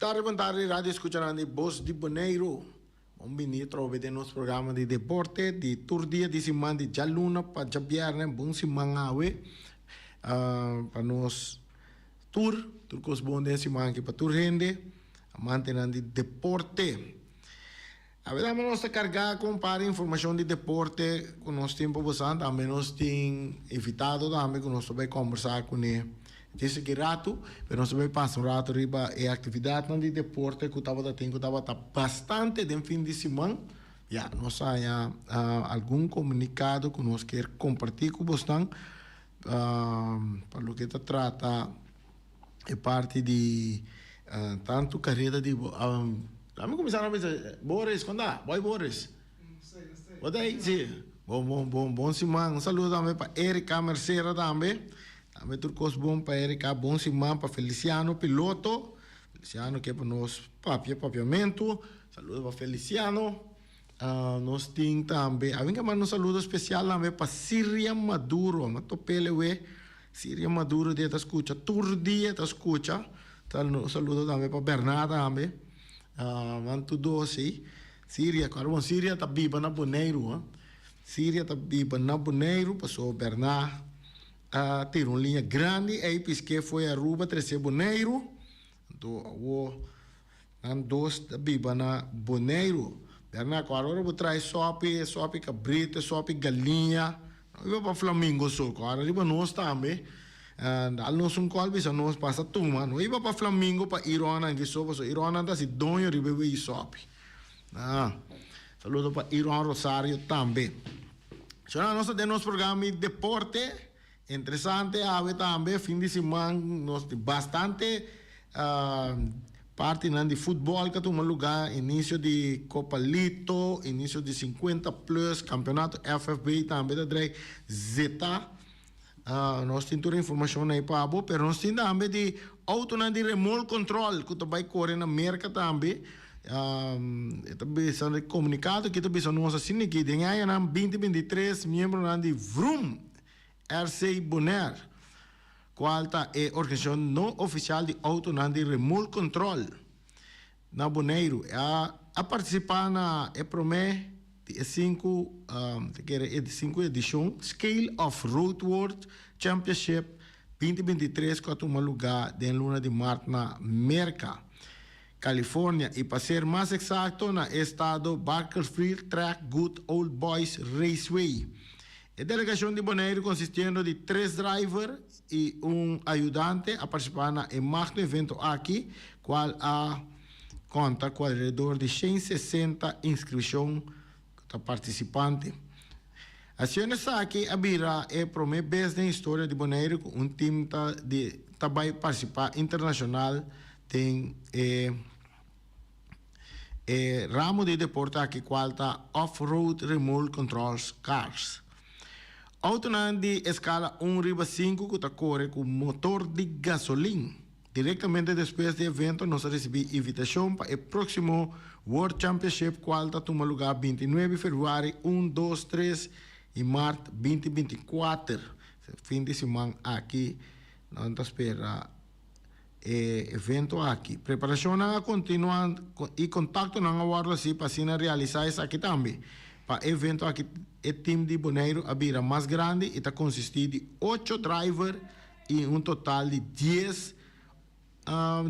Tardi bon tardi radio escuchanan di Bos di Boneiru. Bon bini atrobe den nos programa di deporte di tur dia di siman di djaluna pa djabierne. Bon siman awe pa nos tur. Tur cos bon den siman aki pa tur hende amantenan di deporte. Awe tambe nos ta carga cu un par di informacion di deporte cu nos tin pa bosan. Tambe nos tin invitado tambe cu nos ta bay combersa cune dje aki rato. Pero nos ta bay pasa un rato riba e actividadnan di deporte cu tabata tin cu tabata bastante den fin di siman. Ya, nos a haña algun comunicado cu nos kier comparti cu bosnan pa loke ta trata e parti di tantu kareda di bo Lami kuminsá na bisa Boris kon ta? Boy Boris Bo ta ei? Si Bon bon bon bon siman un saludo tambe pa Erika Mercera tambe tambe tur kos bon pa Erika bon siman pa Feliciano piloto Feliciano ke pa nos papia papiamentu saludo pa Feliciano Nos tin tambe a bin ke manda un saludo spesial tambe pa Siria Maduro mi a top'e lewe Siria Maduro dia ta skucha tur dia ta skucha un saludo tambe pa Bernard tambe nan tur dos ei Siria kòrda bon Siria ta biba na Boneiru Siria ta biba na Boneiru pasobra Bernard a tira un liña grandi ei pisk'é fo'i Aruba trese Boneiru anto awor Nan dos ta biba na Boneiru. Berna ku ora bo trae sopi, e sopi kabritu, e sopi galiña, no biba pa flamingo so, ku ora riba nos tambe, dal nos un kòl bisa nos pasa tuma, no biba pa flamingo pa Ironnan ki so, pasobra Ironnan ta hasi doño riba e wei sopi. Saludo pa Iron Rosario tambe. Shona nos ta den nos programa di deporte. Interesante awe tambe fin di siman nos tin bastante partinan di futbol ka tuma luga, inicio di Copa Lito, inicio di 50 plus, campeonato FFB tambe ta drei zeta. Nos tin tur informacion ei pa bo, pero nos tin tambe di autonan di remol control cu ta bay core na Merca tambe. E ta bisa comunicado aki ta bisa nos asina aki den añanan 2023 miembronan di Vroom RC Bonaire, cual ta e organisacion no oficial di autonan di remol control na Boneiru, a a participa na e prome di e sinku ta kere e di sinku edicion Scale of Road World Championship 2023 cu a tuma luga den luna di mart na Merca. California y pa ser mas exacto na e estado Bakersfield Track Good Old Boys Raceway. E delegacion di Boneiru consistiendo di tres driver y un ayudante a participa na e magno evento aki cual a conta cu alrededor di 160 inscripcion cu ta participante. Haciendo esaki a bira e prome bes den historia di Boneiru cu un team ta di ta bay participa internacional den e e ramo di deporte aki cual ta Off-Road Remote Controls Cars. Autonan di escala un riba sinku cu ta core cu motor di gasolin. Directamente despues di evento nos a ricibi invitacion pa e proximo World Championship cual ta tuma lugar 29 februari, un, dos, tres y maart 2024. Fin di siman aki nan ta spera e evento aki. Preparacionnan a continua y contactonan a wordo haci pa asina realisa esaki tambe. Pa e evento aki e team di Boneiru a bira mas grandi y ta consisti di ocho driver y un total di dies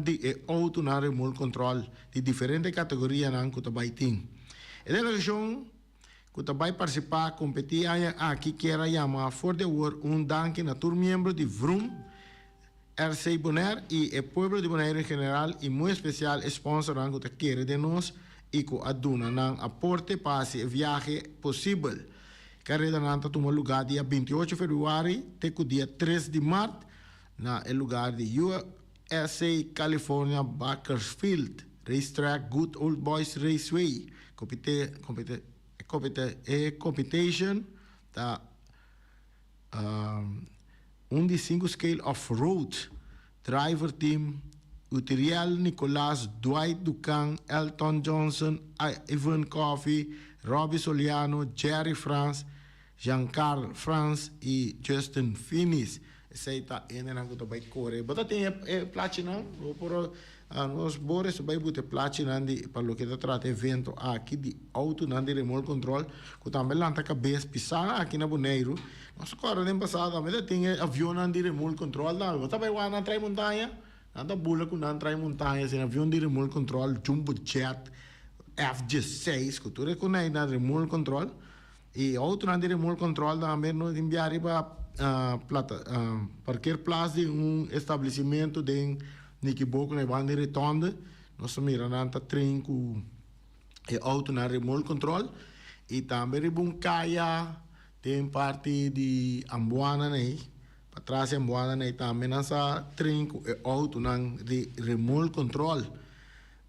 di e autonan remote control di diferente categorianan cu ta bay tin. E delegacion cu ta bay participa competi aña aki kier a yama for di awor un danki na tur miembro di Vroom, RC Bonaire y e pueblo di Bonaire en general y muy especial e sponsornan cu ta kere den nos y cu a duna nan aporte pa haci e viahe posibel. Caredanan ta tuma lugar dia 28 februari te cu dia 3 di maart na e lugar di USA California Bakersfield Racetrack Good Old Boys Raceway. Compite, compite, compite, e competition ta Un di sinku scale off road driver team Utiriel Nicolaas, Dwight Ducan, Elton Johnson, Ivan Coffey, Robbie Soliano, Jerry Frans, Jeancarl Frans y Justin Finis. Esei ta hendenan ku ta bai kore. Bo ta tin e plachinan? Bo por nos Boris ta bai buta e plachinan di pa loke ta trata evento aki di outonan di remote control ku tambe lanta kabes pisá aki na Boneiru. Nos ta kòrda den pasado tambe ta tin e avionnan di remote control tambe. Bo ta bai wak nan trai montaña? Nan ta bula ku nan trai montaña asina avion di remote control, jumbo jet, F diesseis ku tur e konai na remote control. E outonan di remote control tambe no tin bia riba plata parkeerplaats di un establecimentu den Nikiboko na e banda di Retonde. Nos ta mira nan ta train ku e outonan remote control i tambe riba un kaya den parti di Ambuana nei, patras di Ambuana nei tambe nan sa train ku e outonan di remote control.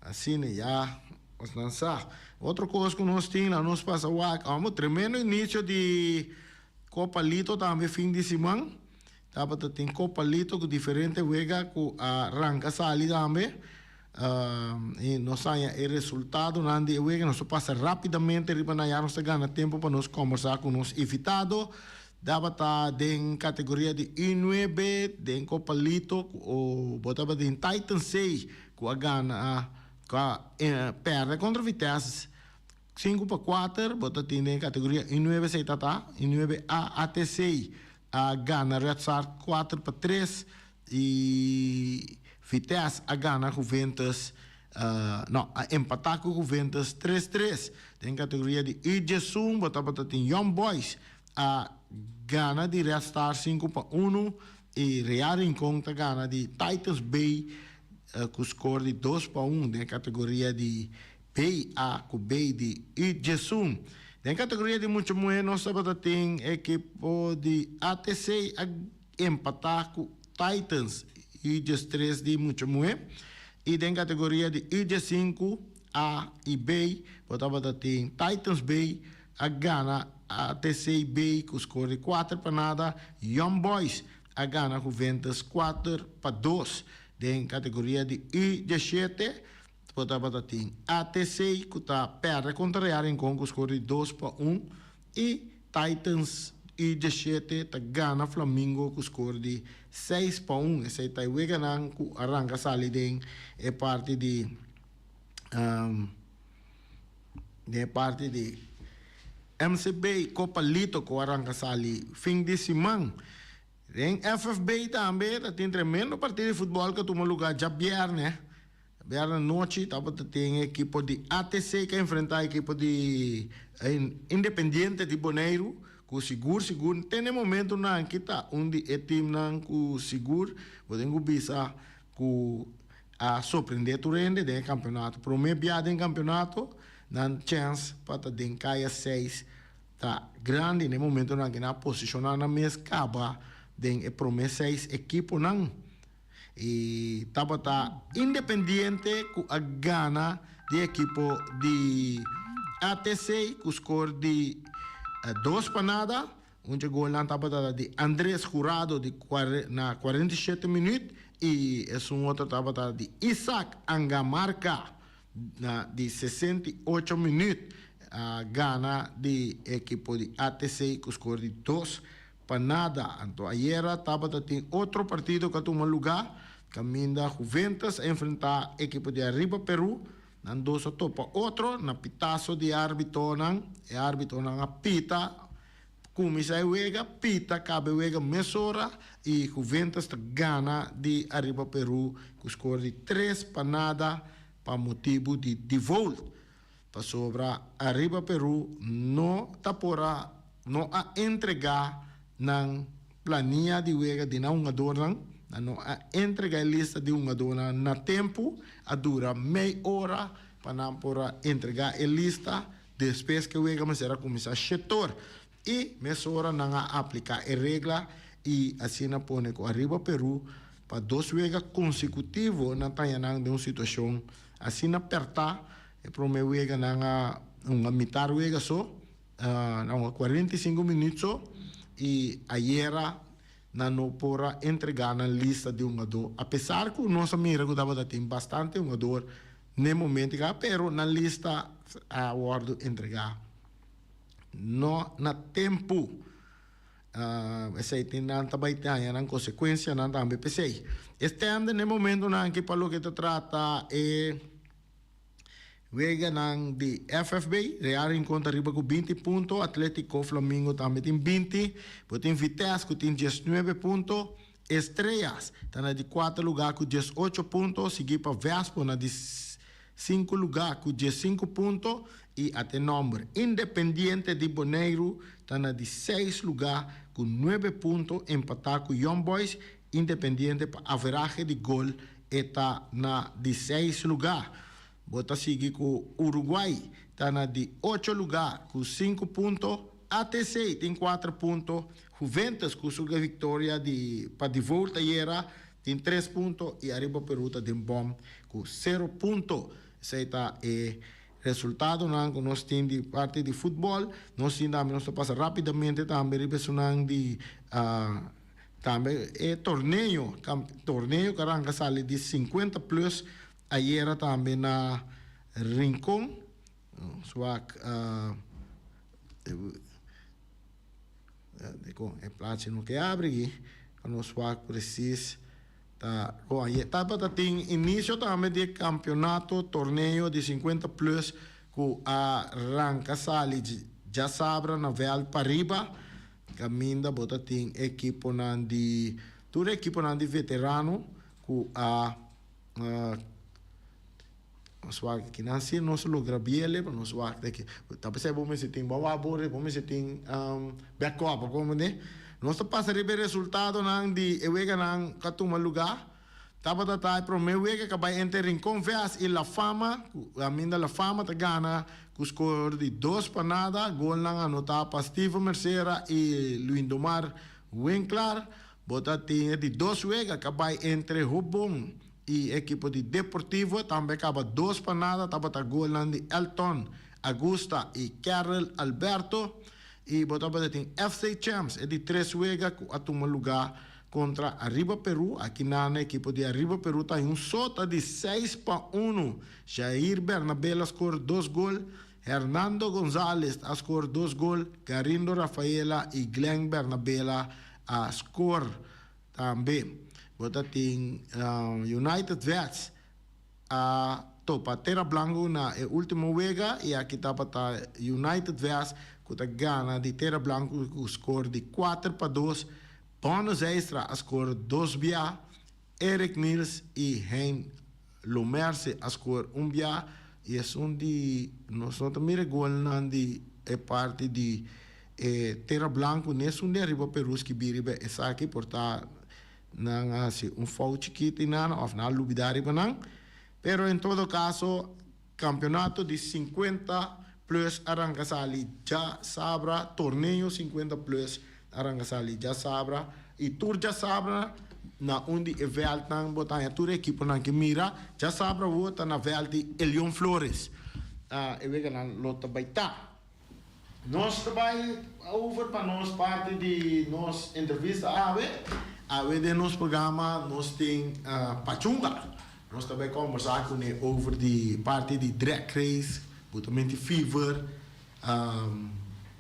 Asina ya nos nan sa. Otro kos ku nos tin la nos pasa wak amo tremendo inicio di Copa Lito tambe fin di siman. Tabata tin Copa Lito ku diferente wega ku a ranka sali tambe. I nos haña e resultadonan di e wega. Nos ta pasa rapidamente riba nan ya nos ta gana tempo pa nos kombersá ku nos invitado. Tabata den kategoria di U nuebe den Copa Lito ku bo tabatin Titan C ku a gana ku a pèrdè kontra Vitesse 5-4. Bo ta tin den kategoria U nuebe esei ta ta U nuebe A ATC a gana Red Star 4-3 i Vitesse a gana Juventus no a empatá ku Juventus 3-3. Den kategoria di U diesun bo tabata tin Young Boys a gana di Red Star 5-1 i Real Rincon ta gana di Titans Bay ku skor di 2-1 den kategoria di B A ku B di U diesun. Den kategoria di mucha muhé nos tabata tin ekipo di ATC a empatá ku Titans U diestres di mucha muhé i den kategoria di U diesinku A i B bo tabata tin Titans B a gana ATC B ku skor di 4-0, Young Boys a gana Juventus 4-2. Den kategoria di U diesshete bo tabata tin ATC ku ta pèrdè kontra Real Rincon ku skor di 2-1 i Titans U diesshete ta gana Flamingo ku skor di 6-1. Esei ta e weganan ku a ranka sali den e parti di Den e parti di MCB Copa Lito cu a ranca sali fin di siman. Den FFB tambe ta tin tremendo partido di futbol cu a tuma lugar djabierne. Djabierne anochi tabata tin ekipo di ATC cu a enfrenta ekipo di Independiente di Boneiru cu sigur sigur te na e momentonan aki ta un di e teamnan cu sigur bo tin cu bisa cu a sorprende tur hende den e campeonato. Prome bia den campeonato nan chens pa ta den kaya seis ta grandi. Na e momentonan aki nan a posiciona nan mes caba den e prome seis ekiponan. Y tabata Independiente cu a gana di ekipo di ATC cu score di 2-0. Un dje golnan tabata di Andres Jurado di na 47 minuut i esun otro tabata di Isaac Angamarca na di 68 minuut. A gana di ekipo di ATC ku skor di 2-0. Anto ayera tabata tin otro partido ku a tuma lugá kaminda Juventus a enfrentá ekipo di Arriba Peru. Nan dos a topa otro na pitaso di arbitonan. E arbitonan a pita, kuminsá e wega, pita kaba e wega mesora i Juventus ta gana di Arriba Peru ku skor di 3-0 pa motibu di default. Pasobra Arriba Peru no ta por a no a entregá nan plania di wega di nan hungadornan, nan no a entrega e lista di hungadornan na tempu, a dura mei ora pa nan por a entrega e lista despues ku e wega mester a kuminsá shetor i mesora nan a apliká e regla i asina pone ku Arriba Peru pa dos wega konsekutivo nan taña nan den un situashon asina pèrtá, e promé wega nan a hunga mitar wega so. Na un 45 minuut so y ayera nan no por a entrega nan lista di hungador apesar cu nos a mira cu tabata tin bastante hungador n'e momento ega pero nan lista a wordo entrega no na tempo. Esei tin nan ta bai haña nan konsekuensianan tambe. P'esei e stènder na e momentunan aki pa loke ta trata e weganan di FFB. Real Rincon ta riba ku binti punto, Atletico Flamingo tambe tin binti, bo tin Vitesse ku tin diesnuebe punto, Estrellas ta na di kuater lugá ku diesocho punto, sigui pa Vespo na di sinku lugá ku diesinku punto i ate nòmber Independiente di Boneiru ta na di seis lugá ku nuebe punto empatá ku Young Boys. Independiente pa averahe di gol e ta na di seis lugá. Bo ta sigui ku Uruguay ta na di ocho lugá ku sinku punto, ATC tin kuater punto, Juventus ku su viktoria di pa di volta ayera tin tres punto i Ariba Peru ta den bòm ku sero punto. Esei ta e resultadonan ku nos tin di parti di futbòl. Nos tin tambe nos ta pasa rápidamente tambe riba esunnan di tambe e torneo torneo ku a ranka sali di sinkuenta plus ayera tambe na Rincon. Nos wak Dikon e plachi no ke abri aki pa nos wak presis ta kon ayer tabata tin inicio tambe di e campeonato torneo di 50 plus ku a ranka sali djasabra na veld pariba kaminda bo ta tin ekiponan di tur ekiponan di veterano ku a Nos wak aki nan si nos logra biele pero nos wak ta aki. Ta p'esei bo mester tin bo wabor, bo mester tin backup bo comprende. Nos ta pasa riba e resultadonan di e weganan ku a tuma lugá. Tabata ta e promé wega ku a bai entre Rincon Vest i La Fama, ku aminda La Fama ta gana ku skor di dos pa nada. Golnan anotá pa Steven Mercera i Luindomar Winklaar. Bo ta tin e di dos wega ku a bai entre Hobon E ekipo di Deportivo tambe kaba dos pa nada tabata golnan di Elton Agusta i Kerrel Alberto i bo tabata tin FC Champs e di tres wega ku a tuma lugá kontra Arriba Peru. Aki nan e ekipo di Arriba Peru ta un sota di seis pa unu. Jair Bernabel a skor dos gol, Hernando Gonzalez a skor dos gol, Garindo Rafaela i Glenn Bernabela a skor. Tambe bo ta tin United Vets a topa Terra Blanco na e ultimo wega y aki tabata United Vets cu ta gana di Terra Blanco cu score di cuater pa dos. Bonus extra a score dos bia, Eric Niels y Hein Lomerse a score un bia y esun di nos no ta mira e golnan di e parti di E tera blanku nesun di ariba Peru skibí riba esaki por ta nan a hasi un fout chikito i nan òf nan a lubidá riba nan. Pero en todo kaso kampeonato di sinkuenta plus a ranka sali djasabra, torneo sinkuenta plus a ranka sali djasabra i tur djasabra na un di e vèltnan bo ta haña tur e ekiponan ke mira. Djasabra awor ta na vèlt di Elion Flores e weganan lo ta bai ta. Nos ta bai over pa nos parti di nos entrevista awe. Awe den nos programa nos tin Pachunga. Nos ta bai kombersá kuné over di parti di drag race, butamenti fever,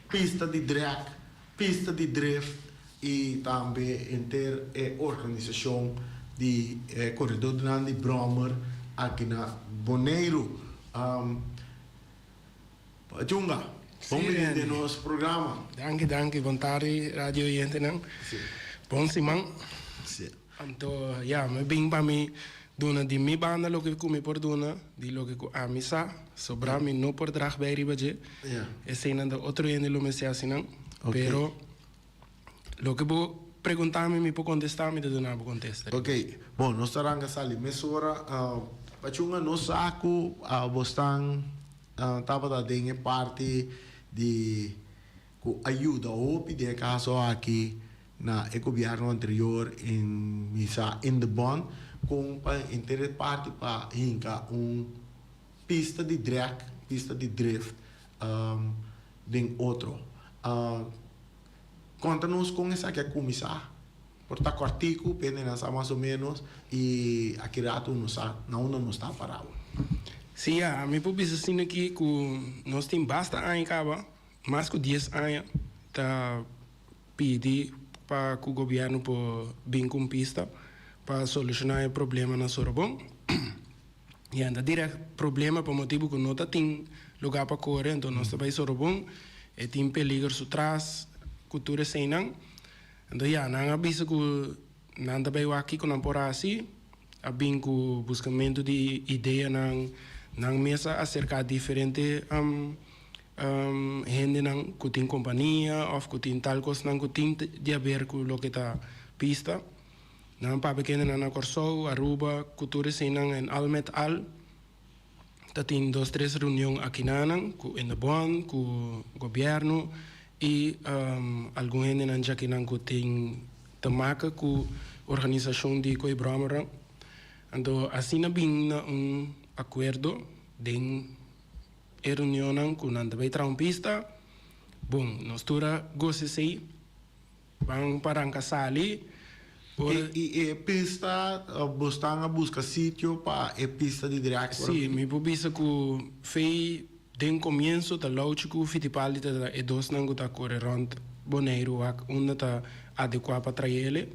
pista di drag, pista di drift i tambe henter e organisashon di e koredornan di brommer aki na Boneiru. Pachunga, bon bini den nos programa. Danki, danki. Bon tardi radio oyentenan. Bon siman. Anto ya, mi bin pa mi duna di mi banda loke ku mi por duna, di loke ku ami sa. Sobra mi no por drag bij riba dje. Eseinan ta otro hende lo mester hasi nan. Pero loke bo pregunta mi, mi por kontesta, mi ta duna bo kontesta. Ok, bon, nos ta ranka sali mesora. Pachunga, nos sa ku bo stan tabata den e parti di ku a yuda hopi den e kaso aki na e gobièrnu anterior en misa in de bond kon pa henter e parti pa hinka un pista di drag, pista di drift den otro. Konta nos kon esaki a kuminsá. Por ta kòrtiku, pende nan sa mas o ménos i aki ratu nos sa na unda nos ta pará awor. Sí, ya, mi por bisa asina aki ku nos tin basta aña kaba, mas ku dies aña ta. pidi pa ku gobièrnu por bin ku un pista pa solushoná e problema na Sorobon. I anda dirèkt problema pa motibu ku no ta tin lugá pa kore, anto nos ta bai Sorobon, e tin peliger su tras ku tur eseinan. Anto ya, nan a bisa ku nan ta bai wak kiko nan por hasi, a bin ku buskamentu di ideanan, nan mes a aserká diferente hendenan ku tin kompania òf ku tin tal kosnan ku tin di haber ku loke ta pista. Nan papia kendenan na Kòrsou, Aruba, ku tur eseinan en al met al ta tin dos tres reunion akinanan ku Indebon, ku gobièrnu i algun hendenan djakinan ku tin te maka ku organisashon di Koe Bròmernan. Anto asina bin na un akuerdo den e reunionnan ku nan ta bai traha un pista. Bon, nos tur a gosa esei. Ban pa ranka sali por. I e pista, bo stan a buska sitio pa e pista di drag por. Si, mi por bisa ku fei den komienso ta Louchi ku Fittipaldi ta e dosnan ku ta kore rònt Boneiru wak unda ta adekuá pa traele.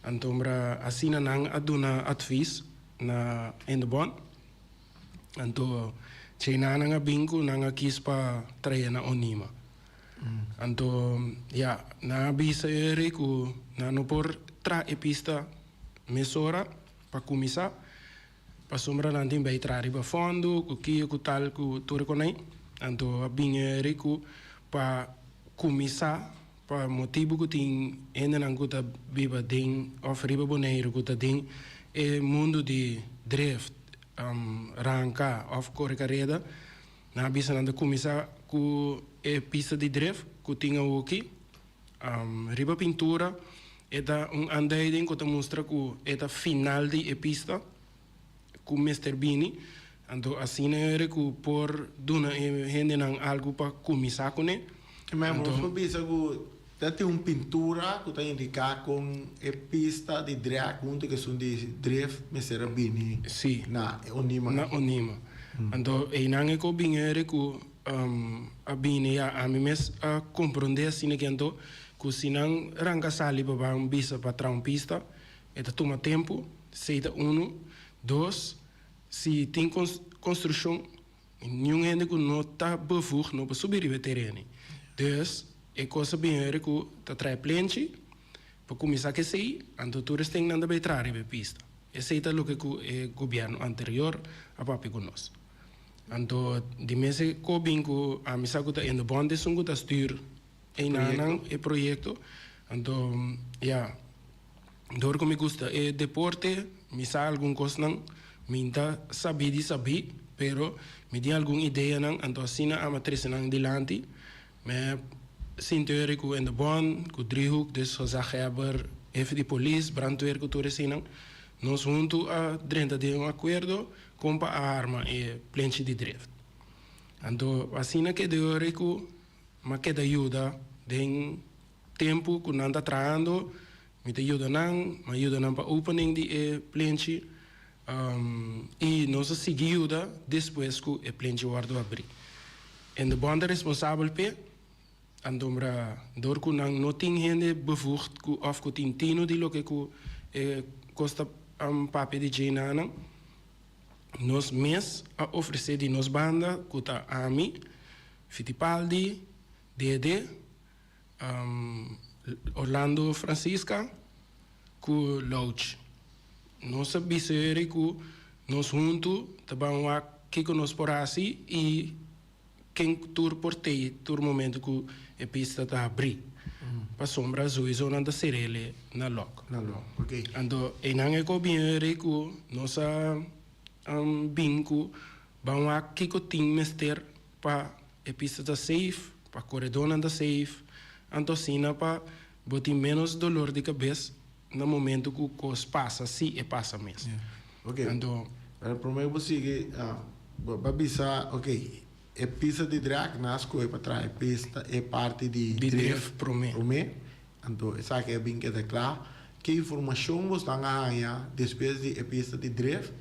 Antombra asina nan a duna atvis na Indebon. Anto cheinan nan a bin ku nan a kis pa trae na Onima. Anto ya, nan a bisa e rei ku nan no por traha e pista mesora pa kuminsá, pasobra nan tin bai traha riba fòndu ku kiyo ku tal ku tur e konai. Anto a bin e rei ku pa kuminsá pa motibu ku tin hendenan ku ta biba den òf riba Boneiru ku ta den e mundu di drift, ranka òf kore kareda. Nan a bisa nan ta kuminsá ku e pista di drif ku tin awoki. Riba pintura e ta un aanduiding ku ta mustra ku e ta final di e pista ku mester bini. Anto asina e ku por duna e hendenan algu pa kuminsá kuné. Mei nos por bisa ku ta tin un pintura ku ta indiká kon e pista di drag huntu ku esun di drift mester a bini na Onima. Na Onima. Anto einan e ku bin ere ku a bini ya ami mes a komprondé asina ki anto ku si nan ranka sali pa ban bisa pa traha un pista e ta tuma tempu, esei ta unu. Dos, si tin konstrukshon Niun hende ku no ta bevoegd no por subi riba e tereno. Dus, e kos a bin heri ku ta trae plenchi pa kuminsá ku esei, anto tur estennan ta bai traha riba e pista. Esei ta loke ku e gobièrnu anterior a papia ku nos. Anto di mes e ko bin ku ami sa ku ta Indebond esun ku ta stuur einanan e proyekto. Anto, ya. Dor ku mi gusta e deporte, mi sa algun kosnan, mi n ta sabí di sabí, pero mi tin algun ideanan, anto asina ama trese nan dilanti. Mi sinti ori ku in de bond, ku driehoek, dus gezaghebber, hefe di polis, brandweer ku tur eseinan, nos huntu a drenta den un akuerdo kon pa a arma e plenchi di drift. Anto asina keda ori ku mi a keda yuda den. Tempu ku nan ta trahando, mi ta yuda nan, mi a yuda nan pa opening di e plenchi i nos a sigui yuda despues ku e plenchi wòrdu abrí. En de bònt ta responsabel p'e, antombra dor ku nan no tin hende bevoegd ku òf ku tin tinu di loke ku e kos ta papia di dje na nan, nos mes a ofresé di nos banda ku ta ami, Fittipaldi, Dede, Orlando Francisca ku Louch. Nos a bisa eri ku nos huntu ta ban wak kiko nos por hasi i ken tur por tei tur momento ku e pista ta habrí. Pasobra souiso nan ta ser'ele na lòk. Na lòk, ok. Anto einan e ko bin eri ku nos a bin ku ban wak kiko tin mester pa e pista ta safe, pa koredónan ta safe, anto asina pa bo tin ménos dolor di kabes na momento ku kos pasa, si e pasa mes. Ok, Anto. Pero promé bo sigui, bo a bisa, ok, e pista di drag nan a skohe pa traha e pista, e parti di Di drift promé. Promé, anto esaki a bin keda kla. Ke informashon bo stan a haña despues di e pista di drift?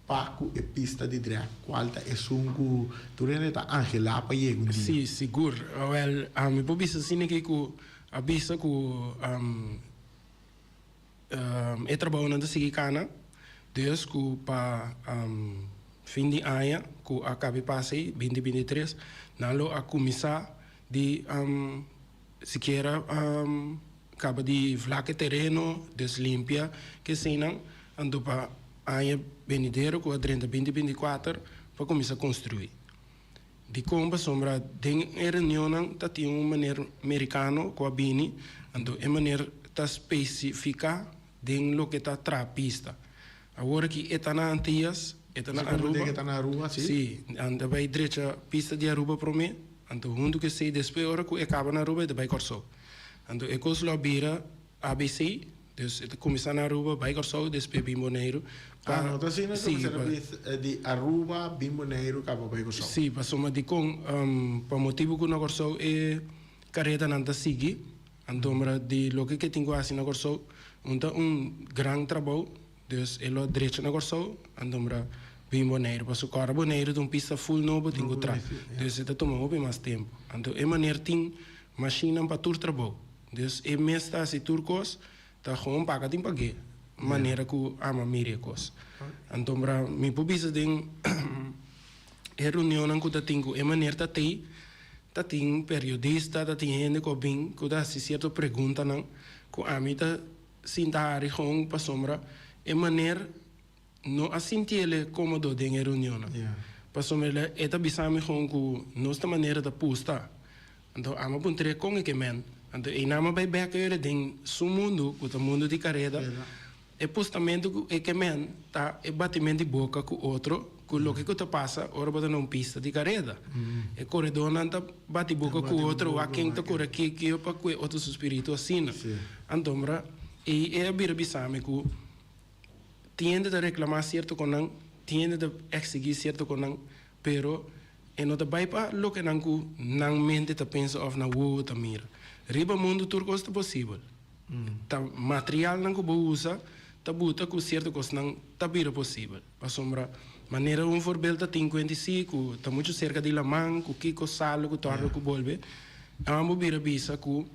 Pa ku e pista di drag, kual ta esun ku tur hende ta anhelá pa yega un dia? Sí, sigur. Wèl, ami por bisa asina ke ku. A bisa ku e trabounan ta sigui kana, dus ku pa fin di aña ku a kabi pasa ei, 2023, nan lo a kuminsá di sikiera kaba di vlak e tereno, dus limpia keseinan, anto pa aña benidero ku a drenta 2024 pa kuminsá konstruí. Dikon? Pasobra den e reunionnan ta tin un meneer merikano ku a bini, anto e meneer ta spesifiká den loke ta traha pista. Awor aki e ta na Antias, e ta na Aruba. E ta na Aruba, si? Si, nan ta bai drecha pista di Aruba promé, anto huntu ku esei despues ora ku e kaba na Aruba e ta bai Kòrsou. Anto e kos lo a bira ABC, dus e ta kuminsá na Aruba, bai Kòrsou, despues bin Boneiru pa. Ah, no ta asina ta kuminsá na bis di Aruba bin Boneiru kaba bai Kòrsou. Sí, pasobra dikon pa motibu ku na Kòrsou e karetanan ta sigui, antombra di loke ke tin ku hasi na Kòrsou un ta un gran trabou, dus e lo drecha na Kòrsou, antombra bin Boneiru, pasobra kòrda Boneiru ta un pista ful nobo tin ku traha, dus e ta tuma hopi mas tempu. Anto e maner tin mashinnan pa tur trabou. Dus e mes ta hasi tur kos, ta gewoon paga tin pag'é, manera ku ama mira e kos. Anto bra mi por bisa den e reunionnan ku ta tin ku e maner ta tei, ta tin periodista, ta tin hende ku a bin ku ta hasi sierto preguntanan ku ami ta sinta hari gewoon pasobra e maner no a sintiele komodo den e reunionnan. Pasobra e ta bisa mi gewoon ku nos ta manera ta pusta. Anto amo a puntr'é kon e ke men. Anto einan a bai bek ora den su mundu, ku ta mundu di kareda, e pustamentu ku e ke men ta e batimentu di boka ku otro, ku loke ku ta pasa ora bo ta na un pista di kareda. E koredónan ta bati boka ku otro, wak ken ta kore ki kio pa kue otro su spiritu asina. Anto mira, ei e a bira bisa mi ku tin hende ta reklamá sierto konan, tin hende ta eksigí sierto konan, pero E no ta bai pa loke nan ku nan mente ta pensa òf nan wowo ta mira. Riba mundu tur kos ta posibel. Ta materialnan ku bo usa ta buta ku sierto kosnan ta bira posibel. Pasobra manera un voorbeeld ta tin kuenti si ku ta muchu serka di laman ku kiko salu ku tòrdu ku bolbe, nan bo bira bisa ku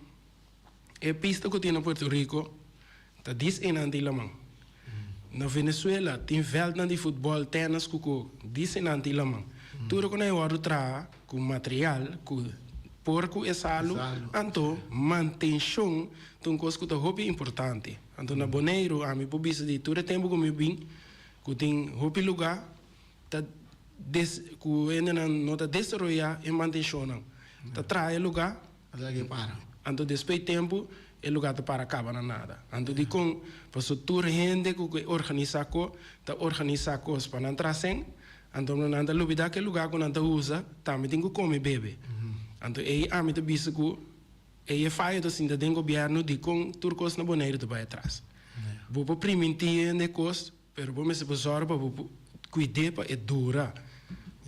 E pista ku tin na Puerto Rico ta dis einan di laman. Na Venezuela tin vèldnan di futbòl, tènis ku ku dis einan di laman. Tur ku nan e wòrdu traha ku material ku por ku e salu, anto mantenshon ta un kos ku ta hopi importante. Anto na Boneiru ami por bisa di tur e tempu ku mi bin ku tin hopi lugá ta des ku hendenan no ta desaroyá e mantenshonnan. Ta traha e lugá. Ata ke para. Anto despues tempu e lugar ta para kaba na nada. Anto dikon? Paso tur hende ku ke organisa ko ta organisa kos pa nan trasen, anto nan ta lubida ke lugar ku nan ta usa tambe tin ku kome bebe. Anto ei ami ta bisa ku ei e fayo ta sinta den gobièrnu dikon tur kos na Boneiru ta bai atras. Bo por priminti hende kos Pero bo mester por sòru pa bo kuid'é pa e dura.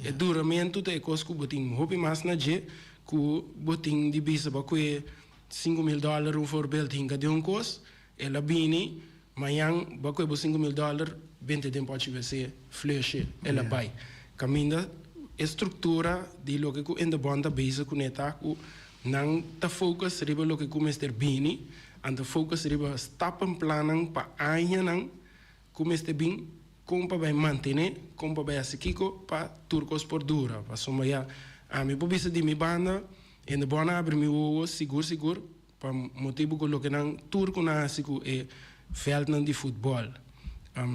E duramentu ta e kos ku bo tin hopi mas na dje ku bo tin di bisa bo a kue 5000 dòler un voorbeeld hinka den un kos, el a bini, mañan bo a kue bo 5000 dòler bente den pòchi wc, flush'e, el a bai. Kaminda e struktura di loke ku Indebon ta bezig kuné ta ku nan ta focus riba loke ku mester bini, anto focus riba stappenplannan pa añanan. Ku mester bin kon pa bai mantené, kon pa bai hasi kiko pa tur kos por dura. Pasobra ya ami por bisa di mi banda, hende bon a abri mi wowo sigur sigur pa motibu ku loke nan tur ku nan hasi ku e vèldnan di futbòl,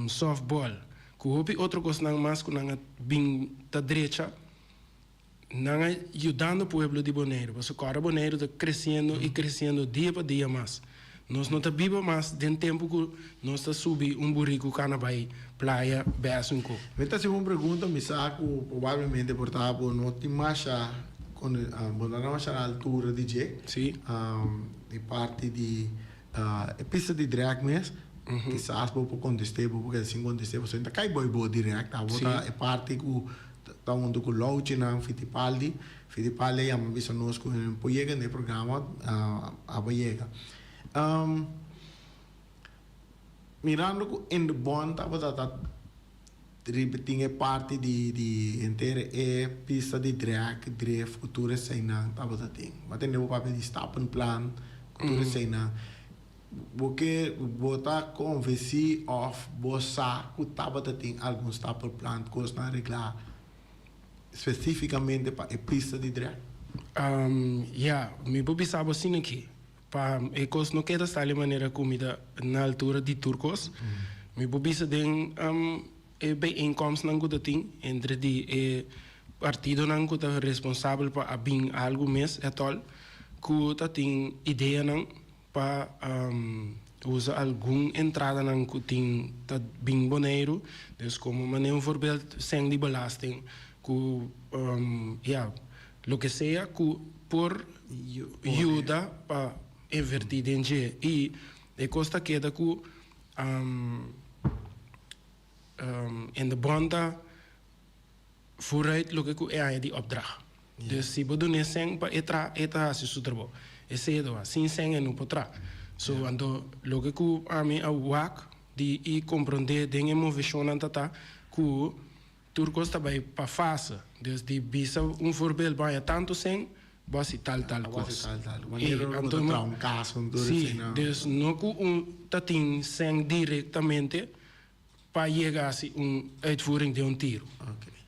sòftbòl, ku hopi otro kosnan mas ku nan a bin ta drecha. Nan a yudando pueblo di Boneiru, pasobra kòrda Boneiru ta kresiendo i kresiendo dia pa dia mas. Nos no ta biba mas den tempu ku nos ta subi un buriku kana bai playa bes un ko. Mi ta hasi un pregunta, mi sa ku probablemente por ta bo no tin masha bo no ta masha na altura di dje, di parti di e pista di drag mes, kisas bo por kontest'é, bo por keda sin kontest'é pasobra e ta kai boi bo dirèkt, abo ta e parti ku Ta hunto ku Louchinan, Fittipaldi. Fittipaldi a yama bisa nos ku e por yega na e programa, abo yega. Mirando ku In The Bond tabata ta riba tin e parti di di henter e pista di drag, drift ku tur eseinan tabata tin. Bo a tende bo papia di stappenplan. Tur eseinan. Bo ke bo ta konvensí òf bo sa ku tabata tin algun stapelplan, kosnan reglá spesífikamente pa e pista di drag? Ya, mi por bisa bo asina aki, pa e kos no keda sali manera ku mi ta na altura di tur kos, mi por bisa den e bijeenkomstnan ku ta tin entre di e partidonan ku ta responsabel pa a bin algu mes etòl, ku ta tin ideanan pa usa algun entradanan ku tin ta bin Boneiru, dus komo manera un voorbeeld sèn di belasting ku ya loke sea ku por yuda pa invertí den dje i e kos ta keda ku in de bond ta vooruit loke ku e haña di opdracht. Dus si bo dun'é sèn pa e traha, e ta hasi su trabou. Esei ta wak. Sin sèn e no por traha. So, anto loke ku ami a wak di i komprondé den e moveshonnan ta ta ku tur kos ta bai pa fase. Dus di bisa un voorbeeld, bo haña tantu sèn, bo hasi tal tal kos. I anto Si, dus no ku un ta tin sèn direktamente pa yega hasi un uitvoering den un tiro.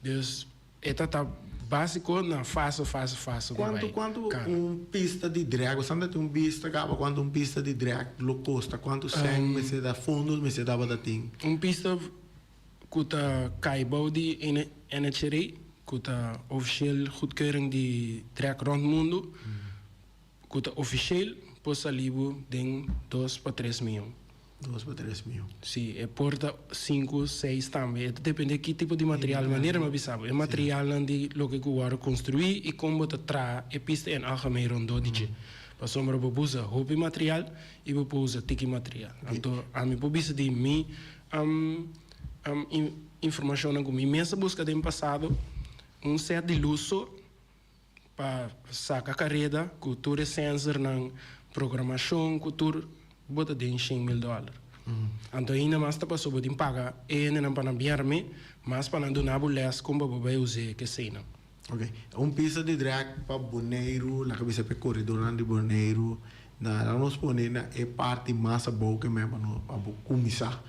Dus e ta ta basico na fase, fase, fase bo bai kana. Cuanto un pista di drag, bo sa tin un bista caba cuanto un pista di drag lo costa, cuanto cen mester da, fondos mester tabata tin? Un pista cu ta cay bou di NHRA, cu ta officieel goedkeuring di drag rond mundo, Ku ta ofisheel por sali bo den dos pa tres mion. Dos pa tres mion. Si, e por ta sinku, seis tambe. E ta depende ki tipo di material. Manera mi a bisa bo, e materialnan di loke ku wòrdu konstruí i kon bo ta traha e pista en algemeen rondó di dje. Pasobra bo por usa hopi material i bo por usa tiki material. Anto ami por bisa di mi informashonnan ku mi mes a buska den pasado, un sèt di lus so Pa saca careda cu tur e sensornan, programacion cu tur bo ta den shen mil dollar. Anto ainda mas ta paso bo tin paga e hendenan pa nan bierme, mas pa nan duna bo les con pa bo bay use keseynan. Ok, un pista di drag pa Boneiru, laga bisa pa e corredornan di Boneiru, na laga nos pone na e parti mas abou ke men pa no pa bo cuminsa.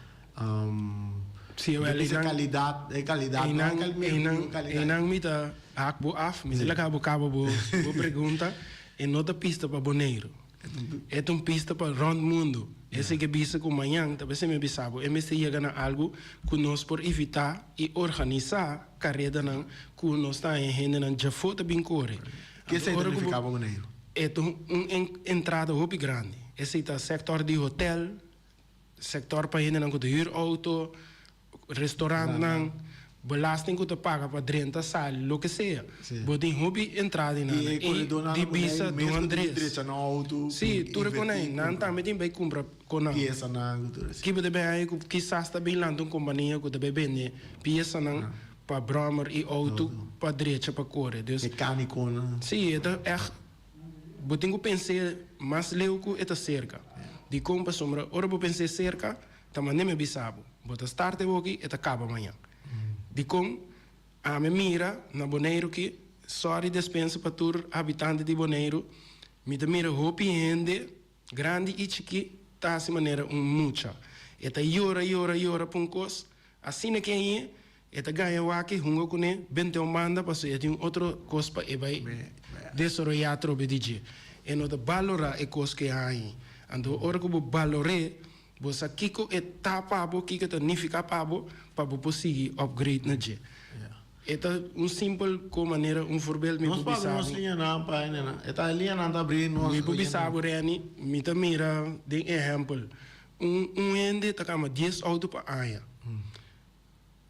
Sí, wel, einan, calidad, e calidad, einan, einan, einan mi ta hak bo af, mi ta laga bo caba bo, bo pregunta. E no ta pista pa Boneiru. E ta un pista pa rond mundo. Esei ke bisa ku mañan, ta bes mi a bisa bo, e mester yega na algu ku nos por evitá i organisá karedanan ku nos ta haña hendenan djafó ta bin kore. Ke esei ta nifiká pa Boneiru? E ta un entrada hopi grandi. Esei ta sektor di hotel, Sector pa hendenan cu ta huur auto, restaurantnan, belasting cu ta paga pa drenta, sali, loke sea. Bo tin hopi entrada y nan. Y di bisa Don Andres. Si, tur e conai. Nan tambe tin bay cumpra con nan. Kibo ta bay haña cu kisas ta bin lanta un compania cu ta bay bende piesanan pa brommer y auto pa drecha pa core. Dus. Mecaniconan. Si, e ta echt. Bo tin ku pens'é mas leu ku e ta serka. Dikon? Pasobra ora bo pens'é serka, ta manera mi a bisa bo, bo ta start e woki, e ta kaba mañan. Dikon? Ami a mira na Boneiru ki, sòri despensa pa tur habitante di Boneiru, mi ta mira hopi hende, grandi i chikí, ta hasi manera un mucha. E ta yora, yora, yora pa un kos, asina ke añ'é, E ta gaña wak-e hunga kuné bente un banda pasobra e tin un otro kos pa e bai desaroyá atrobe di dje. E no ta balorá e kos ku e haña. Anto ora ku bo balor'é, bo sa kiko e ta pa bo, kiko e ta nifiká pa bo, pa bo por sigui upgrade na dje. E ta un simpel ko manera un voorbeeld mi por bisa bo. Nos liñanan pa hende E ta e liñanan ta abrí nos. Mi por bisa bo Renny, mi ta mira den ehèmpel, un un hende ta kamba dies outo pa aña.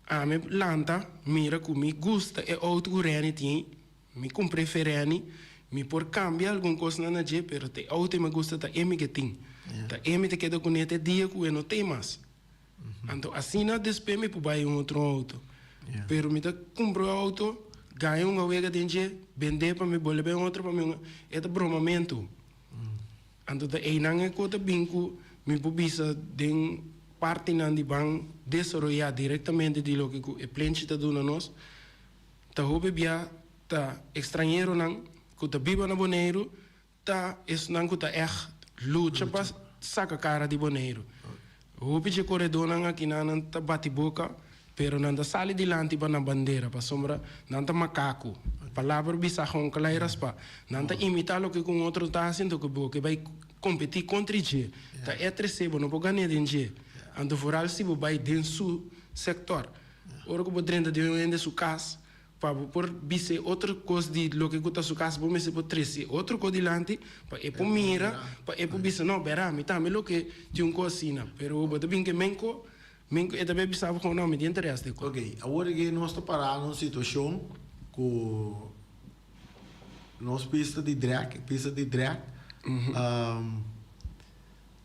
Ami lanta mira ku mi gusta e outo ku Renny tin, mi kumpr'é fe Renny, mi por kambia algun kosnan na dje pero ta e outo e mi gusta ta e mi ke tin, ta e mi ta keda kuné te dia ku e no t'ei mas. Anto asina despues mi por bai un otro outo. Pero mi ta kumpra un outo, gaña un awega den dje, bend'é pa mi bolbe bai un otro pa mi, e ta bromamentu. Anto ta einan e ku ta bin ku mi por bisa den partinan di ban desaroyá direktamente di loke ku e plenchi ta duna nos, ta hopi bia ta ekstrañeronan ku ta biba na Boneiru ta esnan ku ta ègt Lucha pa saka kara di Boneiru. Hopi dje koredónan akinan nan ta bati boka, pero nan ta sali dilanti pa nan bandera, pasobra nan ta makaku. Palabra bisa honkla i raspá. Nan ta imitá loke ku un otro ta hasi, anto ku bo ke bai kompetí kontra dje, ta e tresé, bo no por gan'é den dje. Anto foral si bo bai den su sektor. Ora ku bo drenta den un hende su kas, Pa bo por bis'é otro kos di loke ku ta su kas, bo mester por trese otro kos dilanti pa e por mira, pa e por bisa, No, bèrda, mi tambe loke tin un kos asina. Pero bo ta bin ke men ko, men ko, e ta bai bisa bo kon, No, mi tin interes den kos. Ok, awor ke nos ta pará na un situashon ku nos pista di drag, e pista di drag,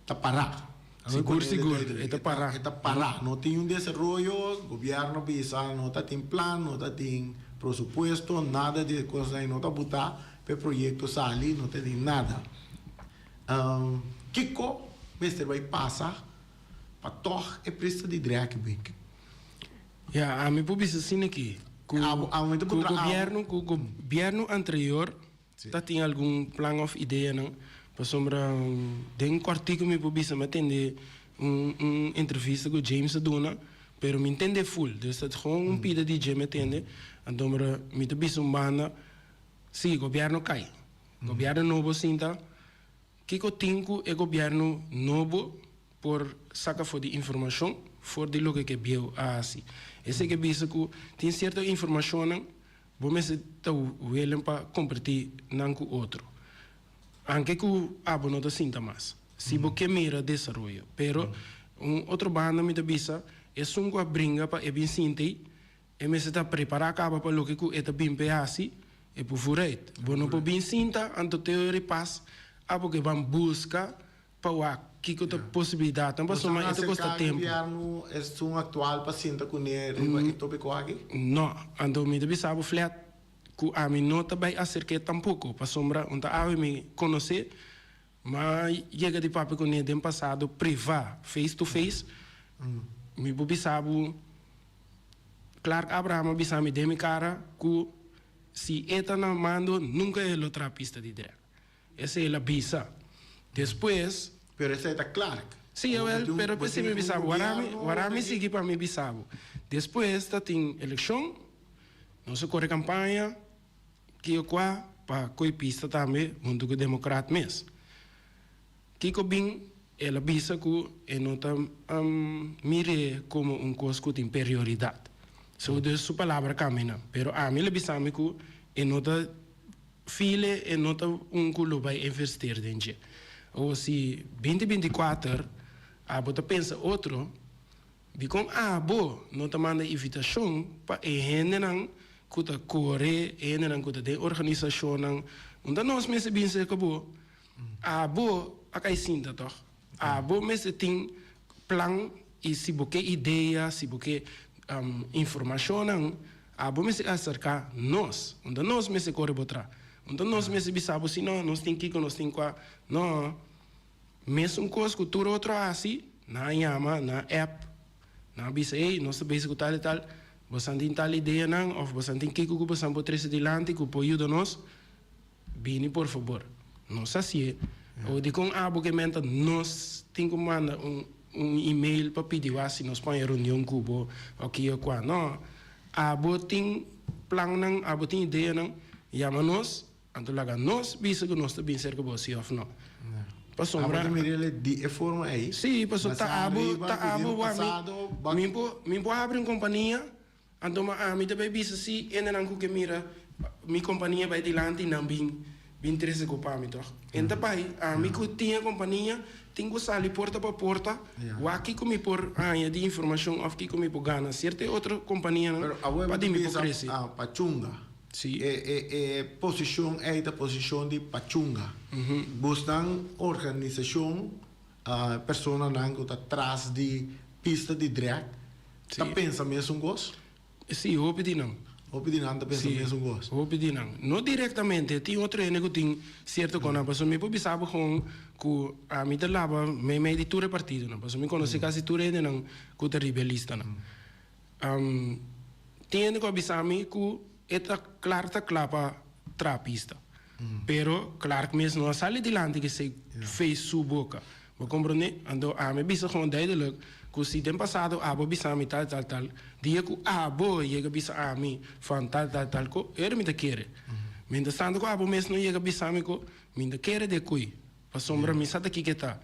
ta pará. Sigur sigur e ta pará. E ta pará. No tin un desaroyo, gobierno bisa no ta tin plan, no ta tin prosupuesto, nada di e kosnan ei no ta butá pa e proyekto sali, no ta tin nada. Kiko mester bai pasa pa tòg e presta di drèk bin? Ya, ami por bisa asina aki, ku gobierno, ku gobierno anterior Ta tin algun plan of ideanan? Pasobra den kòrtiku mi por bisa mi a tende un un entrevista ku James a duna, pero mi ntende ful. Dus ta gewoon un pida di dje mi a tende. Anto mi ta bisa un banda, si, gobièrnu kai. Gobièrnu nobo sinta. Kiko tin ku e gobièrnu nobo por saka for di informashon for di loke ku e bieu a hasi? Esei ke bisa ku tin sierto informashonnan bo mester ta willing pa kompartí nan ku otro, anke ku abo no ta sinta mas, si bo ke mira desaroyo. Pero un otro banda mi ta bisa esun ku a bringa pa e bin sinta ei, E mester ta prepará kaba pa loke ku e ta bin p'e hasi, e por vooruit. Bo no por bin sinta, anto te ora e pas, abo ke ban buska pa wak kiko ta posibilidatnan, pasobra e ta kosta tempu. Boso a aserká gobièrnu esun aktual pa sinta kuné riba e tópiko aki? No, anto mi ta bisa bo flèt ku ami no ta bai aserk'é tampoko, pasobra un ta awe mi konosé, m'a yega di papia kuné den pasado privá, face to face, mi por bisa bo. Clark Abraham a bisa mi den mi cara cu si e ta na mando nunca e lo traha pista di drag. Esey el a bisa. Despues. Pero esey ta Clark. Si, jawel, pero p'esey mi bisa bo. Wara mi, wara mi sigui pa mi bisa bo. Despues ta tin eleccion, nos a core campaña, kico cua pa coy pista tambe hunto cu Democraat mes. Kiko bin? El a bisa ku e no ta mir'é komo un kos ku tin perioridat. So dus su palabra kambia. Pero ami el a bisa mi ku e no ta file, e no ta un ku lo bai invertir den dje. Awor si binti 24 abo ta pensa otro, dikon abo no ta manda invitashon pa e hendenan ku ta kore, e hendenan ku ta den organisashonnan? Unda nos mester bin serka bo? Abo a kai sinta tòg? Abo mester tin plan i si bo ke idea, si bo ke informashonnan, abo mester aserká nos. Unda nos mester kore bo tra. Unda nos mester bisa bo si no, nos tin kiko, nos tin kua. No, mesun kos ku tur otro a hasi, nan a yama, nan a app, nan a bisa, ey, nos ta bezig ku tal i tal, bosan tin tal ideanan òf bosan tin kiko ku bosan por trese dilanti ku por yuda nos? Bini por fabor. Nos hacié. O dicon abo ke menta nos tin cu manda un un email pa pidi wak si nos pon e reunion cu bo o ki o cua. No. Abo tin plannan, abo tin ideanan, yama nos, anto laga nos bisa cu nos ta bin cerca bo si of no. Pasobra. Abo ta mir'el di e forma ey. Si, pasobra ta abo, ta abo wak mi, mi por, mi por habri un compania. Anto ma ami ta bai bisa si hendenan ku ke mira mi kompania bai dilanti nan bin bin trese ku pa mi tòg. En ta bai, ami ku tin e kompania tin ku sali porta pa porta wak kiko mi por haña di informashon òf kiko mi por gana sierto e otro kompanianan Pero awor pa mi ta di mi por bisa krese. Pachunga. Si. E e e posishon ei ta posishon di Pachunga. Bosnan organisashon Personanan ku ta tras di pista di drag ta pensa mesun kos? Sí, hopi di nan. Hopi di nan ta pensa mesun kos? Sí, hopi di nan. No direktamente, tin otro hende ku tin sierto kosnan, pasobra mi por bisa bo gewoon ku ami ta laba meimei di tur e partidonan, pasobra mi konosé kasi tur e hendenan ku ta riba e listanan. Tin hende ku a bisa mi ku e ta klar ta kla pa traha pista. Pero Clark mes no a sali dilanti ku esei face su boka. Bo komprondé? Anto ami a bisa gewoon duidelijk ku si den pasado abo a bisa mi tal tal tal, dia ku abo yega bisa ami van tal tal tal ko, ora mi ta kere. Mientras tanto ku abo mes no yega bisa mi ko, mi ta kere de kui. Pasobra mi sa ta kiko e ta.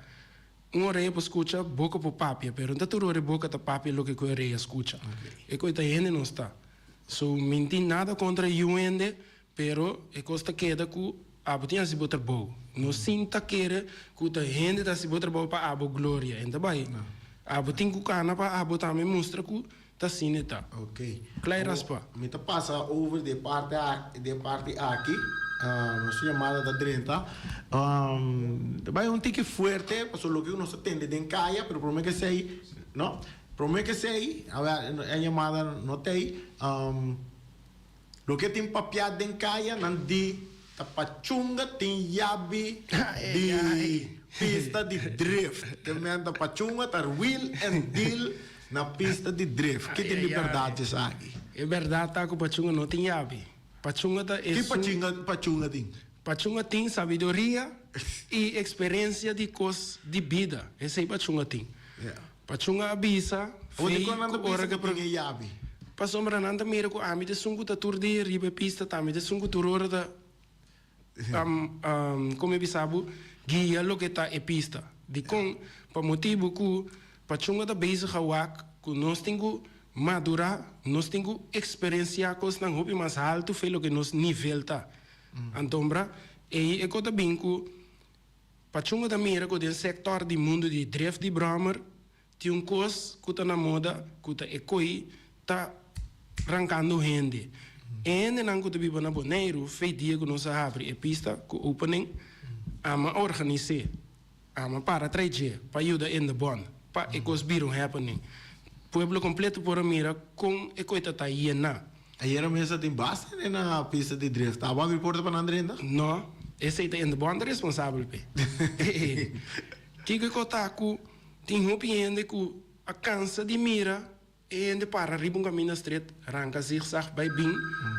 Un orea por skucha, boka por papia, pero no ta tur ora e boka ta papia loke ku e orea skucha. E kos ta hende nos ta. So mi no tin nada kontra yu hende, pero e kos ta keda ku abo tin hasi bo trabou. No sin ta kere ku ta hende ta hasi bo trabou pa abo gloria. E no ta bai. Abo tin ku kana pa abo tambe mustra ku ta asina e ta. Ok. Klai raspa. Mi ta pasa over di e parti di e parti aki. Nos yamada ta drenta. Ta bai un tiki fuerte pasobra loke ku nos ta tende den kaya, pero prome ke esei no, prome ke esei, awe e yamada no ta ei. Loke tin papiá den kaya nan di ta pachunga tin yabi di pista di drift. Te men ta pachunga ta wheel and deal na pista di drift. Ki tin di bèrdat esaki? E bèrdat ta ku pachunga no tin yabi. Pachunga ta esun. Ki pachunga tin? Pachunga tin sabiduria i eksperensia di kos di bida. Esei pachunga tin. Pachunga a bisa, Fei ku ora ku tin e yabi. Pasobra nan ta mira ku ami ta esun ku ta tur dia riba e pista, ta ami ta esun ku tur ora ta, komo e bisa bo, guia loke ta e pista. Dikon? Pa motibu ku Pachunga ta bezig a wak ku nos tin ku madurá, nos tin ku eksperensiá kosnan hopi mas haltu fe loke nos nivel ta. Antombra, ei e ko ta bin ku. Pachungo ta mira ku den sektor di mundu di drift di bròmer tin un kos ku ta na moda ku ta e koi ta rankando hende. E hendenan ku ta biba na Boneiru fei dia ku nos a habri e pista ku opening ama organis'é, ama para trai dje pa yuda in de bòn pa e kos bira un happening. Pueblo kompleto por a mira kon e koi ta ta yená. Ayera mes a tin basta hende na pista di drift. Abo a abri porta pa nan drenta? No, esei ta Ende Bon ta responsabel p'e. Kiko e ko ta ku tin hopi hende ku a kansa di mira e hende para riba un kaminda stret, ranka zigzag bai bin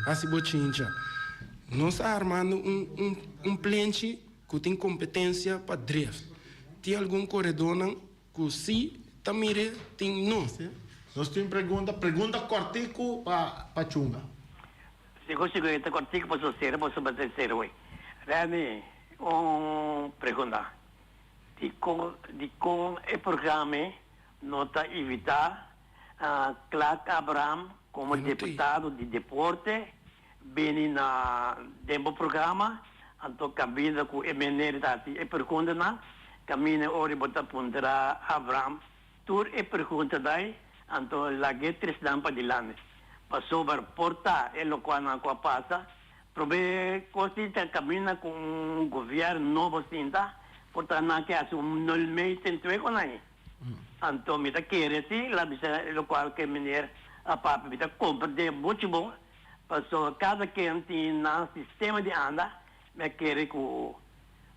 hasi bochincha. Nos ta armando un un un plenchi ku tin kompetensia pa drift. Tin algun koredónan Ku si ta mire tin no. Nos tin pregunta, pregunta kòrtiku pa pa Chunga. Sigur sigur e ta kòrtiku pasobra sera boso ba ta sera hoy. Remy un pregunta, dikon dikon e programa no ta invita Clark Abraham komo deputado di deporte bini na den bo programa, anto kaminda ku e mener ta hasi e preguntanan, kaminda ora bo ta puntra Abraham tur e pregunta dai, anto lag'é tresnan padilanti, pasobra por ta e lokualnan ku a pasa, promé kos di ta kaminda ku un gobièrnu nobo sinta, por ta nan ke hasi un nulmeting twe ku nan. Anto mi ta kere si la bisa lokual ku e mener a papia, mi ta komprendé muchu bon. Pasobra kada ken tin nan sistema di anda, mi a kere ku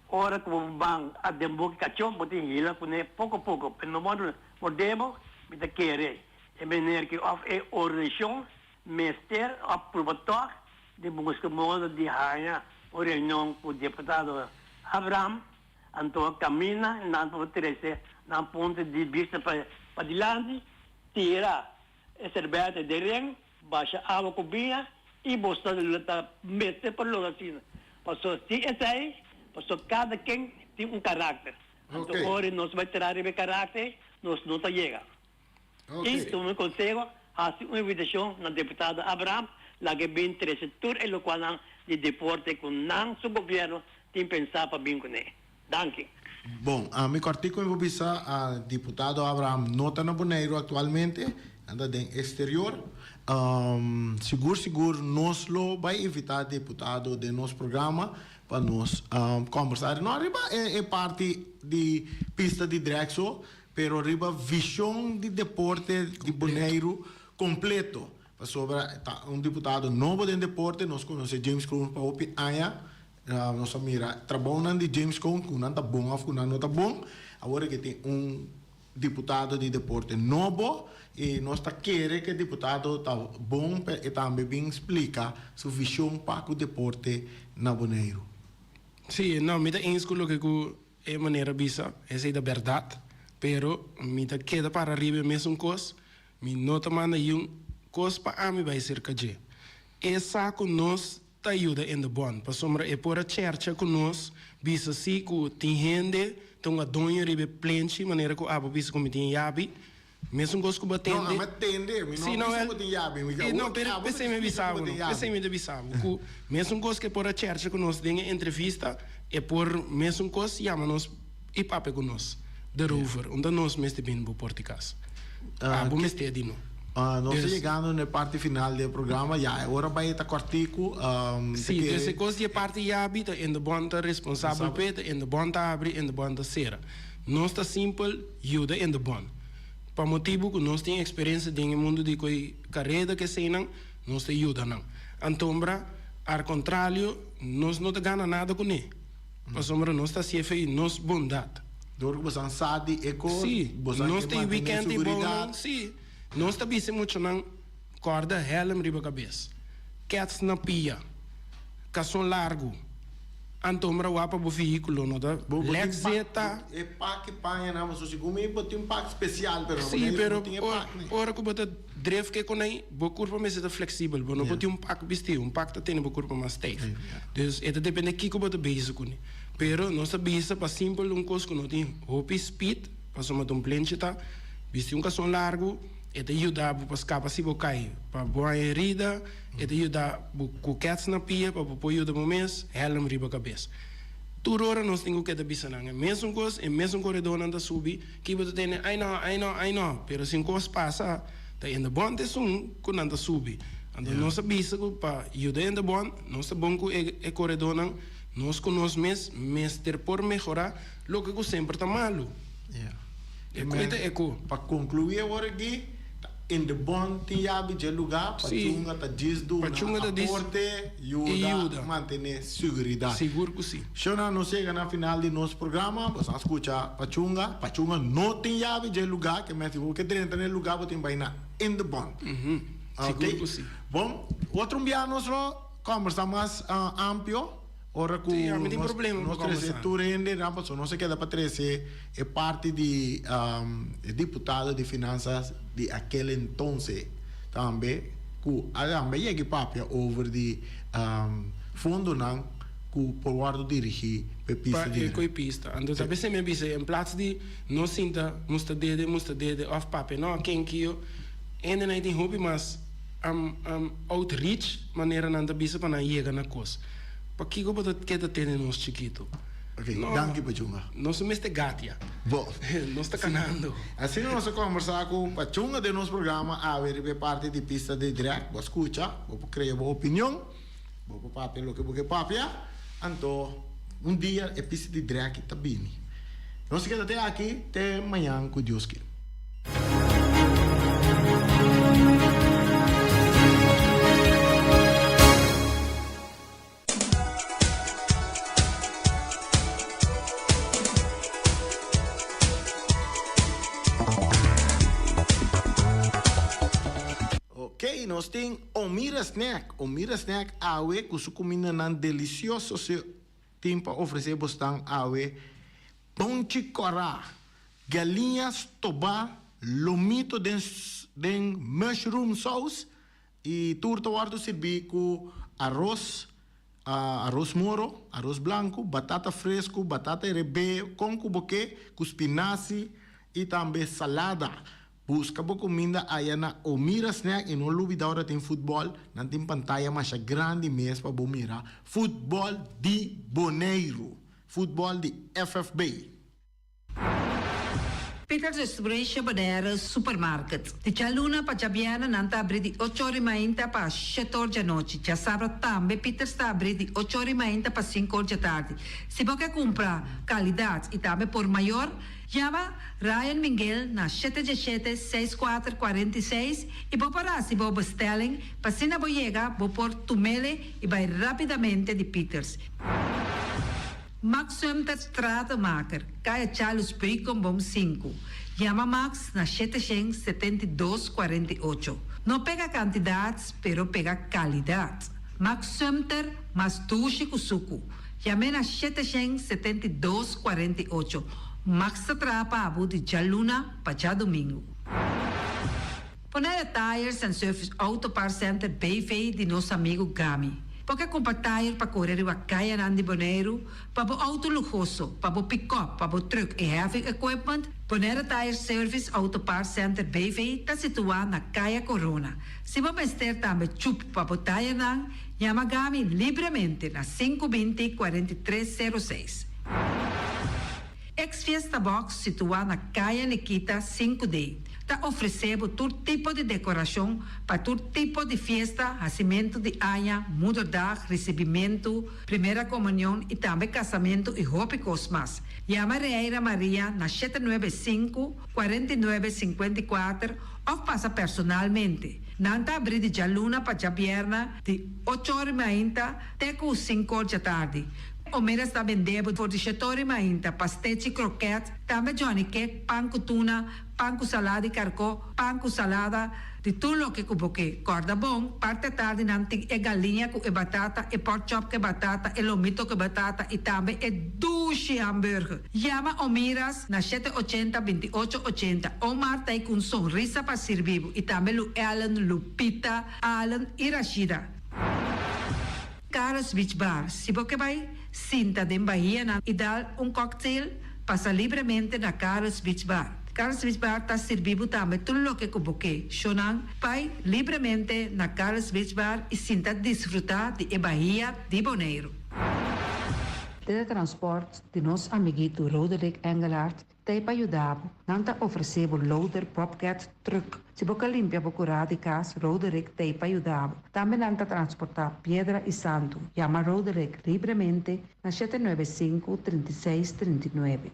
ora ku bo ban a den boki kachó, bo tin hila kuné poko poko, pero no mòrdu mordé bo, mi ta kere e mener ki òf e organisashon mester òf pruba tòg di buska modo di haña un reunion ku diputado Abraham, anto kaminda nan por trese nan punto di bista padilanti, tira e serbete den ren. Basha awa ku biña i boso ta mester pa logra asina. Pasobra sin esei, pasobra kada ken tin un karakter. Anto ora nos bai traha riba e karakter ei, nos no ta yega. I tuma mi konseho, hasi un invitashon na Deputado Abraham, laga e bin trese tur e lokualnan di deporte ku nan su gobièrnu tin pensá pa bin kuné. Danki. Bon, ami kòrtiku mi por bisa, diputado Abraham no ta na Boneiru aktualmente, nan ta den eksterior. Sigur sigur nos lo bai invitá diputado den nos programa pa nos kòmbersá, no riba e parti di pista di drèg so, pero riba vishon di deporte di Boneiru kompleto. Pasobra ta un diputado nobo den deporte, nos konosé James Kroon pa hopi aña. Nos a mira trabounan di James Cone ku nan ta bon òf ku nan no ta bon. Awor ke tin un diputado di deporte nobo i nos ta kere ku e diputado ta bon pa e tambe bin splika su vishon pa ku deporte na Boneiru. Sí, no, mi ta eens ku loke ku e manera bisa, esei ta bèrdat, pero mi ta keda para riba e mesun kos, mi no ta manda yun kos pa ami bai serka dje. E sa ku nos ta yuda Indebon, pasobra e por a chèrcha ku nos, bisa si ku tin hende ta un adoño riba e plenchi, manera ku abo bisa ku mi tin yabi, Mesun kos ku bo tende. No, ami a tende, mi no a bisa ku tin yabi. Mi No, pero p'esei mi a bisa bo, no, p'esei mi ta bisa bo ku mesun kos ku e por a chèrcha ku nos den e entrevista, e por mesun kos yama nos i papia ku nos derover, unda nos mester bini bo por di kas. Abo mester di no. Nos ta yegando na e parti final di e programa, ya e ora bai ta kòrtiku. Sí, dus e kos di e parti yabi ta Indebon ta responsabel p'e, ta Indebon ta habri, Indebon ta sera. Nos ta simpel yuda Indebon. Pa motibu ku nos tin eksperensia den e mundu di koe kareda ku eseinan, nos ta yuda nan. Antombra, al kontralio, nos no ta gana nada kuné, pasobra nos ta hasié fe nos bondat. Dor ku boso a sa di e kos, Sí, boso a nos ke ta e mantené wikènt ei bou nan, seguridat. sí. Nos ta bisa e muchanan, kòrda hèlm riba kabes, kèts na pia, kason largu. Antombra wak pa bo vehículo no ta Bo bo tin lek pak zeta. E pak e paña nan pasobra segun mi bo tin un pak spesial pero Sí, Boneiru pero no tin e pak ne. ora ku bo ta dref ke konai bo kurpa mester ta fleksibel bo no por tin un pak bisti un pak ta tene bo kurpa mas stijf dus e ta depende kiko bo ta bezig kune pero nos ta bisa pa simpel un kos ku no tin hopi speed pasobra ta un plenchi ta bisti un kason largu e ta yuda bo pa skapa si bo kai pa bo haña herida. E ta yuda bo ku kèts na pia pa bo por yuda bo mes, hèlm riba kabes. Tur ora nos tin ku keda bisa nan e mesun kos, e mesun koredónan ta subi, ki bo ta tende ai no, ai no, ai no, pero si un kos pasa, ta hende bon ta esun ku nan ta subi. Anto nos a bisa ku pa yuda hende bon, nos ta bon ku e e koredónan, nos ku nos mes mester por mehorá loke ku semper ta malu. E ku e ta e ku. Pa konkluí awor aki. Ta in de bon tin yabi dje luga, Pachunga ta djis duna aporte, yuda mantene seguridat. Sigur ku si. Shona nos yega na final di nos programa, boso a skucha Pachunga, Pachunga no tin yabi dje luga, ke mester bo ke drenta na e luga bo tin bai na in de bon. Sigur ku si. Bon, otro un bia nos lo kombersa mas ampio. Ora ku nos trese tur hende nan pasobra nos a keda pa trese e parti di e diputado di finansas di akel entonces tambe ku a tambe yega i papia over di fondonan ku por wòrdu dirigí pa e pista di. Pa e koe pista. Anto ta bes mi a bisa en plats di nos sinta musta dede musta dede òf papia no ken kiyo hendenan ei tin hopi mas outreach manera nan ta bisa pa nan yega na kos. Pakiko bo ta keda tene nos chikitu? Ok, danki Pachunga. Nos no mester gatia. Bo. Nos ta kanando. Asina nos a kombersá ku Pachunga den nos programa awe riba e parti di Pista di Drag. Bo a skucha, bo por krea bo opinion, bo por papia loke bo ke papia. Anto un dia e Pista di Drag ta bini. Nos ta keda te aki te mañan ku Dios kier. Ok, nos tin Omira Snack. Omira Snack awe ku su kumindanan delisioso se tin pa ofresé bosnan awe Ponchi kòrá, galiña stobá, lomito den den mushroom sauce i tur ta wòrdu sirbí ku aros, aros moro, aros blanku, batata fresku, batata erebé, kon ku bo ke, ku spinasi i tambe salada. Buska bo kuminda aya na Omira Snack i no lubida ora tin futbòl, nan tin pantaya masha grandi mes pa bo mira futbòl di Boneiru. Futbòl di FFB. Peters Restauration Bonaire Supermarket. Di djaluna pa djabièrnè nan ta abrí di ocho or i mainta pa shete or djanochi. Djasabra tambe Peters ta abrí di ocho or i mainta pa sinku or djatardi. Si bo ke kumpra kalidat i tambe por mayor, yama Ryan Minguel na shete djeshete seis kuater 46 i bo por hasi bo bestelling pa asina bo yega bo por tumele i bai rapidamente di Peters. Max Sumter Stratenmaker, Kaya Charles Beukenboom sinku. Yama Max na 772 48. No pega kantidat, pero pega kalidat. Max Sumter, mas dushi ku suku. Yam'é na 772 48. Max ta traha pa bo di djaluna pa djadumingu. Bonaire Tires and Service Auto Parts Center BV di nos amigu Gami. Bo ke kumpra tire pa kore riba kayanan di Boneiru, pa bo outo luhoso, pa bo pikòp, pa bo trùk i heavy equipment? Bonaire Tire Service Auto Parts Center BV ta situá na Kaya Korona. Si bo mester tambe chup pa bo tayernan, yama Gami libremente na 520 43 06. Ex Fiesta Box situá na Kaya Nikita 5D ta ofresé bo tur tipo di dekorashon pa tur tipo di fiesta, hasimentu di aña, moederdag, risibimentu, primera komunion i tambe kasamentu i hopi kos mas. Yama Reira Maria na 795 49 54 òf pasa personalmente. Nan ta abrí di djaluna pa djabièrnè di 8 or di mainta te ku 5 or djatardi. Omeras ta bende bo for di 7 or di mainta pastechi, kroket, tambe johnny cake, pan ku tuna, pan ku salada di karkó, pan ku salada, di tur loke ku bo ke. Kòrda bon, parti atardi nan tin e galiña ku e batata, e pork chop ku e batata, e lomito ku e batata i tambe e dushi hamburger. Yama Omiras na 780 28 80. Omar ta ei ku un sonrisa pa sirbi bo i tambe Lu Ellen, Lupita, Allen i Rashida. Carlos Beach Bar, Si bo ke bai sinta den bahianan i dal un cocktail, pasa libremente na Carlos Beach Bar. Carlos Beach Bar ta sirbi bo tambe tur loke ku bo ke. Shownan, bai libremente na Carlos Beach Bar i sinta disfrutá di e bahia di Boneiru. Teletransport di nos amiguito Roderick Engelhardt ta ei pa yuda bo. Nan ta ofresé bo loader, bobcat, truck. Si bo ke limpia bo kurá di kas, Roderick ta ei pa yuda bo. Tambe nan ta transportá piedra i santu. Yama Roderick libremente na 795 36 39.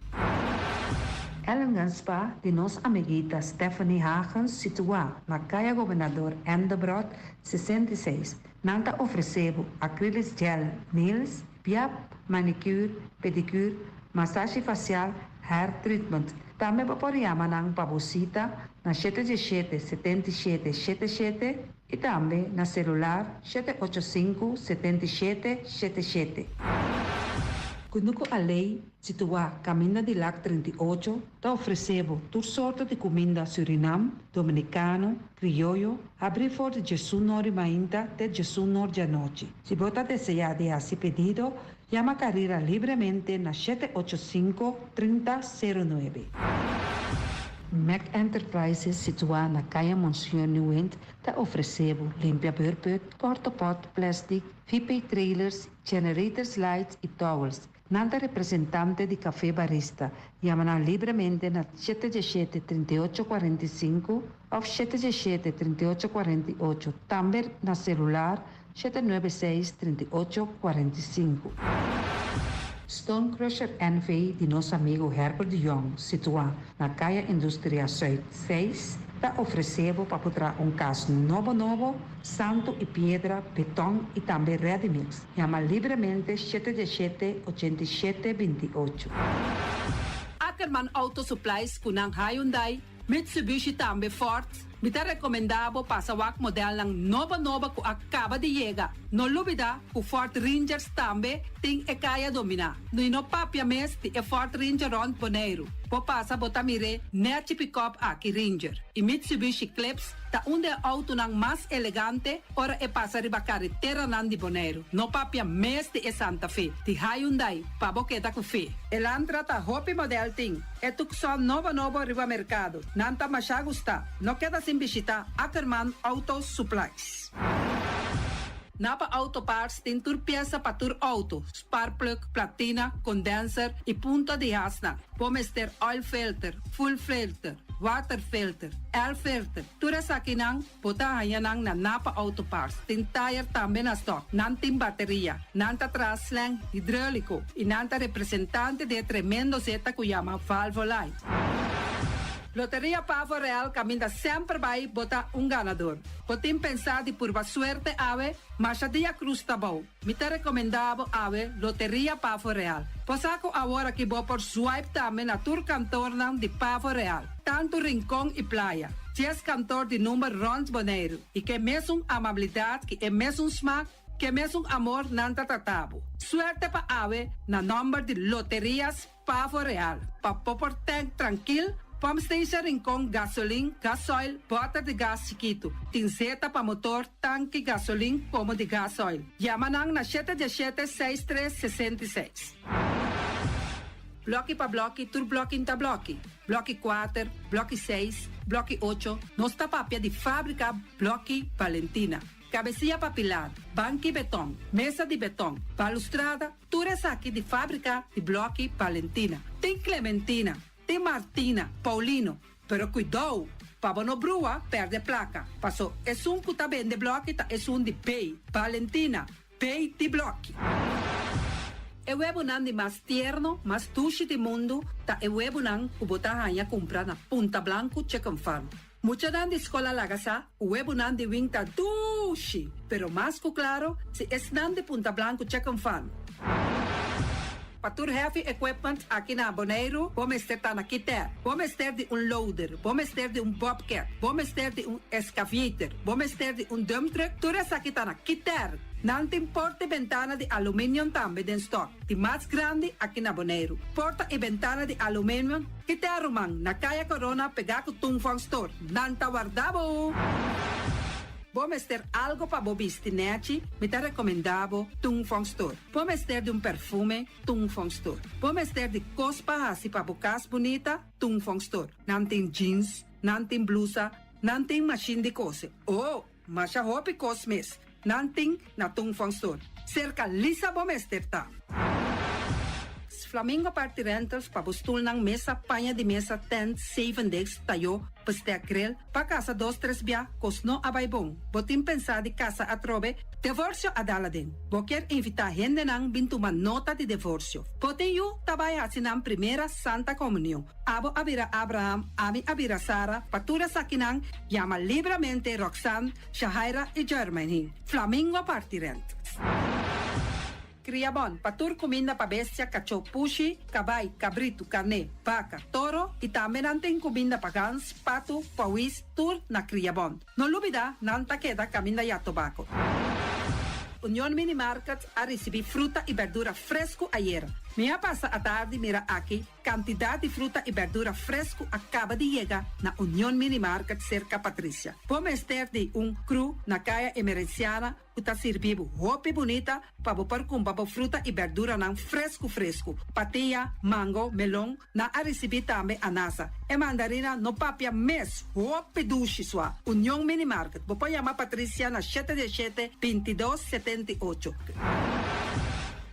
Ellingen Spa di nos amiguita Stephanie Hagens, situá na Kaya Gobernador Endebrot 66. Nan ta ofresé bo acrylic gel nails, BIAP, manicure, pedicure, masashi fasial, hair treatment. Tambe bo por yama nan pa bo sita na 717 77 77 i tambe na selular 785 77 77. Kunuku Alei, situá Kaminda di Lac 38, ta ofresé bo tur sorto di kuminda Surinam, Dominikano, Krioyo, habrí for di 11 or di mainta te 11 or di anochi. Si bo ta deseá di hasi pedido, yama Carrera libremente na 785 3009. Mac Enterprises, situá na Kaya Monsieur Nieuwind, ta ofresé bo limpia beurput, porta-pot, plastic, VP trailers, generators lights i towels. Nan ta representante di Café Barista. Yama nan libremente na 717 38 45 òf 717 38 48. Tambe na selular 796 38 45. Stone Crusher NV di nos amigu Herbert de Jong, situá na Kaya Industria Zuid 6, ta ofresé bo pa traha un kas nobo nobo, santu i piedra, beton i tambe ready mix. Yama libremente 717 87 28. Ackerman Auto Supplies ku nan Hyundai, Mitsubishi tambe Ford. Mi ta rekomendá bo pasa wak modelnan nobo nobo ku a kaba di yega. No lubidá ku Ford Rangers tambe tin e kaya dominá. No no papia mes di e Ford Ranger rònt Boneiru. Bo pasa bo ta mir'é nèchi pick-up aki Ranger. I Mitsubishi Eclipse ta un di e outonan mas elegante ora e pasa riba kareteranan di Boneiru. No papia mes di e Santa Fe, di Hyundai, pa bo keda ku fe. Elantra ta hopi model tin. E Tucson nobo nobo riba merkado. Nan ta masha gusta. No keda sin bishitá Ackerman Auto Supplies. Napa Auto Parts tin tur piesa pa tur outo, spark plug, platina, condenser i punta di hasnan. Bo mester oil filter, fuel filter, water filter, air filter. Tur esakinan bo ta haña nan na Napa Auto Parts. Tin tire tambe na stock. Nan tin bateria. Nan ta traha slang hidráuliko i nan ta representante di e tremendo zeta ku yama Valvoline. Loteria Pavo Real kaminda semper bai bo ta un ganadó. Bo tin pensá di purba suerte awe, masha dia krus ta bou. Mi ta rekomendá bo awe Loteria Pavo Real. Bo sa ku awor aki bo por swipe tambe na tur kantornan di Pavo Real. Tantu Rincon i Playa. 10 kantor di number rònt Boneiru. I ku e mesun amabilidat, ku e mesun smak. Ke mesun amor nan ta trata bo. Suerte pa awe na nòmber di Loterias Pavo Real. Pa bo por tank trankil, pump station Rincon gasolin, gasoil, bòter di gas chikitu. Tin zeta pa motor, tanki gasolin komo di gasoil. Yama nan na shete diesshete seis tres 66. Blòki pa blòki, tur blòki n'ta blòki. Blòki kuater, blòki seis, blòki ocho, nos ta papia di fábrika Blòki Valentina. Cabecilla pa pilar, banki beton, mesa di beton, balustrada, tur esaki di fábrika di Blòki Valentina. Tin Clementina, tin Martina, Paulino, pero cuidou pa bo no brua perde placa, paso esun cu ta bende blòki ta esun di B, Valentina, B di Blòki. E webunan di mas tierno, mas dushi di mundu ta e webunan cu bo ta haña cumpra na Punta Blanco Chicken Farm. Muchanan di skol a laga sa ku webunan di wing ta dushi, pero mas ku klaro si esnan di Punta Blanku Chicken Farm. Pa tur heavy equipment aki na Boneiru bo mester ta na Kiter. Bo mester di un loader, bo mester di un bobcat, bo mester di un excavator, bo mester di un dump truck, tur esaki ta na Kiter. Nan tin porta i bentana di aluminium tambe den stock. Di mas grandi aki na Boneiru. Porta i bentana di aluminium Ki te ruman na Kaya Corona pegá ku Tung Fong Store. Nan ta warda bo! Bo mester algo pa bo bisti nèchi? Mi ta rekomendá bo Tung Fong Store. Bo mester di un perfume? Tung Fong Store. Bo mester di kos pa hasi pa bo kas bunita? Tung Fong Store. Nan tin jeans, nan tin blusa, nan tin mashin di kose. Oh! Masha hopi kos mes nan tin na Tung Fong Store. Serka Lisa bo mester ta. Flamingo Party Rentals pa bo stulnan, mesa, paña di mesa, tent, zeven desk, tayo, bestek, grill, pa kasa dos tres bia, kos no a bai bon. Bo tin pensa di kasa atrobe? Devorsio a dal aden. Bo kier invita hendenan bin tuma nota di devorsio. Bo tin yu ta bai haci nan primera Santa Comunion. Abo a bira Abraham, ami a bira Sara, pa tur esakinan Yama libramente Roxanne, Shahaira i Jermaine. Flamingo parti rent. Kria bon pa tur kuminda pa bestia, kachó, pushi, kabai, kabritu, karné, baka, toro i tambe nan tin kuminda pa gans, patu, pawis, tur na Kria Bon. No lubida nan ta keda kaminda ya tobako. Union Mini Market a risibí fruta i berdura fresku ayera. Mi a pasa atardi mira aki Kantidat di fruta i bèrdura fresku a kaba di yega na Union Mini Market serka Patricia. Bo mester di un kru na Kaya Emerenciana ku ta sirbi bo hopi bunita pa bo por kumpra bo fruta i bèrduranan fresku fresku. Patia, mango, melon, nan a risibí tambe anasa. E mandarina no papia mes, hopi dushi sua. Union Mini Market, bo por yama Patricia na shete diesshete, 22, 78.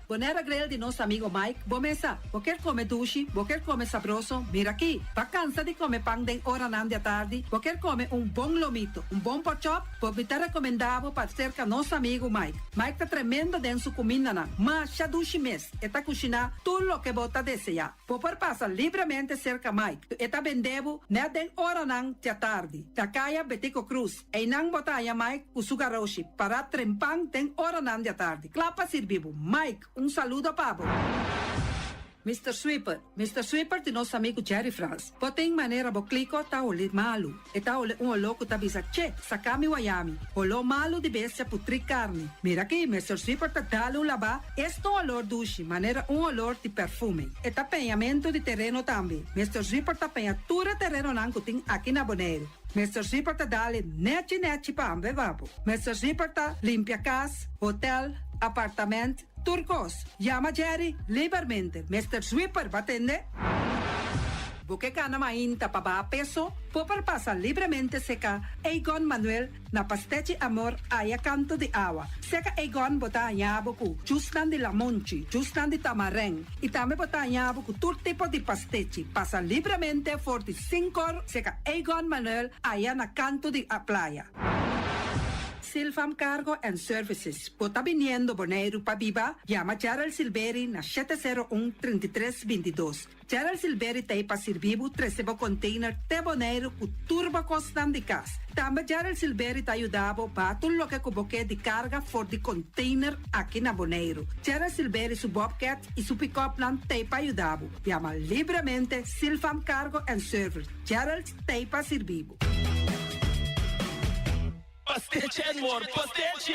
Bonera Grill di nos amigo Mike, bo mesa. Bo kier come dushi, bo kier come sabroso, mira aki. Ba cansa di come pan den oranan di atardi, bo kier come un bon lomito, un bon porkchop, bo mi ta recomenda bo pa cerca nos amigo Mike. Mike ta tremendo den su cumindanan, masha dushi mes, e ta cushina tur loke bo ta desea. Bo por pasa libremente cerca Mike, e ta bende bo net den oranan di atardi, na caya Betico Cruz. Einan bo ta haña Mike ku su garoshi pará trempan den oranan di atardi, kla pa sirbi bo. Mike, un saludo pa bo. Mister Sweeper, Mister Sweeper di nos amigu Jerry Frans. Bo tin manera bo kliko ta holi malu. E ta holi un oló ku ta bisa, Che, saka mi wayami. Holó malu di bestia putrí karni. Mira aki, Mister Sweeper ta dal un labá. Es ta un olor dushi, manera un olor di perfume. E ta peñamentu di tereno tambe. Mister Sweeper ta peña tur e terenonan ku tin aki na Boneiru. Mister Zipper ta dale nechi nechi pa hamber babo. Mister Zipper ta limpia cas, hotel, apartament, tur cos. Yama Jerry libermente. Mister Zwipper ba tende? Bo ke gana mainta pa baha peso? Bo por pasa libremente seca Egon Manuel Na Pastechi Amor aya kanto di awa. Seka Egon bo ta haña bo ku jusnan di lamonchi, jusnan di tamarèn i tambe bo ta haña bo ku tur tipo di pastechi. Pasa libremente for di sinkor seka Egon Manuel aya na kanto di a playa. Silfam Cargo and Services, Bo ta biniendo Boneiru pa biba? Yama Gerald Silberi na 701 33 22. Gerald Silberi ta ei pa sirbi bo trese bo container te Boneiru ku tur bo kosnan di kas. Tambe Gerald Silberi ta yuda bo baha tur loke ku bo ke di karga for di container aki na Boneiru. Gerald Silberi su bobcat i su pick-upnan ta ei pa yuda bo. Yama libremente Silfam Cargo and Service. Gerald ta ei pa sirbi bo. Pastechi and more, pastechi!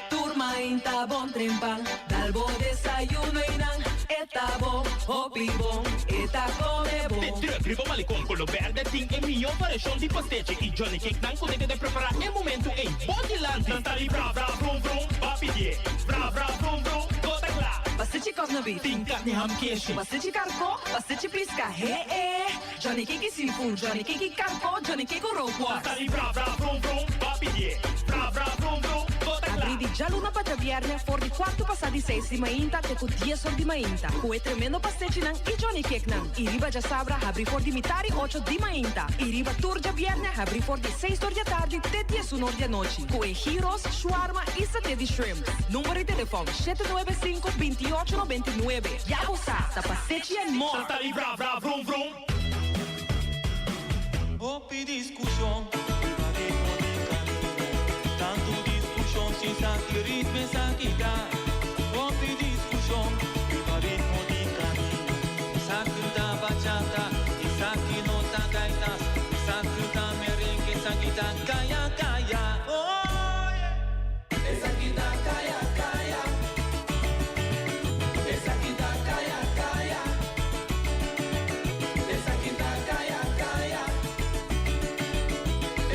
Tur mainta bon trempan, dal bo desayuno y nan e ta bon, hopi bon, e ta come bon. De truck riba Malecon color berde tin e miyo variacion di pastechi y Johnny Cake nan cu ta keda prepara e momento ey bo dilanti. Nan ta di bra bra vrum vrum, ba pidie, bra bra vrum vrum, bo ta cla. Pastechi cosna beef. Tin carni ham keshi. Pastechi carco, pastechi pisca, he e. Johnny Cake seafood, Johnny Cake carco, Johnny Cake rookworst. Nan ta di bra bra vrum vrum, ba pidié. Bra bra vrum vrum, bo ta kla. Abrí di djaluna pa djabièrnè for di kuartu pasá di seis di mainta te ku dies or di mainta ku e tremendo pastechinan i Johnny Cakenan. I riba djasabra habrí for di mitá di ocho di mainta i riba tur djabièrnè habrí for di seis or di atardi te diesun or di anochi ku e gyros, shawarma i saté di shrimp. Number di telefòn, 795 28 99. Ya bo sa, ta pastechi and more! Nan ta di bra bra vrum vrum. Hopi diskushon riba ritmo di kamino. Tantu diskushon sin sa ki ritmo esaki ta. Hopi diskushon riba ritmo di kamino. Esaki ta bachata, esaki no ta gaitas. Esaki ta merengue, esaki ta kaya kaya. Oh yeah. Esaki ta kaya kaya. Esaki ta kaya kaya. Esaki ta kaya kaya.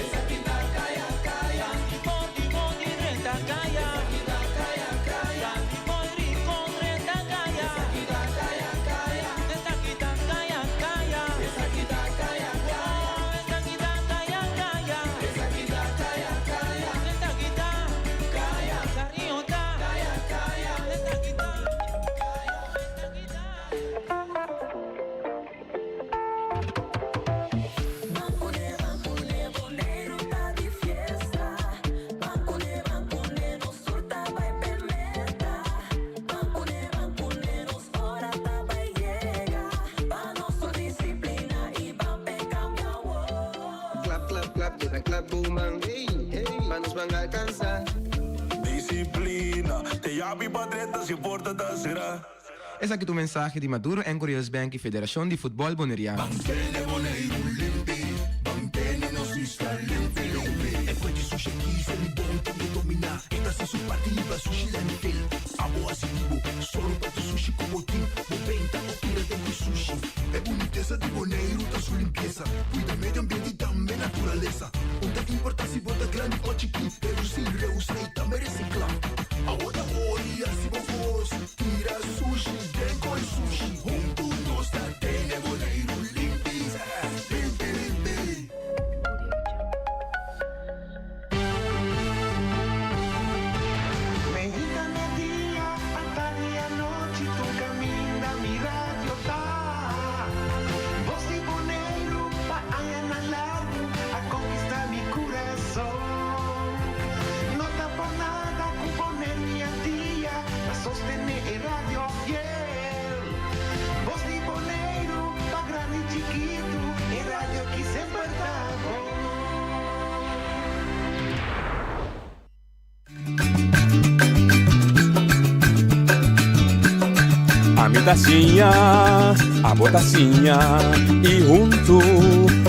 Esaki ta kaya kaya. Di por di bon di drenta kaya. Esaki ta kaya kaya. Di por rincon drenta kaya. Esaki ta kaya kaya. Esaki ta kaya kaya. Esaki ta kaya kaya. Oh, esaki ta kaya kaya. Esaki ta kaya kaya. Esaki ta kaya. Cariño ta kaya kaya. Esaki ta kaya. Esaki ta. Klap klap klap keda klap bo man hey hey pa nos ban alcansa. Disciplina, te yabi pa drenta si porta ta cera. Esaki ta un mensahe di Maduro en Curios Bank y Federacion di Futbol Boneriano. Ban tene Boneiru limpi, ban tene nos isla limpi limpi. E fuente sushi aki se mi bon tin e dominá. E ta hasi su parti liba sushi landfill. Abo hasi di bo, solo pa tu sushi ku bo tin. Bo benta o tira den ku sushi. E bunitesa di Boneiru ta su limpiesa. Kuida medio ambiente i tambe naturalesa. Un ta importá si bo ta grandi o chikí. Redusí, reusá i tambe resiklá. Abo ta hori hasi bo kos. Tira sushi den koi sushi. Huntu nos ta tene Boneiru limpi, limpi, limpi. Meinta media, atardi anochi tur caminda mi radio ta. Voz di Boneiru pa añanan largu a conquista mi curason. No ta por nada cu pone mi al dia pa sostene e radio fiel. Voz di Boneiru pa grandi y chikitu e radio aki semper ta bon. Ami ta siña, abo ta siña y huntu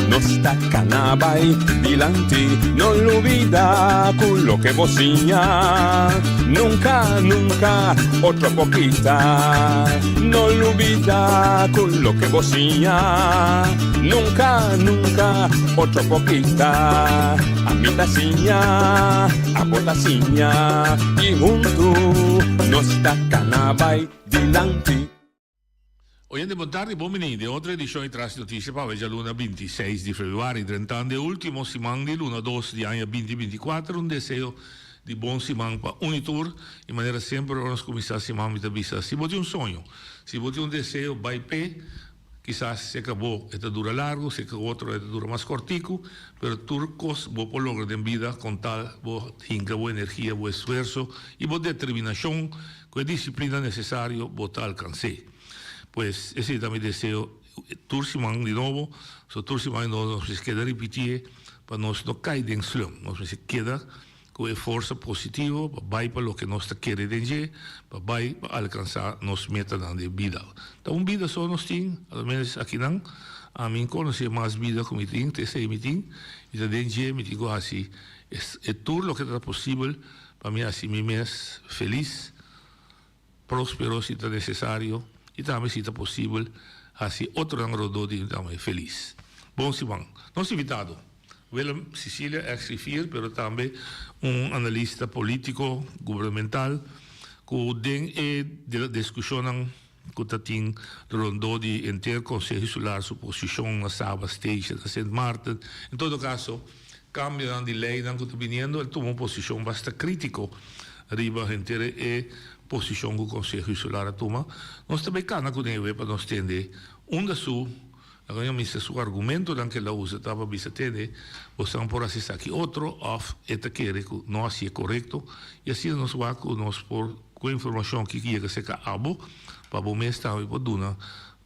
nos ta cana bay dilanti. No lubida cu loke bo siña nunca, nunca otro por kita. No lubida cu loke bo siña nunca, nunca otro por kita. Ami ta siña, abo ta siña y huntu nos ta cana bay dilanti. Oyente bon tardi, bon bini den otro edicion di Tras di Noticia pa awe djaluna 26 di februari, drentando e ultimo siman di luna dos di aña binti binti kuater. Un deseo di bon siman pa un y tur y manera semper ora nos cuminsa siman mi ta bisa si bo tin un soño, si bo tin un deseo bay p'e. Kisas si e bo e ta dura largu, si e otro e ta dura mas kòrtiku, pero tur kos bo por logra den bida kon tal bo hinka bo energia, bo esfuerso i bo determinashon ku e disiplina nesesario bo ta alkans'é. Pues esei ta mi deseo tur siman di nobo, so tur siman di nobo nos mester keda ripitié pa nos no kai den slum, nos mester keda Ku e forsa positivo pa bai pa loke nos ta kere den dje, pa bai pa alkansá nos metanan den bida. Ta un bida so nos tin, alomenos akinan. Ami konosé mas bida ku mi tin, ta esei mi tin, i ta den dje mi tin ku hasi E tur loke ta posibel pa mi hasi mi mes felis, próspero si ta nesesario i tambe si ta posibel hasi otronan rondó di mi tambe felis. Bon siman. Nos invitado, Willem Cicilia, ex griffier pero tambe un analista polítiko gubernamental ku den e diskushonnan ku ta tin rondó di henter Konseho Insular su posishon na Saba Station, na Sint Maarten. En todo kaso, kambionan di leinan ku ta biniendo, el tuma un posishon basta krítiko riba henter e posishon ku Konseho Insular a tuma. Nos ta bai kana kuné awe pa nos tende unda su, laga mi mester su argumentonan ku el a usa ta pa bisa tende, bosan por hasi esaki otro òf e ta kere ku no hasié korekto i asina nos wak ku nos por Ku e informashon aki yega serka abo, pa bo mes tambe por duna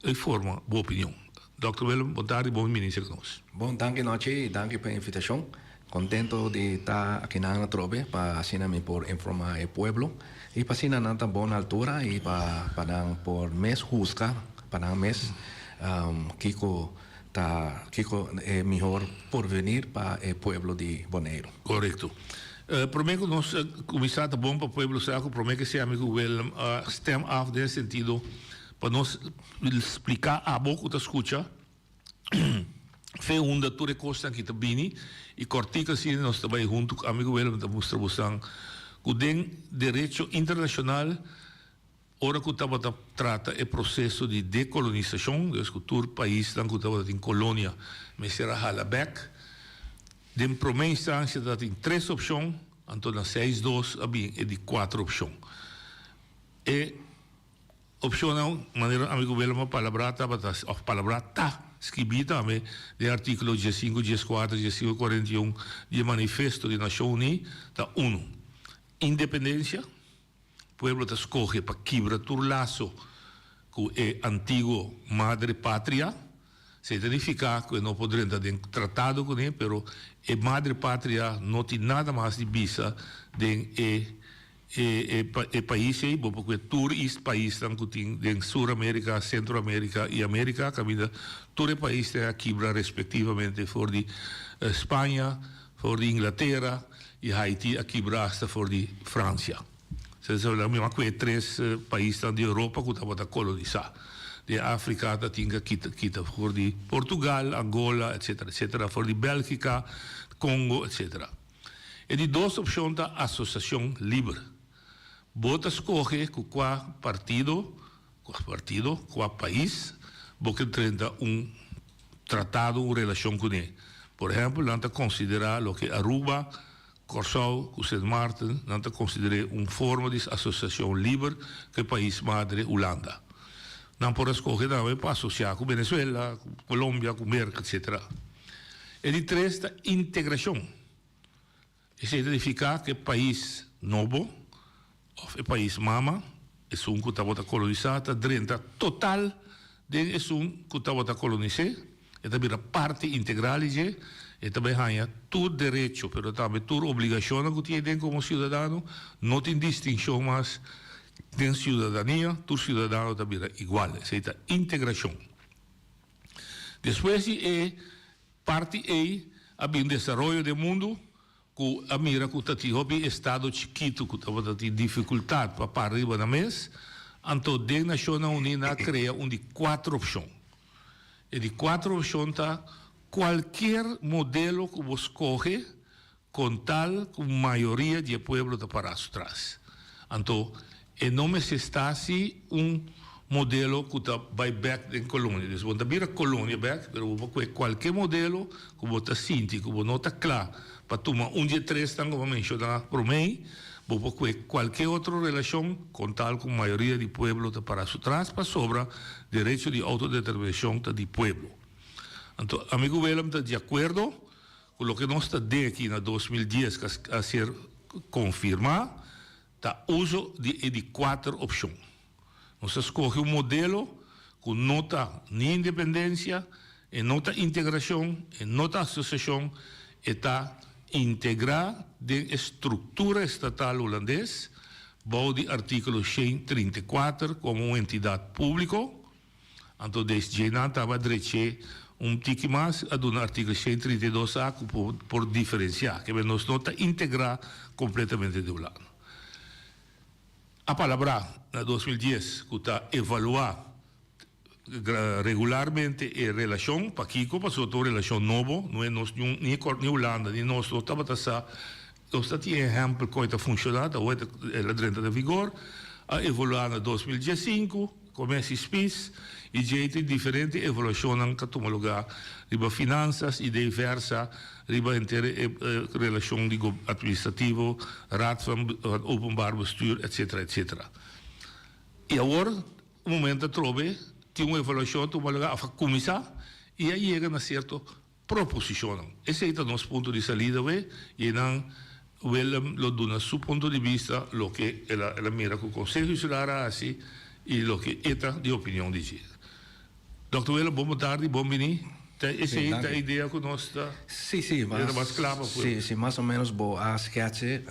i forma bo opinion. Dòkter Willem, bon tardi, bon bini serka nos. Bon, danki Nochi i danki pa e invitashon. Kontento di ta akinan atrobe pa asina mi por informa e pueblo i pa asina nan ta bon na altura i pa pa nan por mes husga pa nan mes kiko ta kiko e mihor porvenir pa e pueblo di Boneiru. Korekto. Promé ku nos kuminsá ta bon pa pueblo sa ku promé ke sea mi ku Willem a stem af den e sentido pa nos spliká abo ku ta skucha fe unda tur e kosnan aki ta bini i kòrtiku asina nos ta bai huntu ku ami ku Willem ta mustra bosan ku den derecho internashonal Ora ku tabata trata e proseso di dekolonisashon, dus ku tur paisnan ku tabata tin kolonia mester a hala bèk, den promé instansia tabatin tres opshon, anto na seis dos a bin e di kuater opshon. E opshonnan, manera amigu Willem a palabrá tabata, òf palabrá ta skibí tambe den artíkulo diesinku, dieskuater, diesinku kuarenta i un di e Manifesto di Nashon Uní, ta unu, independensia, Pueblo ta scoge pa kibra tur laso cu e antiguo madre patria. Esey ta nifica cu e no por drenta den tratado cune, pero e madre patria no tin nada mas di bisa den e e e pais ey. Bo por cu tur e paisnan cu tin den Sur America, Centro America y America caminda tur e paisnan a kibra respectivamente for di Spaña, For di Inglatera i Haiti a kibra asta for di Francia. Mi a kue tres paisnan di Europa ku tabata kolonisá. Den Afrika ta tin ke kita for di Portugal, Angola, etsetera, etsetera, for di Bèlgika, Kongo, etsetera. E di dos opshon ta asosiashon liber. Bo ta skohe ku kua partido Kua partido, kua pais bo ke drenta un tratado, un relashon kuné? Por ehèmpel, nan ta konsiderá loke Aruba, Kòrsou ku Sint Maarten, nan ta konsider'é un forma di asosiashon liber ku e pais madre Hulanda. Nan por a skohe tambe pa asosiá ku Venezuela, ku Colombia, ku Merka, etsetera. E di tres ta integrashon. Esei ta nifiká ku e pais nobo òf e pais mama, esun ku tabata kolonisá, ta drenta total den esun ku tabata kolonis'é, e ta bira parti integral di dje, e ta bai haña tur derecho pero tambe tur obligashonnan ku tin aden komo siudadano, no tin distinshon mas den siudadania, tur siudadano ta bira igual. Esei ta integrashon. Despues di e Parti ei a bin desaroyo den mundu ku a mira ku ta tin hopi estado chikitu ku tabata tin difikultat pa para riba nan mes, anto den Nashonnan Uní nan a krea un di kuater opshon. E di kuater opshon ta kualkier modelo ku bo skohe Con tal cu mayoria di e pueblo ta para su tras. Anto e no mester sta si un modelo cu ta bay bek den colonia. Dus bo no ta bira colonia bek, pero bo por coge cualke modelo cu bo ta sinti cu bo no ta cla pa tuma un di e tresnan cu bo a menciona prome, bo por coge cualke otro relacion con tal cu mayoria di pueblo ta para su tras pasobra derecho di autodeterminacion ta di pueblo. Anto ami cu Willem ta di acuerdo. Ku loke nos ta den aki na 2010 ku a ser konfirmá ta uso di e di kuater opshon. Nos a skohe un modelo ku no ta ni independensia, e no ta integrashon, e no ta asosiashon, e ta integrá den e struktura estatal hulandes bou di artíkulo 134 komo un entidat públiko. Anto des dje nan taba dreché. Un tiki mas a duna artíkulo 132 A ku por por diferensiá, ke nos no ta integrá kompletamente den Hulanda. A palabrá na 2010 ku ta evaluá regularmente e relashon, pakiko? Pasobra ta un relashon nobo, no e nos niun ni ni Hulanda ni nos no tabata sa, nos ta tin ehèmpel kon e ta funshoná, ta awor el a drenta na vigor, a evaluá na 2015. Commercie Spies y djey tin diferente evaluacionnan ta tuma lugar riba finanzas y diversa riba henter e relacion di administrativo, Raad van Openbaar Bestuur etc. Etc. Y awor un momento atrobe tin un evaluacion a tuma lugar of a cuminsa y a yega na cierto Proposicionnan. Esey ta nos punto di salida we y eynan Willem lo duna su punto di bista loke el a el a mira cu Conseho Insular a haci y loke e ta di opinion di dje. Dòkter Willem bon tardi, bon bini. Ta esey ta e idea cu nos ta Sí, sí, mas, mas cla pa pueblo. Sí, sí, mas o menos bo a sketche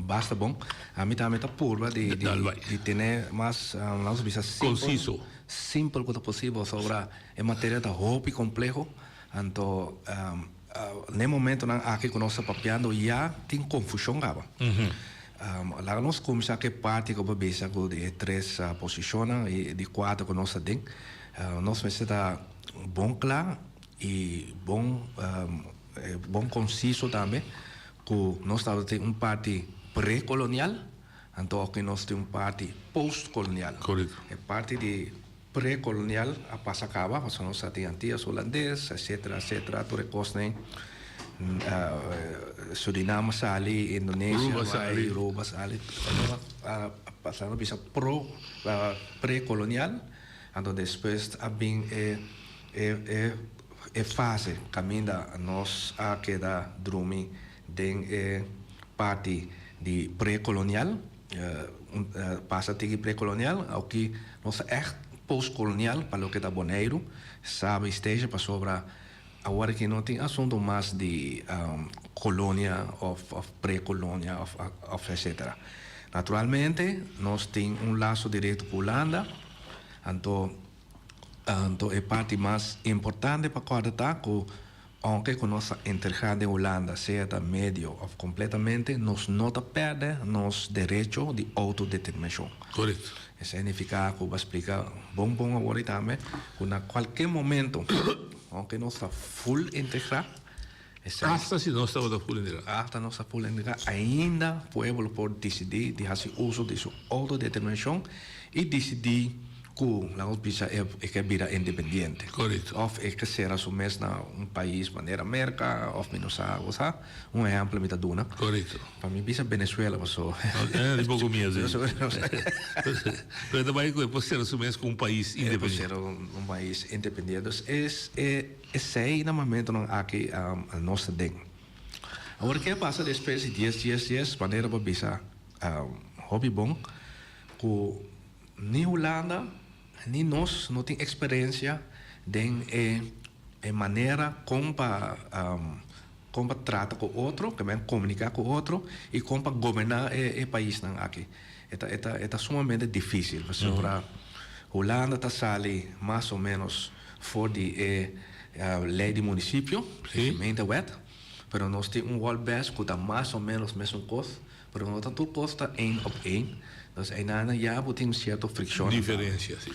basta bon. Ami tambe ta purba di di di tene mas laten bisa simpel. Conciso. Simpel cu ta posibel sobra E materia ta hopi compleho, anto n'e momentonan aki cu nos ta papiando ya tin confusion caba. Laga nos cuminsa cu e parti cu bo bisa cu di e tres posicionnan y di cuater cu nos ta den. Nos mester ta bon cla y bon bon conciso tambe cu nos tabata tin un parti precolonial, anto aki nos tin un parti postcolonial. E parti di Pre-kolonial a pasa kaba, pasobra nos a tin Antillas Hulandes, etcetera, etcetera, tur e kosnan. Surinam a sali, Indonesia a sali, Aruba a sali. A pasa nos bisa pro, pre-kolonial, anto despues a bin e e e fase kaminda nos a keda drumi den e parti di pre-kolonial. Pasa tiki prekolonial, aunke nos ta ègt postkolonial pa loke ta Boneiru, Saba i Stesia pasobra awor aki no tin asuntu mas di kolonia òf prekolonia òf etsetera. Naturalmente nos tin un laso direkto ku Hulanda, anto anto e parti mas importante pa kòrda ta ku Aunke ku nos ta entrega den Hulanda, sea ta medio òf kompletamente, nos no ta pèrdè nos derecho di outodeterminashon. Korekto. Esei nifiká ku bo a splika bon bon awor i tambe ku na kualke momento, aunke nos ta ful integrá, esei. Asta si nos tabata ful integrá. Asta nos ta ful integrá, ainda pueblo por disidí di hasi uso di su outodeterminashon i disidí. Ku laga nos bisa e e ke bira independiente. Korekto. Òf e ke sera su mes na un pais manera Merka òf mi no sa bo sa. Un ehèmpel mi ta duna. Korekto. Pa mi bisa Venezuela paso. E di poko miedu. Pero e ta bai ku e por sera su mes ku un pais independiente. E por sera un pais independiente. Dus es e esei na momentonan aki nos ta den. Awor ke a pasa despues di dies dies dies manera bo bisa hopi bon ku. Ni Hulanda ni nos no tin experencia den e e manera con pa con pa trata cu otro, ke men comunica cu otro y con pa goberna e e paisnan aki. E ta e ta e ta sumamente dificil pasobra Hulanda ta sali mas o menos for di e ley di municipio, e gemeentewet, pero nos tin un wolbes cu ta mas o menos mesun cos. Pero no ta tur kos ta één op één. Dus einan ya bo tin un sierto frikshon. Diferensia, si.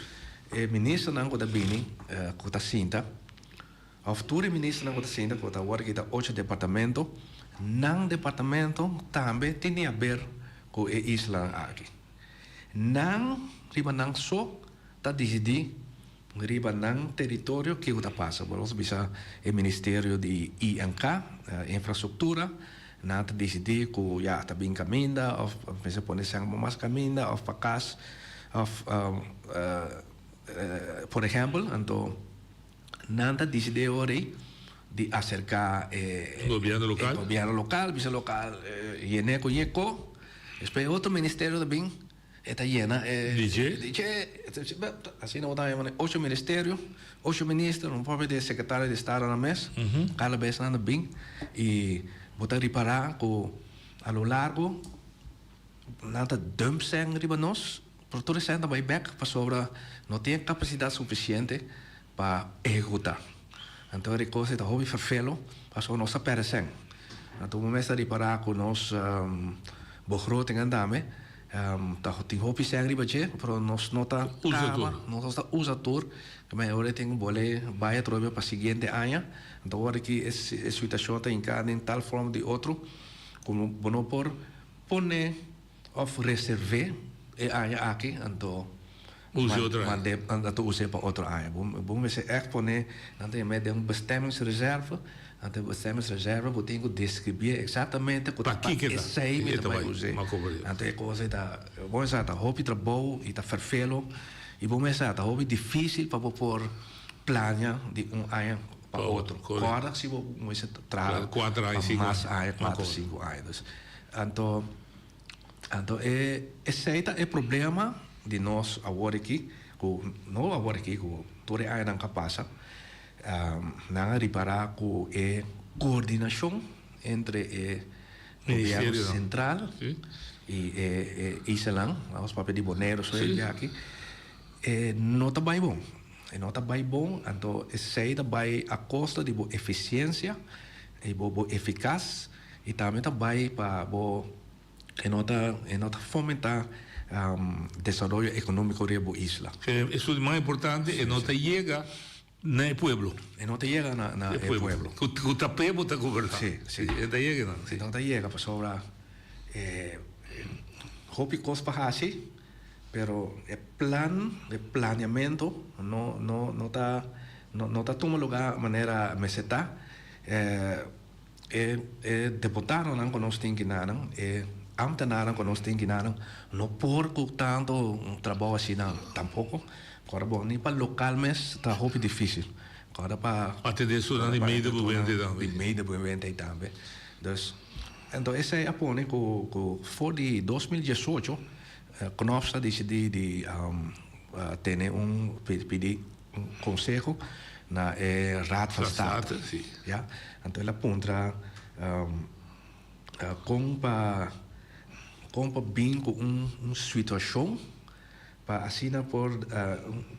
E ministernan ku ta bini, ku ta sinta, òf tur e ministernan ku ta sinta, ku ta wòrdu kita ocho departamento, nan departamento tambe tin di haber ku e islanan aki. Nan riba nan so ta disidí riba nan teritorio kiko ta pasa. Bo nos bisa e ministerio di INK, Infrastruktura, nan ta disidí ku ya ta bin kaminda òf mester pone sèn pa mas kaminda òf pa kas òf por ehèmpel. Anto nan ta disidí e ora ei di aserká e Gobièrnu lokal. E gobièrnu lokal, bisa lokal yen'é ku yekó. Despues e otro ministerio ta bin. E ta yena e. Di dje? Di dje. Asina bo ta haña manera ocho ministerio, ocho minister, un propio di e sekretario di estado nan mes. Kada bes nan ta bin i bo ta ripará ku a lo largo nan ta dump sèn riba nos, pero tur e sèn ta bai bèk pasobra no tin e kapasidat sufisiente pa ehekutá. Anto e kos ei ta hopi ferfelo pasobra nos ta pèrdè sèn. Anto bo mes ta ripará ku nos begroting tambe ta tin hopi sèn riba dje, pero nos no ta kaba, nos no ta usa tur. Kemey ora e tin ku bole bai atrobe pa siguiente aña. Anto ora ki e situashon ta hinká den tal forma di otro ku bo no por pone òf reserv'é e aña aki, anto Use otro aña. Mand'é anto us'é pa otro aña. Bo bo mester ègt pone nan ta yam'é den un bestemmingsreserve. Anto e bestemmingsreserve bo tin ku deskribié eksaktamente ku ta pa esei mi ta bai us'é. Anto e kos ei ta, bo mester sa ta hopi trabou i ta ferfelo i bo mester sa ta hopi difísil pa bo por plania di un aña pa otro. Kòrda si bo mester traha pa mas aña, kuater, sinku aña. Dus anto. Anto e esei ta e problema di nos awor aki, ku no awor aki, ku tur e añanan ku a pasa, nan a ripará ku e koordinashon entre e gobièrnu sentral i e islanan, nos papia di Boneiru so e dia aki, e no ta bai bon. E no ta bai bon, anto esei ta bai a kosto di bo efisiensia i bo efikas. I tambe ta bai pa bo e no ta e no ta fomentá desaroyo ekonómiko riba bo isla. Esun di mas importante e no ta yega na e pueblo. E no ta yega na na e pueblo. Ku ta p'e bo ta goberná. Si, si. E ta yega nan. E no ta yega pasobra e hopi kos pa hasi pero e plan e planeamento no no no ta no ta tuma lugá manera mester ta. E e deputadonan ku nos tin kinanan, e ambtenaarnan ku nos tin kinanan no por ku tantu trabou asina tampoko. Kòrda bo, ni pa lokal mes ta hopi difísil. Kòrda pa. Atendé esunnan di medebewente tambe. Di medebewente tambe. Dus, anto esei a pone ku ku for di 2018 Knops a disidí di tene un pidi un conseho na e Raad van State. Ya. Anto el a puntra con pa con pa bin cu un un situacion pa asina por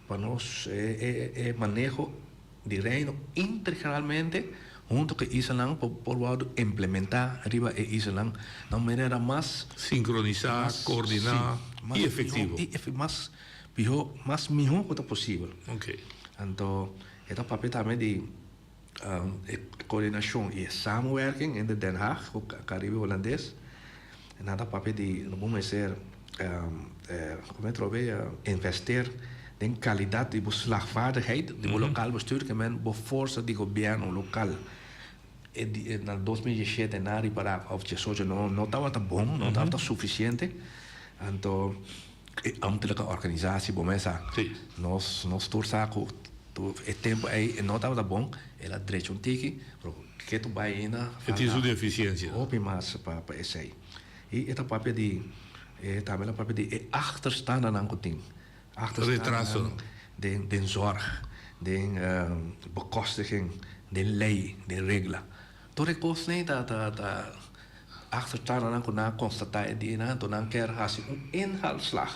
pa nos e e maneho di Reino integralmente hunto cu e islanan por por wordo implementa riba e islanan na un manera mas Sincronisa, coordina y efectivo. Y mas Mihó, mas mihó ku ta posibel. Ok. Anto e ta papia tambe di e koordinashon i e samenwerking entre Den Haag ku Karibe Hulandes. Nan ta papia di no bo mester kome atrobe investeer den kalidat di bo slagvaardigheid di bo lokaal bestuur ke men bo forsa di gobièrnu lokal na 2017 nan a ripará òf diesocho no no tabata bon, no tabata sufisiente. Anto E ambtelijke organisatie bo mes sa. Nos nos tur sa ku e tempu ei e no tabata bon, el a drecha un tiki, pero ke tu bai ainda E tin su defisiensia. Hopi mas pa pa esei. I e ta papia di e tambe el a papia di e achterstandennan ku tin. Retrasonan. Den den zorg, den bekostiging, den lei, den regla. Tur e kosnan ei ta ta ta Achterstandennan ku nan a konstatá e dianan, anto nan kier hasi un inhaalslag.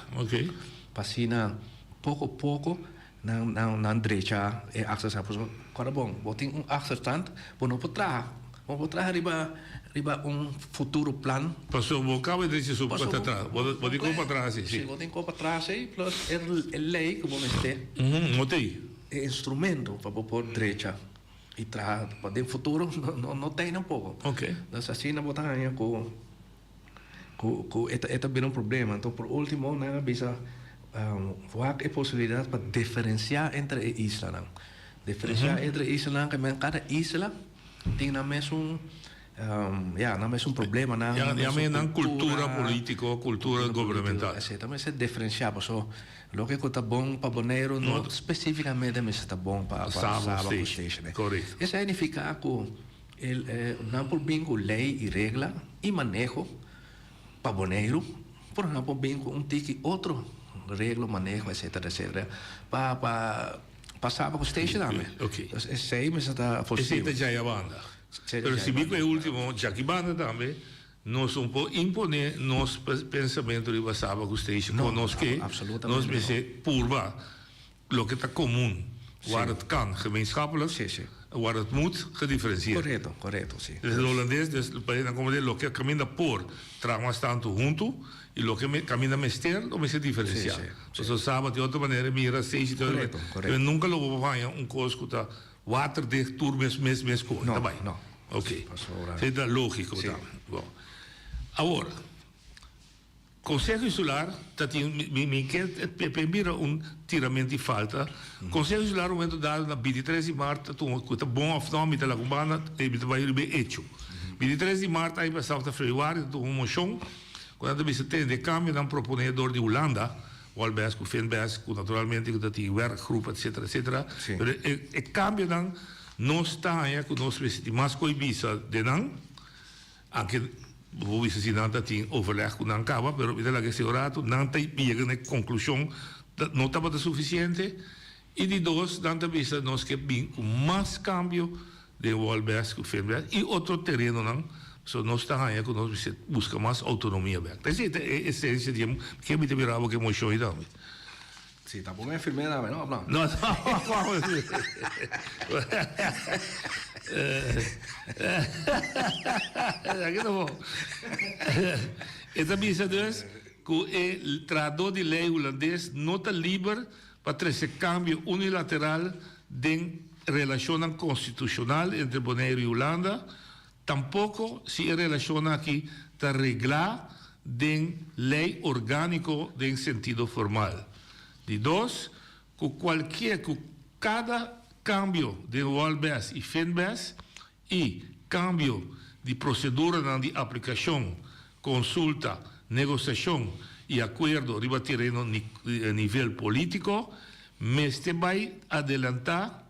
Pa asina poko poko nan nan drecha e achterstand. Pasobra kòrda bon, bo tin un achterstand, bo no por traha. Bo no por traha riba riba un futuro plan. Pasobra bo kaba e drecha su pa atras. Bo tin ku pa atras si. Si, bo tin ku pa atras ei, plus e lei ku bo mester. No t'ei. E instrumento pa bo por drecha. I traha pa den futuro no no tei tampoco. Ok. Dus asina bo ta haña ku ku ku e ta e ta bira un problema. Anto por ultimo nan a bisa wak e posibilidat pa diferensiá entre e islanan. Diferensiá entre e islanan ke men kada isla tin nan mesun ya nan mesun problemanan, Ya nan ya mesun nan kultura. kultura politiko, kultura gubernamental. Esei ta mester diferensiá paso Loke ku ta bon pa Boneiru no spesífikamente mester ta bon pa Saba ku Station. Esei nifiká ku nan por bin ku lei i regla i maneho pa Boneiru, pero nan por bin ku un tiki otro regla, maneho etsetera etsetera pa pa Saba ku Station tambe. Entonces esei mester ta posibel. Esei ta djaya banda. Pero si bi ku e ultimo djaki banda tambe. Nos no por imponé nos pensamentu riba Saba ku Station ku nos ke, nos mester purba loke ta komun. Waar het kan gemeenschappelijk, waar het moet gedifferentieerd. Korekto, korekto, si. Dus in Holandes, dus pa nan komprendé loke kaminda por traha mas tantu huntu i loke kaminda mester lo mester diferensiá. Pasobra sa di otro manera mira seis i todo. Korekto, korekto. Nunka lo bo por haña un kos ku ta waterdicht tur mes mes mes kos. No, Ta bai. no. Oké. Pasobra. Esei ta lógiko tambe. Bon. Awor. Konseho Insular ta tin, mi mi ke pe mira un tiramento di falta. Konseho Insular un momento dado na bintitres di mart ta tuma ku ta bon òf no mi ta laga un banda e mi ta bai riba e echo. Bintitres di mart aña pasado ta febrüari ta tuma un moshon ku nan ta bisa tende e kambionan proponé dor di Hulanda, Wolbes ku Finbes ku naturalmente ku ta tin werkgroep etcetera etcetera. Pero e e kambionan nos ta haña ku nos mester tin mas koe bisa den nan. Anke bo por bisa si nan ta tin overleg ku nan kaba, pero mi ta laga esei un ratu, nan ta yega na e konklushon ta no tabata sufisiente. I di dos, nan ta bisa nos ke bin ku mas kambio den Wolbes ku Finbes i otro terenonan, pasobra nos ta haña ku nos mester buska mas outonomia bèk. Ta esei ta e esensia di e ke mi ta mira bo ku e moshon ei tambe. Sí, tampoco me firmé nada, no, no. No, no. Aquí no. E ta bisa dus ku e trahadó di lei hulandes no ta liber pa trese kambio unilateral den relashonnan konstitushonal entre Boneiru i Hulanda, Tampoko si e relashon aki ta reglá den lei orgániko den sentido formal. Di dos, ku kualkier ku kada kambio den Wolbes i Finbes i kambio di proseduranan di aplikashon, konsulta, negosiashon i akuerdo riba tereno nivel polítiko mester bai adelantá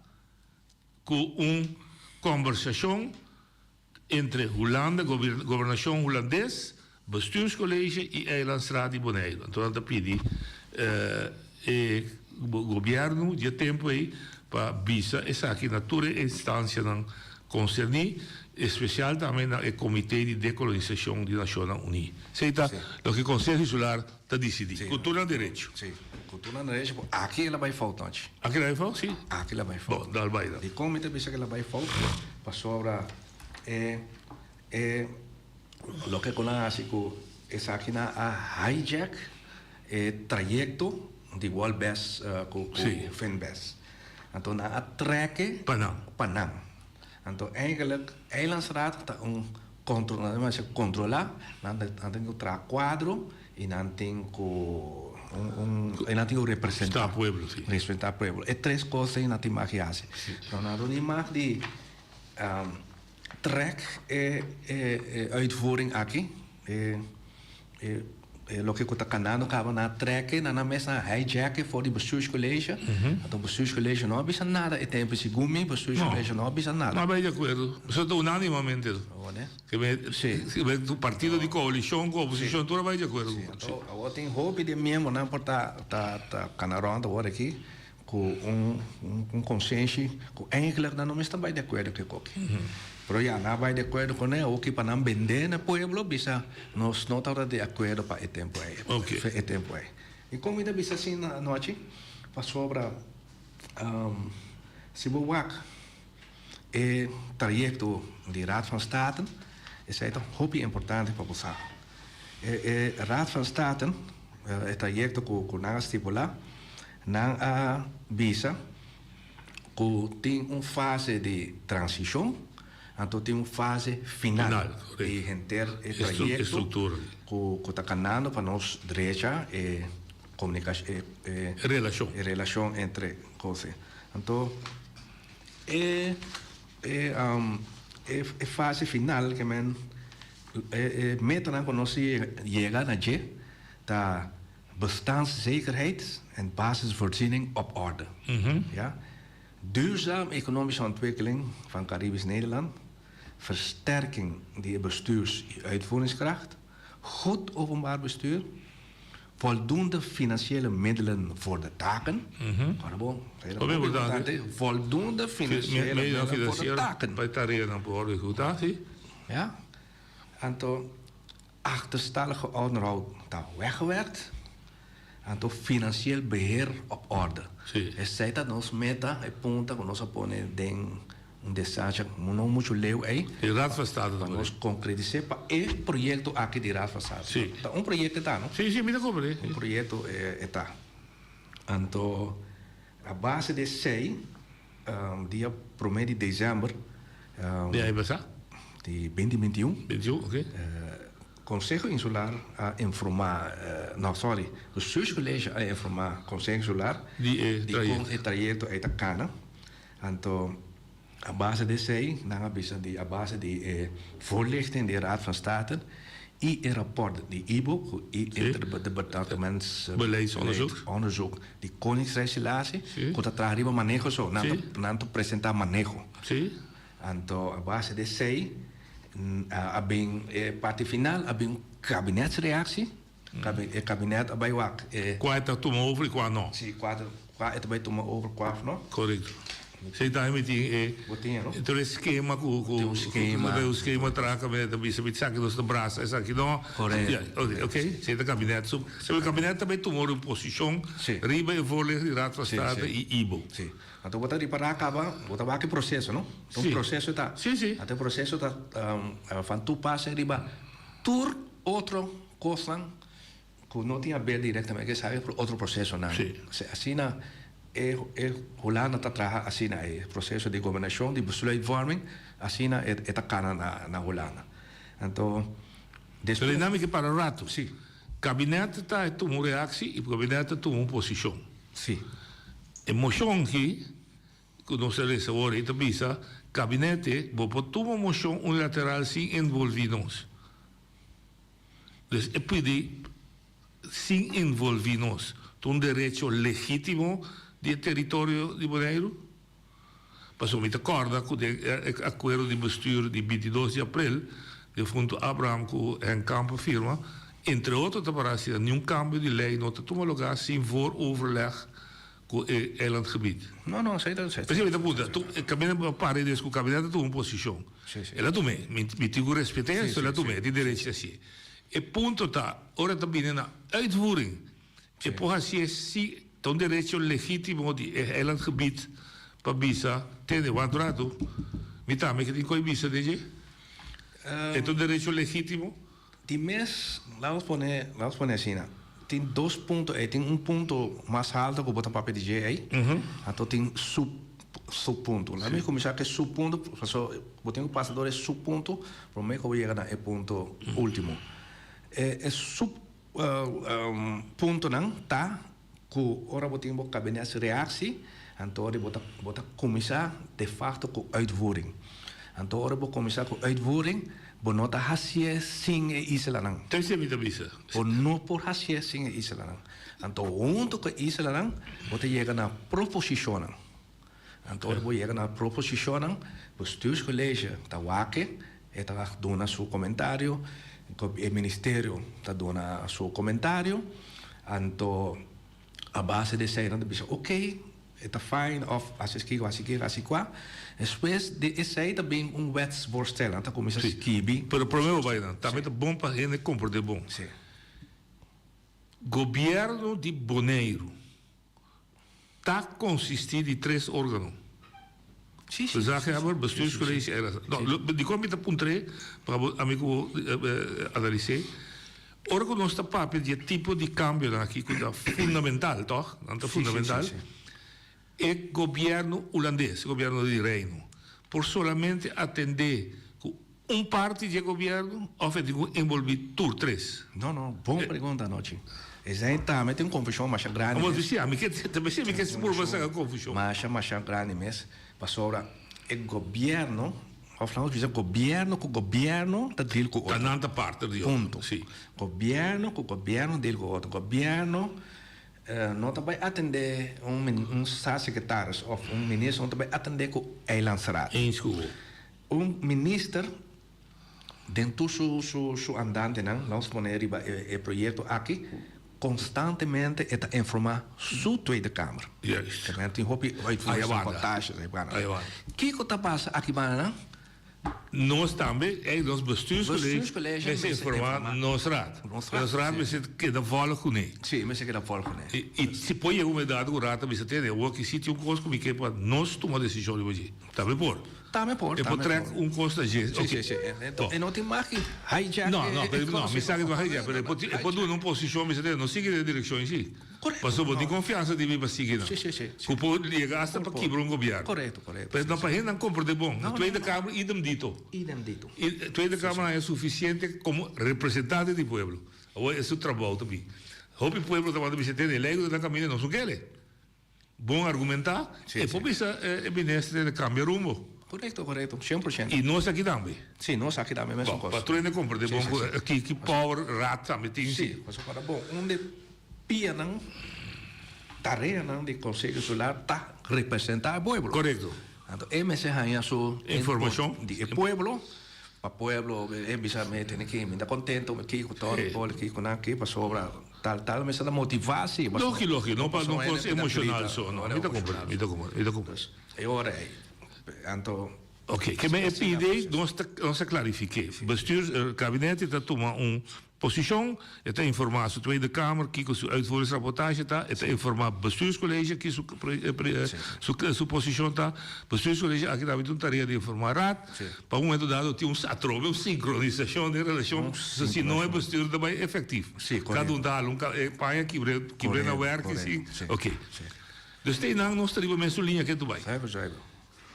Ku un kòmbersashon entre Hulanda, gobernashon hulandes, Bestuurscollege i Eilandsraad di Boneiru. Anto nan ta pidi e gobièrnu di e tempu ei pa bisa esaki na tur e instansianan konserní, espesial tambe na e Komité di Dekolonisashon di Nashonnan Uní. Esei ta loke Konseho Insular ta disidí. Ku tur nan derecho. Sí, ku tur nan derecho. Por aki el a bai fout nochi. Aki el a bai fout, sí. Aki el a bai fout. Bon, dal bai dan. Dikon mi ta bisa ku el a bai fout? Pasobra e e loke ku nan a hasi ku esakinan a hijack e trayekto di Wolbes ku Finbes. Anto nan a trek e Pa nan. Pa nan. Anto eigenlijk Eilandsraad ta un Kontrol, nan mester kontrolá, nan nan tin ku traha kuadro i nan tin ku un un i nan tin ku representá. Sta pueblo, si. Representá pueblo. E tres kos ei nan tin mag di hasi. Pero nan no tin mag di trèk e e e uitvoering aki, e e E loke ku ta kanando kaba nan a trèk e, nan a mes nan a hijack e for di bestuurscollege. Anto bestuurscollege no a bisa nada e tempu, segun mi bestuurscollege no a bisa nada. No a bai di akuerdo. Pasobra ta unánimamente. Si. Ke partido di koalishon ku oposishon tur a bai di akuerdo. Si, anto awor tin hopi di e miembronan por ta ta ta kana rònt awor aki ku un un konsenshi ku eigenlijk nan no mester bai di akuerdo ku e koki. Pero ya, nan a bai di akuerdo kuné, oki pa nan bendé na pueblo bisa nos no tabata di akuerdo pa e tempu ei, e tempu ei. I kon mi ta bisa asina anochi? Pasobra si bo wak e trayekto di Raad van State, esei ta hopi importante pa bo sa. E Raad van State, e trayekto ku nan a stipulá, Nan a bisa ku tin un fase di transishon, anto tin un fase final di henter e trayekto ku ta kanando pa nos drecha e e relashon entre kos. Anto e e fase final ke men e metanan ku nos yega na dje ta. Bestaanszekerheid en basisvoorziening op orde. Ja. Duurzaam economische ontwikkeling van Caribisch Nederland. Versterking di e bestuurs- i uitvoeringskracht. Goed openbaar bestuur. Voldoende financiële middelen voor de taken. Ora bon, Hopi importante. Voldoende financiële middelen voor de taken. Pa e tareanan por wòrdu ehekutá, si. Ja. Anto. Achterstallige onderhoud ta weggewerkt. Anto financieel beheer op orde. Esei ta nos meta, e punta ku nos a pone den un desacha no muchu leu ei. Di Raad van State Pa nos konkretis'é pa e proyekto aki di Raad van State. Ta un proyekto e ta, no? Sí, sí, mi ta komprendé. Un proyekto e ta. Anto a base di esei dia promé di desèmber. Di aña pasá? Di binti bintiun. Bintiun, oké. Konseho Insular a informá, no sorry, Bestuurscollege a informá Konseho Insular di e kon e trayekto ei ta kana. Anto a base di esei nan a bisa di a base di e voorlichting di Raad van State i e rapòrt di IBO ku i Interdepartements Beleidsonderzoek di Koningsrijksrelatie ku ta traha riba maneho so, nan ta presentá maneho. Anto a base di esei a bin e parti final, a bin un kabinetsreactie. E kabinet a bai wak e. Kua e ta tuma over i kua no. Si, kua kua e ta bai tuma over, kua no. Korekto. Esei tambe mi tin e. Bo tin e no? Tur e skema ku ku. Tin un skema. Tin un skema traha kabinet ta bisa mi esaki nos ta brasa esaki no. Korekto. Ya, oke, oke. Esei ta kabinet su. E kabinet ta bai tuma un posishon riba e voorleg di Raad van State i IBO. Si. Anto bo ta ripará kaba, bo ta wak e proseso, no? Un proseso ta. Sí, sí. Anto e proseso ta van toepassing riba tur otro kosnan ku no tin haber direktamente ku esaki, pero otro prosesonan. Sí. Asina e e Hulanda ta traha asina e proseso di gobernashon, di besluitvorming, asina e e ta kana na na Hulanda. Anto despues. Pero e nan mi ke para un ratu. Sí. Kabinet ta tuma un reaksi i kabinet ta tuma un posishon. Sí. E moshon aki ku nos a lesa awor ei ta bisa, Kabinete, bo por tuma moshon unilateral sin envolví nos. Dus e pidi sin envolví nos. Ta un derecho legítimo di e teritorio di Boneiru. Pasobra mi ta kòrda ku den e akuerdo di bestuur di bintidos di aprel, defuntu Abraham ku Henk Kamp a firma, entre otro ta pará asina, niun kambio di lei no ta tuma lugá sin vooroverleg ku e eilandgebied. No, no, esei ta esei. P'esei mi ta puntra, tu, e kabinet a para des ku kabinet a tuma un posishon. Sí, sí. El a tum'é, mi mi tin ku respet'é, Sí, so el a sí, tum'é, sí. e tin derecho di hasié. E punto ta, ora ta bini na uitvoering, E por hacié si ta un derecho legítimo di e eilandgebied pa bisa, tende, wak un rato, mi tambe ke tin koe bisa den dje? E ta un derecho legítimo? Di mes, laat ons pone, laat ons pone asina, tin dos punto ei, tin un punto mas halto ku bo ta papia di dje ei, anto tin sub, subpunto. Laat mi kuminsá ku e subpunto, pasobra bo tin ku pasa dor e subpunto promé ku bo yega na e punto último. E, e sub. Puntonan ta ku ora bo tin bo kabinetsreaksi, anto ora bo ta bo ta kuminsá de fakto ku uitvoering. Anto ora bo kuminsá ku uitvoering, bo no ta hasié sin e islanan. Esei mi ta bisa. Bo no por hasié sin e islanan. Anto huntu ku e islanan bo ta yega na proposishonnan. Anto ora bo yega na proposishonnan, bestuurscollege ta wak e, e ta duna su komentario, e ministerio ta duna su komentario, anto a base di esei nan ta bisa oke, e ta fijn òf hasi eskiko, hasi kiko, hasi kua. Despues di esei ta bin un wetsvoorstel, nan ta kuminsá skibi. Pero promé bo bai nan, tambe ta bon pa hende komprondé bon. Sí. Gobièrnu di Boneiru. Ta konsistí di tres órgano, Gezaghebber, Bestuurscollege en Raad. No, dikon mi ta puntr'é pa bo ami ku bo analis'é? Ora ku nos ta papia di e tipo di kambionan aki ku ta fundamental, tòg? Nan ta fundamental. E gobièrnu hulandes, e gobièrnu di Reino, por solamente atendé ku un parti di e gobièrnu òf e tin ku enbolbí tur tres? No, no, bon pregunta Nochi. Esei tambe tin un konfushon masha grandi mes. Sí, ami ke, ta mester mi ke purba saka konfushon. Masha, masha grandi mes, pasobra e gobièrnu, òf laat nos bisa gobièrnu ku gobièrnu ta deal ku otro. Ta nan ta partner di otro. Punto. Sí. Gobièrnu ku gobièrnu deal ku otro. Gobièrnu no ta bai atendé un un staatssecretaris òf un minister no ta bai atendé ku eilandsraad. Eens ku bo. Un minister den tur su su su andantenan, laat ons pone riba e e proyecto aki, constantemente e ta informa su Tweede Kamer. Juist. Te men tin hopi Aya banda. uitvoeringsreportages. Aya banda. Kiko ta pasa aki banda nan? Nos tambe, ey nos bestuurscollege Bestuurscollege mester mester informa informa nos raad. Nos raad, Nos raad si. mester keda volg kuné. Si, mester keda volg kuné. I, i si por yega un edad ku raad ta bisa tene, awor ki si tin un kos ku mi ke pa nos tuma desishon riba dje. Tambe por. Tambe por, E por tambe trek por. un kos na dje. Si, Ok. si, si. En, en, Bon. e no tin mag di hijack No, e, no, e pero no, kos. mi sa ku no hijack, pero e por, e por duna un posishon bisa tene, no sigui den e direkshon ei. Correcto. Pasobra bo tin No. confiansa di mi pa sigui nan. Sí, sí, sí, sí. Cu por yega hasta Por, pa por. kibra un gobierno. Correcto, correcto. Pero Sí, no sí. pa hendenan comprende bon. No, no, Tweede no. Kamer idem dito. Idem dito. I Tweede Kamer a haña suficiente como representante di pueblo. Awor e su trabou ta bin. Hopi pueblo ta wanta bisa tene e ley cu ta na caminda nos no kere. Bon argumenta Sí, e sí. por bisa e minister tene cambia rumbo. Correcto, correcto. 100%. Y nos aki tambe. Sí, nos aki tambe mesun Bon, cos. pa tur hende comprende Sí, bon sí, cu sí. ki ki power raad tambe tin. Sí, pasobra bon, un de pianan, tareanan di Konseho Insular ta representá e pueblo. Korekto. Anto e mester haña su Informashon. di e pueblo, pa pueblo e bisa mi tene ki mi ta kontento mi kiko tòg Sí. poli kiko nan ki pasobra tal tal mester ta motivá si. Logi logi, no pa no Pasobra kos hende ta emoshonal grita, so, no. no Mi ta emoshonal komprendé, mi ta komprendé, mi ta komprendé. E ora ei, anto. Oké, ke men e pidi nos ta nos ta klarifiké. Bestuurs, kabinet ta tuma un Posishon, E ta informá su Tweede Kamer kiko su uitvoeringsrapportage ta, e ta informá Bestuurscollege ki su su posishon ta. Bestuurscollege aki tambe tin un tarea di informá Raad. Pa un momento dado tin un atrobe un sinkronisashon den relashon si no e bestuur ta bai efektief. Kada un ta hala un e paña kibr'é kibr'é na wèrk si. Oké. Dus te einan nos ta riba mesun liña ke tu bai.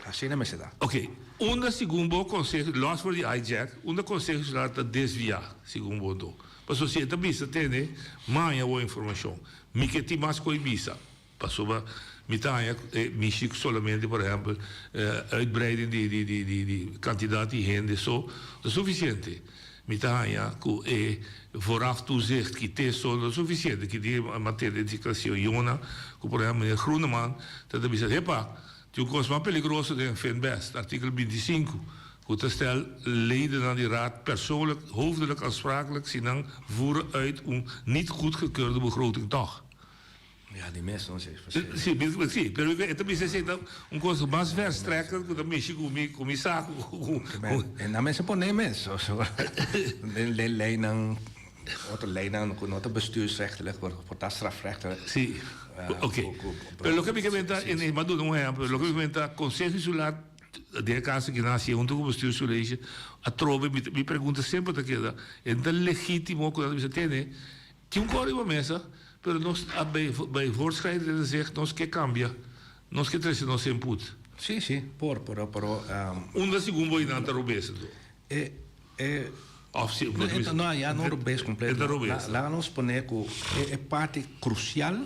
Asina mester ta. Ok, unda segun bo conseho, los for di hijack, unda conseho insular ta desvia, segun bo anto? Pasobra si e ta bisa tene, maña bo informacion. Mi ke tin mas koe bisa, pasobra mi ta haña e mishi solamente, por ehempel, uitbreiding di di di di di cantidad di hende so ta suficiente. Mi ta haña cu e vooraf toezicht ki te so no ta suficiente. Ki di materia di Yona, cu por ehempel meneer Groeneman ta ta bisa, hepa, Tin un kos mas peligroso den Finbest, artíkulo 25, ku ta stel ledennan di raad persoonlijk hoofdelijk aansprakelijk si nan voeren uit un niet goedgekeurde begroting tòg. Ja, di mes no si. Si, si, pero e ta bisa esei ta un kos mas verstrekkend ku ta mishi ku mi ku mi sa ku. E nan mester pone mes, den leynan. Otro leynan cu no ta bestuursrechtelijk, pero por ta strafrechtelijk. Sí, oké. Pero loke mi ke menta, en mi a duna un ehempel, loke mi ke menta, Conseho Insular, den e caso aki nan hacié hunto cu Bestuurscollege, atrobe, mi mi pregunta semper ta keda, e ta legitimo cu nan ta bisa tene, tin un cor riba mesa, pero nos a bij bij voortschrijdend inzicht, nos ke cambia, nos ke trece nos input. Sí, sí, por, pero, pero. Unda segun bo nan ta robes anto? E, e. Of si, No, e ta, no, ya no robes completo. E ta robes. Laga nos pone cu e, e parti crucial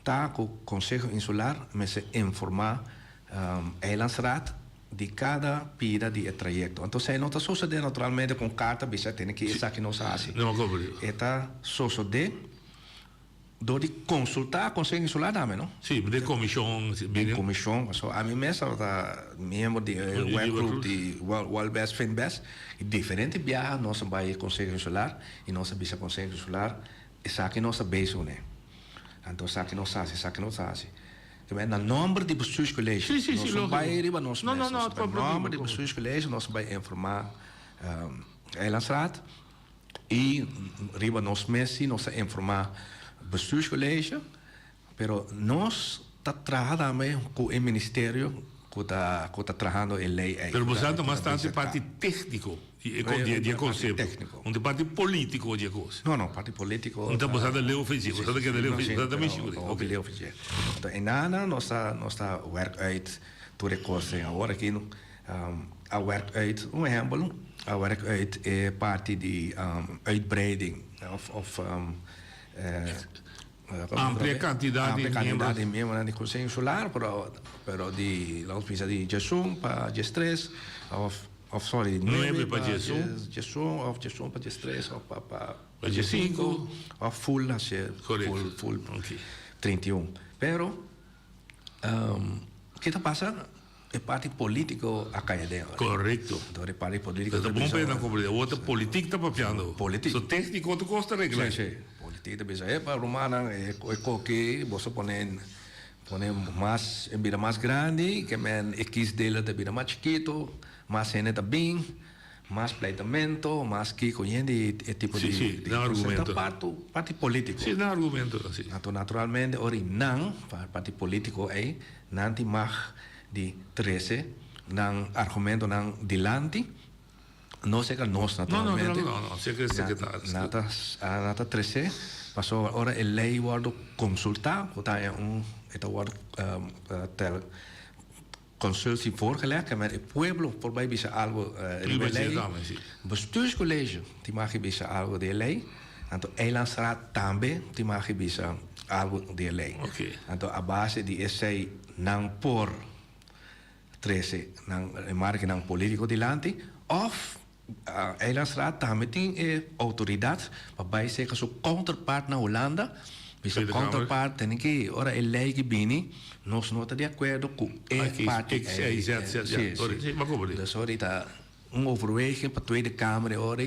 ta cu Conseho Insular mester informa Eilandsraad di cada pida di e trayecto. Anto esey no ta sosode naturalmente cu un carta bisa tene ki esaki nos a haci. No, comprendo. E ta sosode. Dor di konsultá Konseho Insular tambe, no? Sí, den komishon. Den komishon, pasobra ami mes tabata miembro di e werkgroep di Walbes Finbes i diferente biaha nos a bai Konseho Insular i nos a bisa Konseho Insular esaki nos ta bezig kuné. Anto esaki nos hasi, esaki nos hasi. Na nòmber di Bestuurscollege, nos no bai riba nos mes, nos a bai nòmber di Bestuurscollege nos a bai informá Eilandsraad. I riba nos mes si nos ta informá Bestuurscollege, pero nos ta traha tambe ku e ministerio ku ta ku ta trahando e lei ei. Pero boso ta mas tantu e parti tékniko di e di e konsepto, no ta e parti polítiko di e kos. No, no, parti polítiko. No ta boso ta leu for dje, boso ta keda leu for dje, boso ta mishi ku dje. Hopi leu for dje. Anto einana nos ta nos ta wèrk uit tur e kos awor aki. A werk uit, un ehempel, a werk uit e parti di uitbreiding of of Amplia kantidat di amplia kantidat miembros. di miembronan di Konseho Insular, pero pero di laat ons bisa di djesun pa djestres of of sorry Nuebe nuebe pa pa djesun. djesun of djesun pa djestres of pa pa Pa djesinku. of full hasié Correcto. full full Oké. 31. Pero ke ta pasa? E parti politico a caya den ora. Correcto. Door e parti politico. Ta bon pa e nan comprende. Awor ta politiek ta papiando. Politiek. So tecnico otro cos ta regla. Si, si. Politiek ta bisa, epa rumannan, e koki boso pone pone mas e bira mas grandi, ke men e kiesdelen ta bira mas chikito. Mas hende ta bin, mas pleitamento, mas kiko yen di e tipo di. Si, si, nan argumento. Ta parto, parti politico. Si, nan argumento ta si. Anto naturalmente ora i nan, parti politico ei, nan tin mag di trece nan argumentonan dilanti, no cerca nos naturalmente. No, no, no, no, cerca e secretaris. Nan ta, nan ta trece, pasobra ora e ley wordo consulta, cu ta un, e ta wordo tel. Consultie voorgelegd, maar e pueblo por bai bisa algo riba e ley. Bestuurscollege tin mag bisa algo di e ley. Anto Eilandsraad tambe tin mag bisa algo di e ley. Anto a base di esey nan por trece nan remarkenan politico dilanti of Eilandsraad tambe tin e autoridad pa bai serka su counterpart na Hulanda, bisa counterpart tene ki ora e ley ki bini nos no ta di acuerdo cu e parti X, Y, Z, Z, Si, si. Dus ora ta un overweging pa Tweede Kamer e ora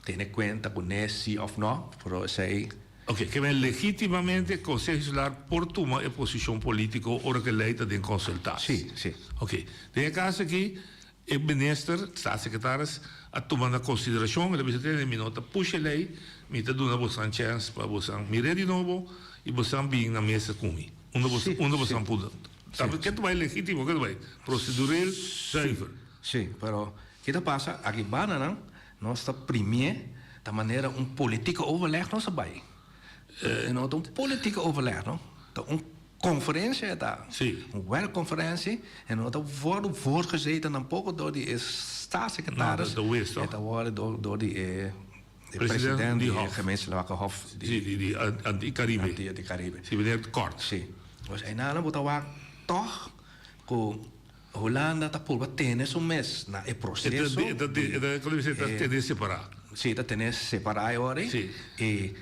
tene cuenta cu ne si of no, pero esey. Ok, ke men legitimamente Conseho Insular por tuma e posicion politico ora cu e ley ta den consultatie. Si, si. Ok, den e caso aki E minister, staatssecretaris, a tuma na consideracion, el a bisa tene mi no ta push e ley, mi ta duna bosan chens pa bosan mir'é di nobo y bosan bin na mesa cu mi. Unda bos, unda bosan pudo. Ta ke ta bay legitimo, ke ta bay procedureel zuiver. Sí, pero ke ta pasa aki banda nan nos ta primié ta manera un politieke overleg nos a bay. E no ta un politieke overleg no, ta un Conferencia e ta. Sí. Un werkconferentie en no ta wordo voorgezeten tampoco door di e staatssecretaris. No, dat wist toch? E ta wordo door, door di e, de president di e gemeenschappelijke hof. Di, sí, di, di Anti-Caribe. Anti, Anti-Caribe. Sí, meneer Kort. Sí. Dus einan bo ta wak toch cu Hulanda ta purba tene su mes na e proceso. E ta, e ta, e ta, e ta tene separa. Sí, e ta tene separa e ora ei. Sí. E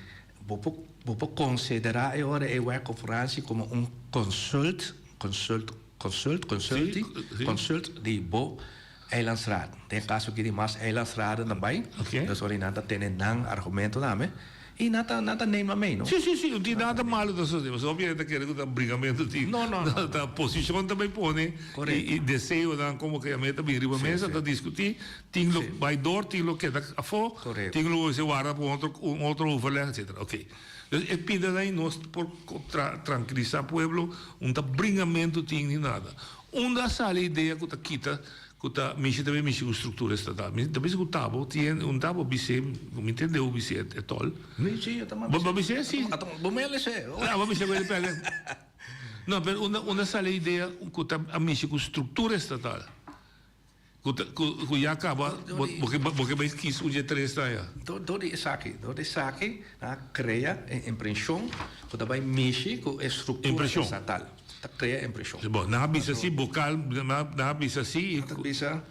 Bo por bo por konsiderá e ora e werkconferentie komo un konsult, konsult, konsult, consultie, konsult di bo eilandsraad. Den e kaso aki di mas eilandsraden ta bai, dus ora nan ta tene nan argumento tambe i nan ta nan ta neem nan mee, no? Sí, sí, sí, no tin nada malo ta sosodé, pasobra hopi hende ta kere ku ta bringamento tin, No, no, no. ta posishon ta bai pone i deseonan komo ke a meta bin riba mesa ta diskutí. Tin lo bai door, tin lo keda afó, tin lo mester warda pa un otro un otro overleg, etcetera. Oké. Dus e pida nan nos por trankilisá pueblo, un ta bringamentu tin ni nada. Unda a sali e idea ku ta kita ku ta mishi ta bin mishi ku struktura estatal? Mi ta bisa ku tabo tin un tabo bis'é, mi tende hu bis'é e tòl. Mi si, yo ta Bo bo bis'é si? Bo mele esei. Ah, bo bis'é ku e pèrdè. No, pero unda unda sali e idea ku ta a mishi ku struktura estatal? Ku ta ku ku ya kaba bo bo ke bo ke bai kis un dje tres ta ya. Dor dor di esaki dor di esaki nan a krea e impreshon ku ta bai mishi ku e struktura Impreshon. estatal. Ta krea impreshon. Bo nan a bisa si bokal nan a bisa si Nan ta bisa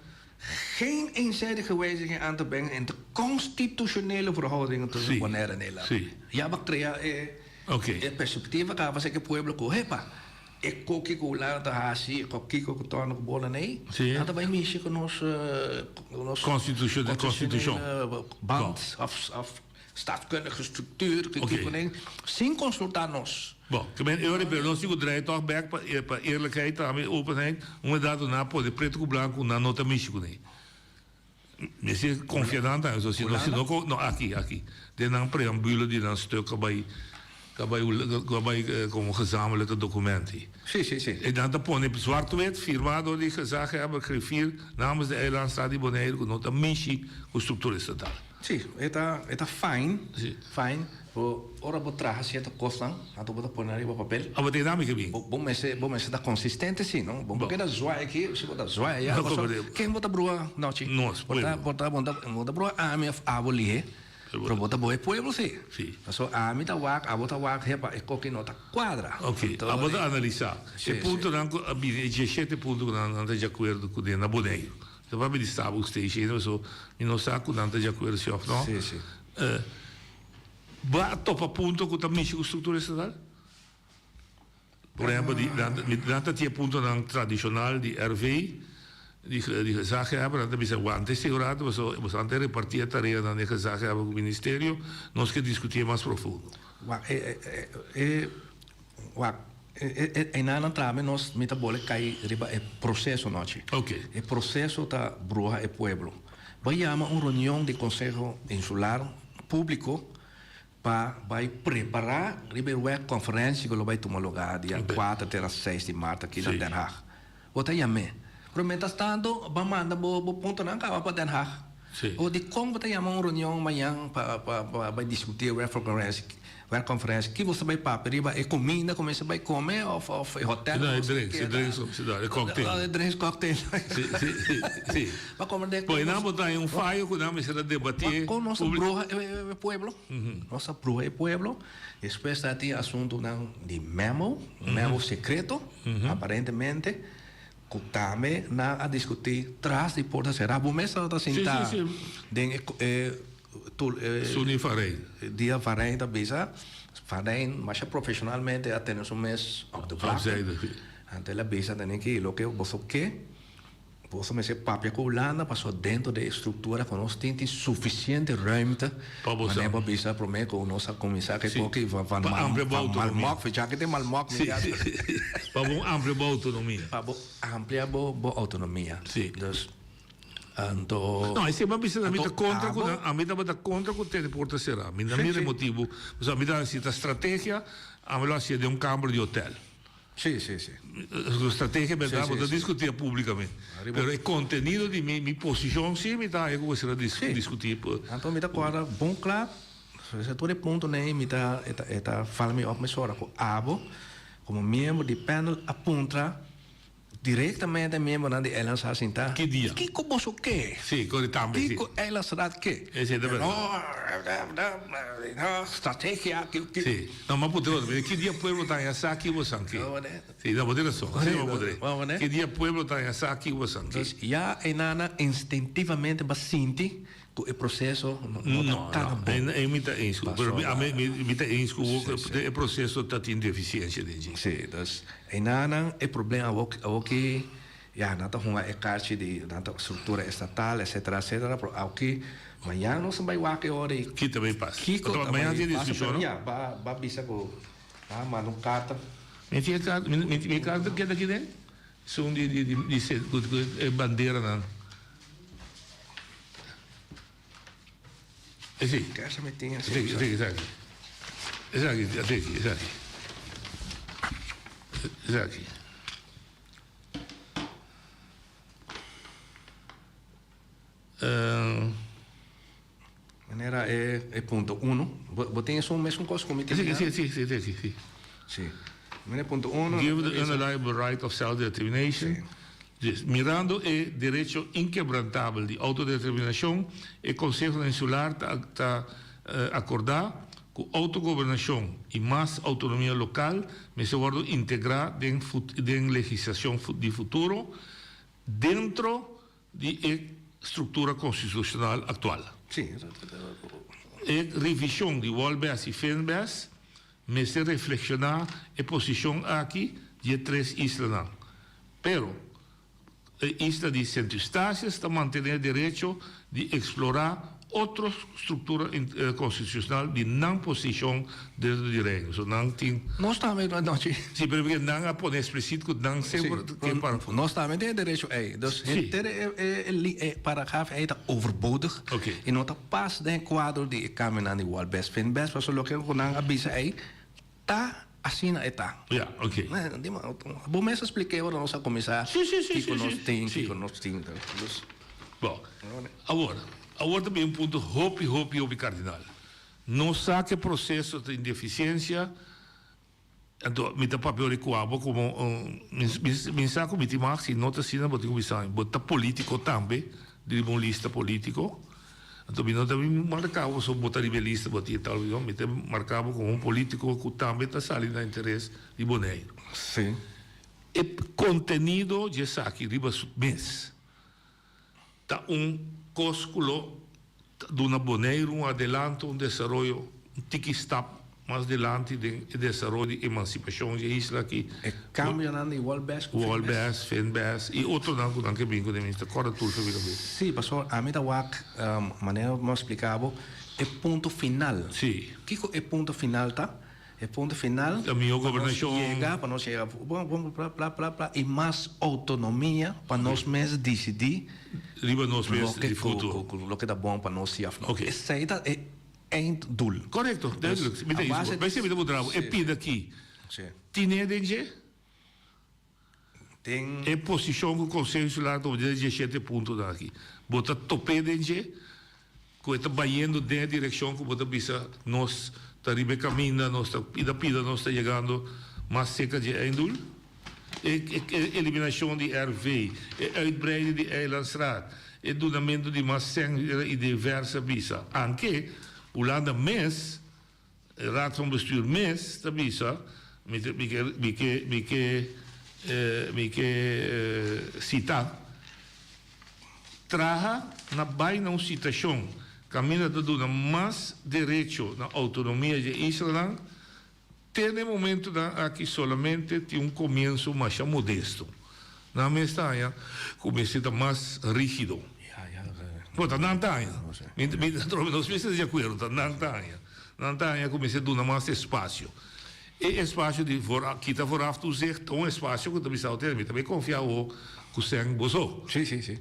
geen eenzijdige wijziging aan te brengen in de constitutionele verhoudingen tussen Si, Bonaire en Nederland. si. Ya bo krea e Oké. e perspektiva kaba esaki pueblo ku hepa. E koki ku Hulanda ta hasi, e kokiko ku torna ku bola nei, nan ta bai mishi ku nos ku nos Constitushon. band of of staatkundige structuur ku kiko nei, sin konsultá nos. Bon, ke men e ora pero nos tin ku draai tòg bèk pa pa eerlijkheid tambe, openheid, un dato nan a pone pretu ku blanku nan no ta mishi ku nei. Mester konfia nan tambe, so si no si no no aki aki den nan preambulo di nan stuk a bai a bai a bai komo gezamenlijke documenti. Si si si. E nan ta pone zwart wit firma dor di gezaghebber griffier namens de eilandsraad di Boneiru ku no ta mishi ku struktura estatal. Si, e ta e ta fijn fijn bo ora bo traha sierto kosnan anto bo ta pone riba papel. Abo tin nami ke bin. Bo mester bo mester ta konsistente si no bo por keda zwaai aki si bo ta zwaai aya pasobra ken bo ta brua nochi? Nos pueblo. Bo ta bo ta bo ta brua ami of abo lihe pero bo ta boe pueblo si. Si. Pasobra ami ta wak abo ta wak hepa e koki no ta kuadra. Ok abo ta analisa e puntonan ku a bini e diesshete punto ku nan ta di akuerdo kuné na Boneiru. Ta papia di Starbucks Station paso mi no sa ku nan ta di akuerdo si òf no. Sí, sí. Bo a topa punto ku ta mishi ku struktura estatal? Por ehempel di nan nan ta tin e puntonan tradishonal di RV di di gezaghebber nan ta bisa wanta e segurado paso boso antes reparti e tareanan den gezaghebber ku ministerio nos ke diskutié mas profundo. Wak e e e wak. Einan tambe nos mi ta bole kai riba e proseso nochi. E proseso ta bruha e pueblo. Bo yama un reunion di Konseho Insular públiko pa bai prepará riba e web konferensia ku lo bai tuma lugá dia kuater te na seis di mart aki na Den Haag. Bo ta yam'é. Pero mientras tanto bo a manda bo bo puntonan kaba pa Den Haag. O dikon bo ta yama un reunion mañan pa pa pa bai diskutí e web konferensia web konferensia? Ki bo ta bai papia riba e kuminda ku mester bai kome òf òf e hotèl No, ku e bo ta drinks, e keda? drinks ku mester dal, e cocktail. E drinks, cocktail. Si, si, si, si. Pa komprendé Bo kon einan nos bo ta haña un fayo ku nan mester a debatí kon nos ta públik. bruha e pueblo. Nos ta bruha e pueblo. Despues ta tin asuntunan di memo, un memo sekreto, aparentemente, ku tambe nan a diskutí tras di porta será. Bo mes tabata sintá den e Sunny Van Rijn. Dia Van Rijn ta bisa, Van Rijn masha profeshonalmente a tene su mes op de vlakte. Anto el a bisa tene ki loke boso ke. Boso mester papia ku Hulanda pasobra dentro di e struktura ku nos tin tin sufisiente ruimte Pa boso. manera bo a bisa prome ku nos a kuminsá ku e Sí. koki van van Pa amplia bo autonomia. malmok ficha ki tin malmok mi Sí, ya. sí. Pa bo amplia bo autonomia. Pa bo amplia bo bo autonomia. Sí. Dus anto. No, esei bo a bisa mi ta Anto kontra ku abo. nan, ami tabata kontra ku tene porta será. Mi no Sí, mira e sí. motibu. Pasobra mi ta hasi ta strategia, ami lo hasié den un kamber di hotel. Sí, sí, sí. Su strategia berdad Sí, bo sí, ta sí. discutia publicamente. Arriba. Pero e contenido di mi mi posicion sí mi ta haya cu mester a dis Sí. discuti. Anto mi ta corda bon cla, e tur e puntonan ei mi ta e ta e ta fala mi op mesora cu abo como miembro di panel a puntra Directamente miembronan di Eilandsraad sinta. Ki dia? Kiko boso ke? Sí, kori tambe, sí. Kiko Eilandsraad ke? Esei ta berdad. No, strategia, ki, ki. Sí. No, ma puntra otro. Ki dia pueblo ta haña sa ki bosan ke? Sí, no, bo tin rason. Sí, bo podré. Ki dia pueblo ta haña sa ki bosan ke? Dus ya einanan instintivamente ba sinti Ku e proseso no ta kana bon. No, no, mi ta eens ku, pero mi, mi, mi ta eens ku e proseso ta tin defisiensia den dje. Sí, dus einanan e problema awor, awor ki ya nan ta hunga e karchi di nan ta struktura estatal etcetera etcetera, pero awor ki mañana nos ta bai wak e ora i Ki ta bai pasa? Kiko ta Mañana bai tin pasa, diskushon, pero no? ya ba ba bisa ku ba manda un karta. Mi tin e karta, mi mi karta keda aki den? Esun di di di di ku e banderanan. Esei. Kersa mi tin Esaki, esaki, esaki. Esaki, esaki, esaki. Esaki. Uh, Manera e, e punto uno. Bo, bo tin esun mesun kos ku mi tin? Sí, sí, sí, sí, sí, sí. Sí. Manera punto uno. Give the unalienable right of self-determination. Sí. Dus, mirando e derecho inkebrantabel di autodeterminashon, e Konseho Insular ta ta akordá ku autogobernashon i mas autonomia lokal mester wòrdu integrá den den legislashon di futuro dentro di e struktura konstitushonal aktual. Sí. E revishon di Wolbes i Finbes mester reflekshoná e posishon aki di e tres islanan. Pero, e isla di Sint Eustatius ta mantené derecho di eksplorá otro struktura konstitushonal di nan posishon dentro di Reino. So nan tin. Nos tambe anochi. Si, pero porque nan a pone eksplisit ku nan semper ke para. Nos tambe tin e derecho ei. Dus henter e paragraf ei ta overbodig. I no ta pas den e kuadro di e kambionan di Walbes Finbes pasobra loke ku nan a bisa ei ta asina e ta. Ja, oké. Bo mes a spliké ora nos a kuminsá Sí, sí, sí, kiko sí, nos sí. tin, Sí. kiko nos tin. Dus. Bon, awor, awor ta bin un punto hopi, hopi, hopi kardinal. Nos sa ku e proseso tin defisiensia, anto mi ta papia ora ku abo komo un, mi, mi, mi sa ku mi tin mag, si no ta asina bo tin ku bisa mi. Bo ta polítiko tambe, di riba un lista polítiko. Anto mi no ta bin marka bo so bo ta riba e lista bo tin tal no, mi ta marka bo komo un politiko ku tambe ta sali na interes di Boneiru. Sí. E kontenido di esaki riba su mes ta un kos ku lo duna Boneiru un adelanto, un desaroyo, un tiki stap mas dilanti den e desaroyo di emansipashon di e isla aki. E kambionan di Wolbes ku Finbes. Wolbes, Finbes i otronan ku nan ke bin kuné. Mi ta kòrda tur su bira bin. Sí, pasobra ami ta wak, manera mi a splika bo, e punto final. Sí. Kiko e punto final ta? E punto final. Ta mihó gobernashon. Yega, pa nos yega, bon, bon, bla, bla, bla, bla, i mas outonomia pa nos mes disidí. Riba nos mes di futuro. Loke ta bon pa nos si òf no. Esei ta e einddoel. Korekto, duidelijk. Mi ta eens. Bai mi ta puntra bo, e pida aki tine den dje? Den. E posishon ku Konseho Insular a tuma den e diesshete puntonan aki, bo ta top'é den dje? Ku e ta bayendo den e direkshon ku bo ta bisa nos ta riba e kaminda, nos ta pida pida nos ta yegando mas serka dje einddoel? E eliminashon di RV, e uitbreiding di Eilandstraat, e dunamentu di mas sèn i diverse bisa. Anke Hulanda mes, e Raad van Bestuur mes ta bisa, mi mi ke mi ke mi ke mi ke sita, Traha na bai na un situashon kaminda ta duna mas derecho na outonomia dje islanan, te na e momentunan aki solamente tin un komienso masha modesto. Nan mes ta haña ku mester ta mas rígido. Bo, ta nan ta haña. Mi nos mester ta di akuerdo, ta nan ta haña. Nan ta haña ku mester duna mas espasio. E espasio di kita vooraf toezicht ta un espasio ku ta bisa otro, mi ta bay konfia awo ku sèn boso. Sí, sí, sí.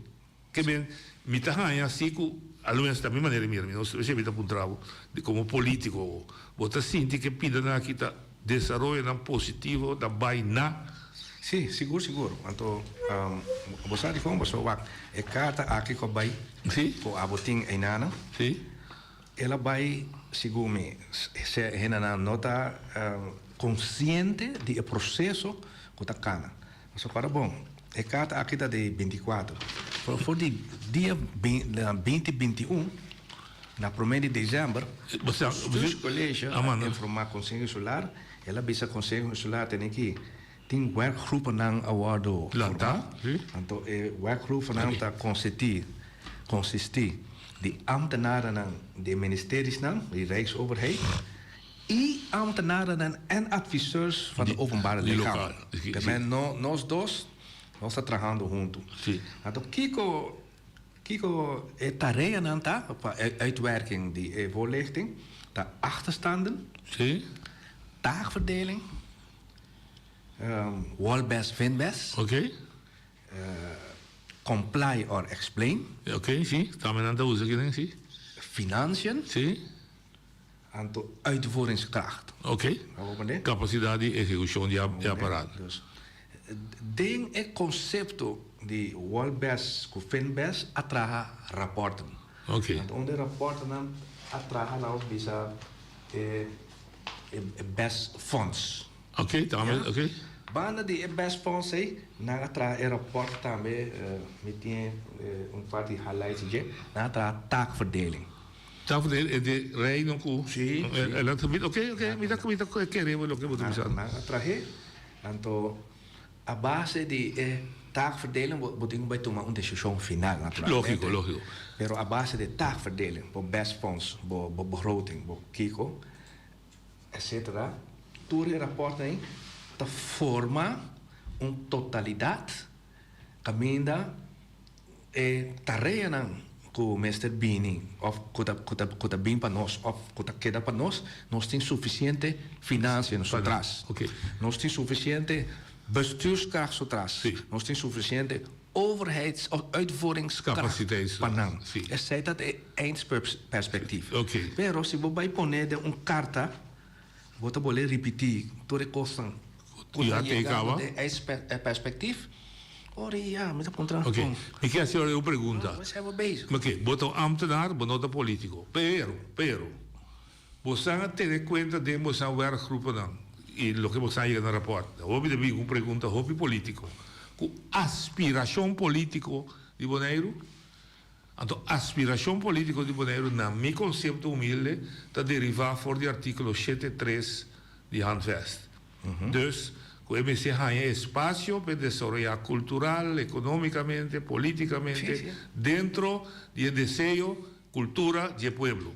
Ke men, mi ta haña si ku, alomenos ta mi manera di mira, mi no si mi ta puntra bo di komo politiko awo, bo ta sinti ku e pidanan aki ta desaroyonan positivo ta bay na? Sí, sigur, sigur. Anto, bo sa dikon bo so wak e karta aki ku a bay, ku abo tin einanan? Sí. El a bai, segun mi, se hendenan no ta konsiente di e proseso ku ta kana. Pasobra kòrda bon, e karta aki ta di bintikuater, pero for di dia binti 21, na promé di desèmber, Bestuurscollege a informá Konseho Insular, el a bisa Konseho Insular tene ki tin werkgroepennan a wòrdu formá. Anto e werkgroepennan ta konsistí konsistí di ambtenarennan di e ministerisnan, di Rijksoverheid, i ambtenarennan en adviseurs van de openbare lichaam. Ke men no nos dos nos ta trahando huntu. Anto kiko kiko e tareanan ta pa e uitwerking di e voorlichting ta achterstanden, taakverdeling, Wal best vind best. Oké. Comply or explain. Oké, si. Tambe nan ta usa kinan, si. Financiën. Si. Anto uitvoeringskracht. Oké. Kapasidat di ehekushon di e aparato. Dus, den e konsepto di wal best ku vind best a traha rapòrten. Oké. Anto un di e rapòrtennan a traha laos bisa e e best fonds. Oké, tambe, oké. Banda di e best fonds ei, nan a traha e rapport tambe, mi tin un par di highlights dje, nan a traha taakverdeling. Taakverdeling e di Reino ku Sí, sí. e landgebied, oké, oké, mi ta mi ta kere loke bo ta bisa. Nan a trah'é, anto a base di e taakverdeling bo bo tin ku bai tuma un desishon final naturalmente. Lógiko, lógiko. Pero a base di e taakverdeling, bo best fonds, bo bo begroting, bo kiko, Etcetera, tur e rapòrtnan ei ta forma un totalidat kaminda e tareanan ku mester bini òf ku ta ku ta ku ta bin pa nos òf ku ta keda pa nos, nos tin sufisiente finansia nos atras, nos tin sufisiente bestuurskracht su tras, nos tin sufisiente overheids of uitvoeringskracht pa nan. Esei ta e eindperspectief. Pero si bo bai pone den un karta, bo ta bolbe ripití tur e kosnan ku ta yegando den eindperspectief. Ora ya, mi ta puntra kon. Mi ke hasi ora un pregunta. Oke, bo ta un ambtenaar, bo no ta polítiko. Pero, pero, bosan a tene kuenta den bosan werkgroepennan i loke bosan a yega na rapòrt. Awor mi ta bin ku un pregunta hopi polítiko. Ku aspirashon polítiko di Boneiru? Anto aspirashon polítiko di Boneiru na mi konsepto humilde ta derivá for di artíkulo shete tres di Handvest. Dus ku e mester haña espasio pa e desaroyá kultural, ekonómikamente, polítikamente dentro di e deseo, kultura di e pueblo.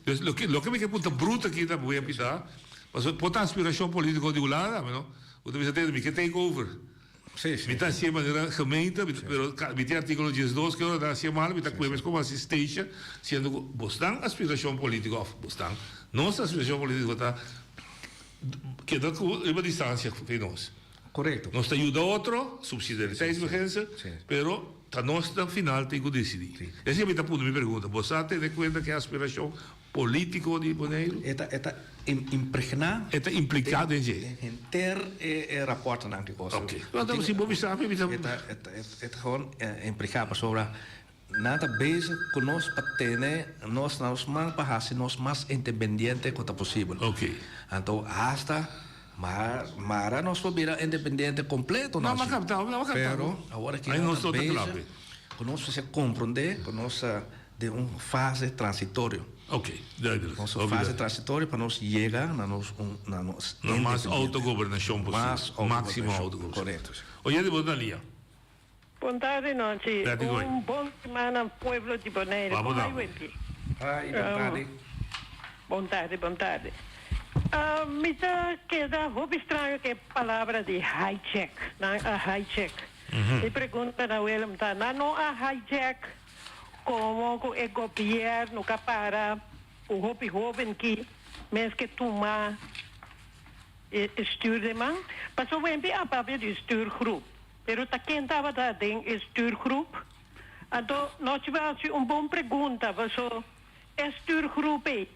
Dus loke loke mi ke punta bruto aki ta bo a bisa, pasobra por ta aspirashon polítiko di Hulanda, no? Bo ta bisa tende mi ke take over. Mi ta hacié manera gemeente, pero mi tin artículo diesdos ke ora ta hacié mal, mi ta cuemes como asistencia, siendo cu bosnan aspiracion politico of bosnan, nos aspiracion politico ta. Keda ku riba distansia ku nos. Korekto. Nos ta yuda otro, subsidiariteitsbeginsel, pero ta nos na final tin ku disidí. Esei mi ta puntra mi pregunta, bo sa tene kuenta ku e aspirashon polítiko di Boneiru? E ta e ta impregná. E ta impliká den dje. Den henter e e raportonan ki kos. Oké. No, si bo bisa mi, mi ta. E ta e ta gewoon impliká pasobra Nan ta bezig ku nos pa tene nos na nos man pa hasi nos mas independiente ku ta posibel. Anto hasta mara nos por bira independiente kompleto na si. Pero awor aki nan ta bezig ku nos mester komprende ku nos ta den un fase transitorio. Nos fase transitorio pa nos yega na nos na nos Na mas autogobernashon posibel. Máksimo autogobernashon. Korekto. Oye di bo Dalia. Bon tardi nochi. Betty Goy. Un bon semana pueblo di Bonaire. Babo Con dam. Wendy. Hi, bon tardi. Bon tardi, bon tardi. Mi ta keda hopi straño ku e palabra di hijack. Nan a hijack. Mi pregunta na Willem ta, nan no a hijack komo ku e gobierno ka para ku hopi hoben ki mes ke tuma e stuur den man? Pasobra Wendy a papia di stuurgroep. Pero ta ken tabata den e stuurgroep? Anto nos ta haci un bon pregunta, paso e stuurgroep ey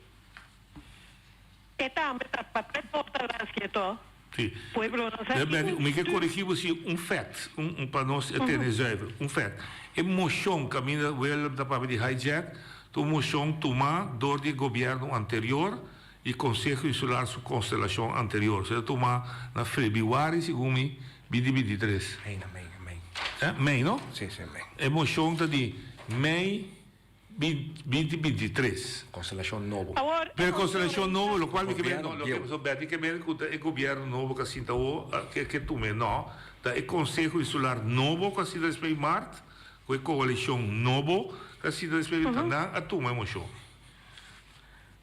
e tambe ta papia porta las ke to? Si. Pueblo no sa Benny, ki mi ke corrigi bo si un fet, un un pa nos e tene zuiver, un fet. E mocion caminda Willem ta papia di hijack ta un mocion tuma door di e gobierno anterior y Conseho Insular su constelacion anterior. So e ta tuma na febrüari segun mi Binti binti tres. Mei na mei, mei. Eh, mei no? Si, si, mei. E mocion ta di mei binti binti tres. Constelacion nobo. Awor, Pero constelacion nobo, locual mi ke meen, Gobierno no, bieu. loke so Betty ke meen cu ta e gobierno nobo cu a sinta awo, ke ke tume, no. Ta e Conseho Insular nobo cu a sinta despues di maart, cu e coalicion nobo cu a sinta despues di, ta nan a tuma e mocion.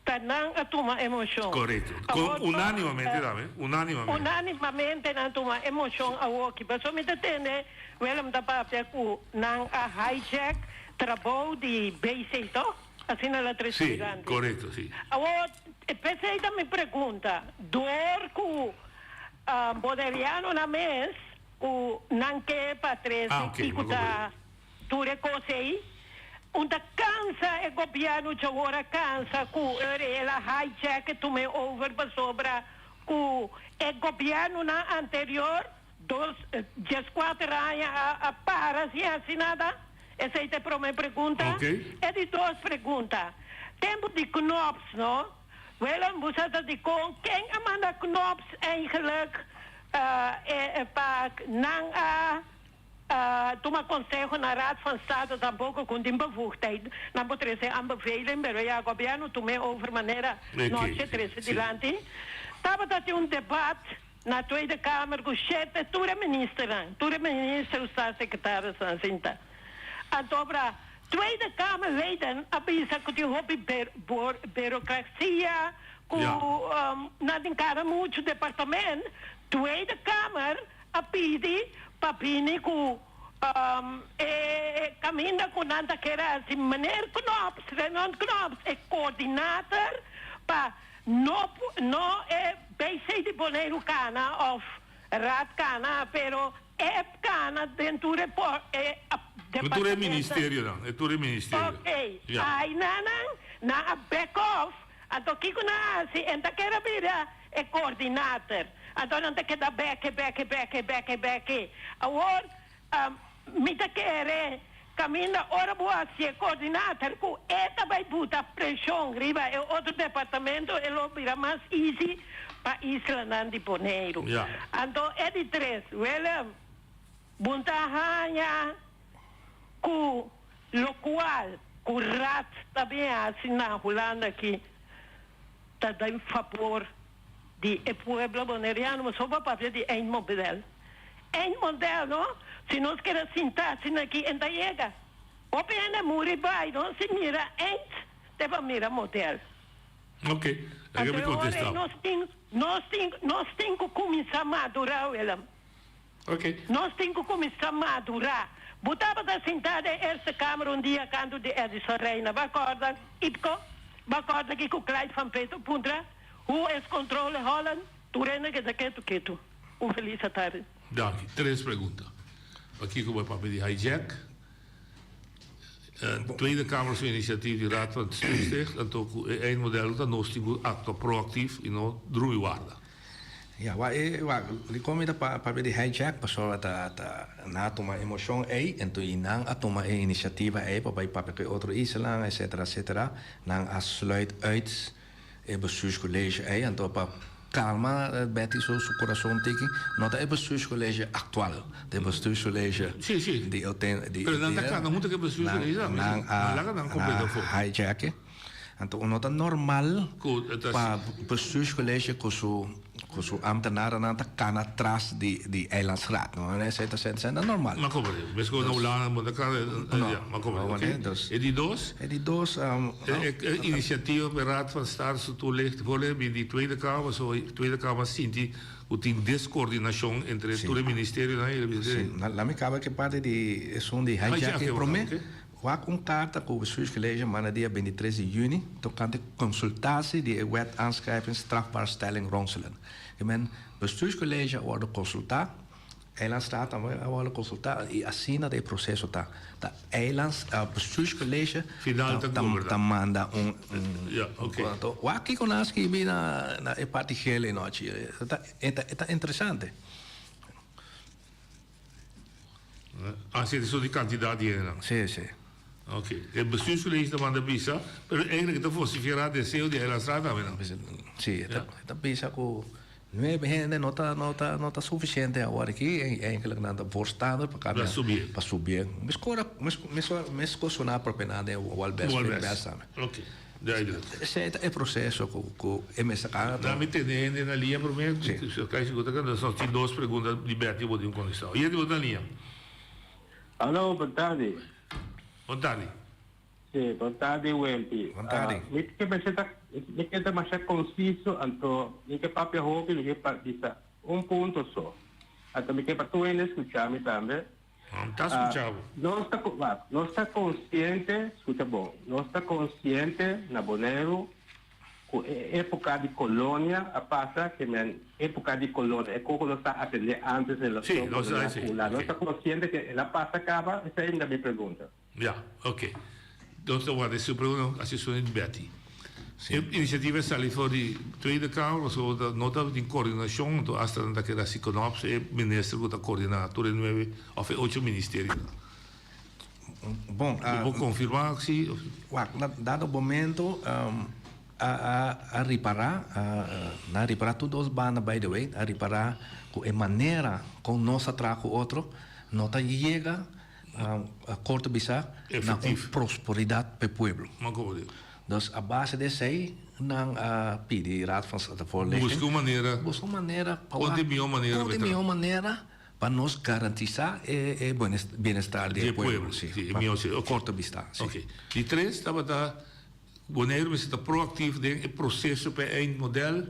Ta nan a tuma e mocion. Correcto. Awor Con unanimamente tambe, unanimamente. Unanimamente nan tuma e mocion awoki. Pasobra mi ta tende Willem ta papia cu nan a hijack trabou di BC, toch? Asina la trece Si, dilanti. correcto, si. Awor, p'esey ta mi pregunta, door cu Bonerianonan mes cu nan ke pa trece Ah, ok, kico mi ta comprende. Tur e kos ei, un ta kansa e gobièrnu djawor a kansa ku el a hijack e tum'é over pasobra ku e gobièrnunan anterior dos dieskuater aña a para sin hasi nada? Esei ta e promé pregunta. E di dos pregunta, tempu di Knops no, Willem bo sa ta dikon ken a manda Knops eigenlijk pa nan a Tuma conseho na Raad van State tampoco con tin bevoegdheid. Nan por trece aanbeveling, pero ya gobierno tum'é over manera noche trece dilanti. Tabata tin un debat na Tweede Kamer cu shete tur e ministernan, tur e minister cu staatssecretarisnan sinta. Antobra Tweede Kamerleden a bisa cu tin hopi burocracia, cu nan tin cara mucho departement. Tweede Kamer a pidi pa bini ku e kaminda ku nan ta kere hasi Meneer Knops, Raymond Knops, e koordinator pa no no e BC di Boneiru kana of Raad kana pero e kana den tur e por e E tur e ministerionan, e tur e ministerio. Ok, ai nanan nan a back off Anto kiko nan a hasi? En ta kere bira e coördinator. Anto nan ta keda beke, beke, beke, beke, beke. Awor, mi ta kere kaminda ora bo hasi e coördinator ku e ta bai buta preshon riba e otro departamento, e lo bira mas easy pa islanan di Boneiru. Anto e di tres, Willem, bo ta haña ku Locual cu Raad ta bin haci na Hulanda aki ta den fabor di e pueblo Boneriano, pasobra bo a papia di eindmodel. Eindmodel no, si nos keda sinta asina aki en ta yega. Hopi hende muri bay no si mira eind te pa mira model. Ok, laga mi Anto e ora contesta. ei nos tin, nos tin, nos tin cu cuminsa madura Willem. Ok. Nos tin cu cuminsa madura. Bo tabata sinta den Eerste Kamer un dia canto di Edison Reina. Bo a corda, Ipko? Bo a corda kico Clyde van Peto puntra? Hoe is controle Holland? Tur hende keda ketu ketu. Un felis atardi. Danki. Tres pregunta. Pakiko bo e papia di hijack? Tweede Kamer su initiatief di Raad van Toezicht anto ku e eindmodel ta nos tin ku aktua proactief i no drumi warda. Ya, wak e wak dikon mi ta papia di hijack pasobra ta ta nan a tuma e moshon ei enton i nan a tuma e inisiativa ei pa bai papia ku e otro islanan etcetera etcetera nan a sluit uit e bestuurscollege ei anto pa calma Betty su su corazon tiki no ta e bestuurscollege actual ta e bestuurscollege Sí, sí. di e di Pero nan ta cana hunto cu e bestuurscollege nan tambe, nan sí. a Nan laga nan completo nan afo. a hijack e anto no ta normal Cu ta pa bestuurscollege cu su cu su ambtenarennan ta cana tras di di eilandsraad no esey ta esey ta normal. Ma como di? Mes cu na Hulanda bo ta cana No, ya ma como di no, oké. dus E di dos? E di dos E e iniciativa pa e Raad van State su toelicht voorleggen bin di Tweede Kamer so Tweede Kamer a sinti cu tin descoordinacion entre tur e ministerionan y e Si, laat mi caba cu e parti di esun di hijacking prome. Wak un karta ku Bestuurscollege manda dia 23 di yüni tokante konsultasi di e Wet aanschrijving strafbaarstelling ronselen. Ke men Bestuurscollege a wòrdu konsultá, Eilandsraad tambe a wòrdu konsultá i asina ta e proseso ta. Ta Eilands Bestuurscollege Final ta goberná. ta manda un Ja, oké. Anto wak kiko nan a skibi na na e parti geel ei nochi. E ta e ta interesante. Ah, si, so di cantidad di hendenan. Si, si. Ok. E bestuurscollege ta manda bisa, pero eigenlijk ta vocifera deseo di Eilandsraad tambe nan. Si, e ta, e ta bisa cu nuebe hende no ta, no ta, no ta suficiente awor aki en eigenlijk nan ta voorstander pa cambia. Pa subié. Pa subié. Mescora, mes, mes, mescos sona propio nan den Walbes, Walbes. tambe. Ok. Duidelijk. Esei ta e proceso cu cu e mester cana ta. Mi tene hende na liña prome, si kai sigur ta cana, nos tin dos pregunta di Betty bo tin contesta. Oyente bo ta na liña. Alo, bon tardi. Bon tardi. Si, bon tardi Wempi. Bon tardi. Mi ke mester ta, mi ke ta masha conciso, anto mi ke papia hopi, mi ke bisa un punto so. Anto mi ke pa tur hende scucha mi tambe. Nan ta skucha bo. Nos ta, wak, nos ta konsiente, skucha bon, nos ta konsiente na Boneiru ku e époka di kolonia a pasa, ke men époka di kolonia, e koko nos ta atendé ántes relashon kolonial ku Hulanda. Nos ta konsiente ke el a pasa kaba? Esei ta mi pregunta. Ya, oke. Nos ta warda su pregunta hasi su di Betty. E inisiativa a sali for di Tweede Kamer pasobra no tabatin koordinashon, anto asta nan ta keda hasi konops e minister ku ta koordiná tur e nuebe òf e ocho ministerionan. Bon, Bo por konfirmá si? Wak, na dado momento a a ripará, nan a ripará tur dos banda by the way, a ripará ku e manera kon nos a traha ku otro no ta yega A korto bisa na un prosperidat pa e pueblo. Dus a base di esei nan a pidi Raad van State voorlichting. Buska un manera. Buska un manera pa Kon ta e mihó manera Kon ta e mihó manera pa nos garantisá e bienestar di e pueblo. Si, e mihó si. Korto bista, si. Oke. Di tres tabata Boneiru mester ta proaktief den e proseso pa e eindmodel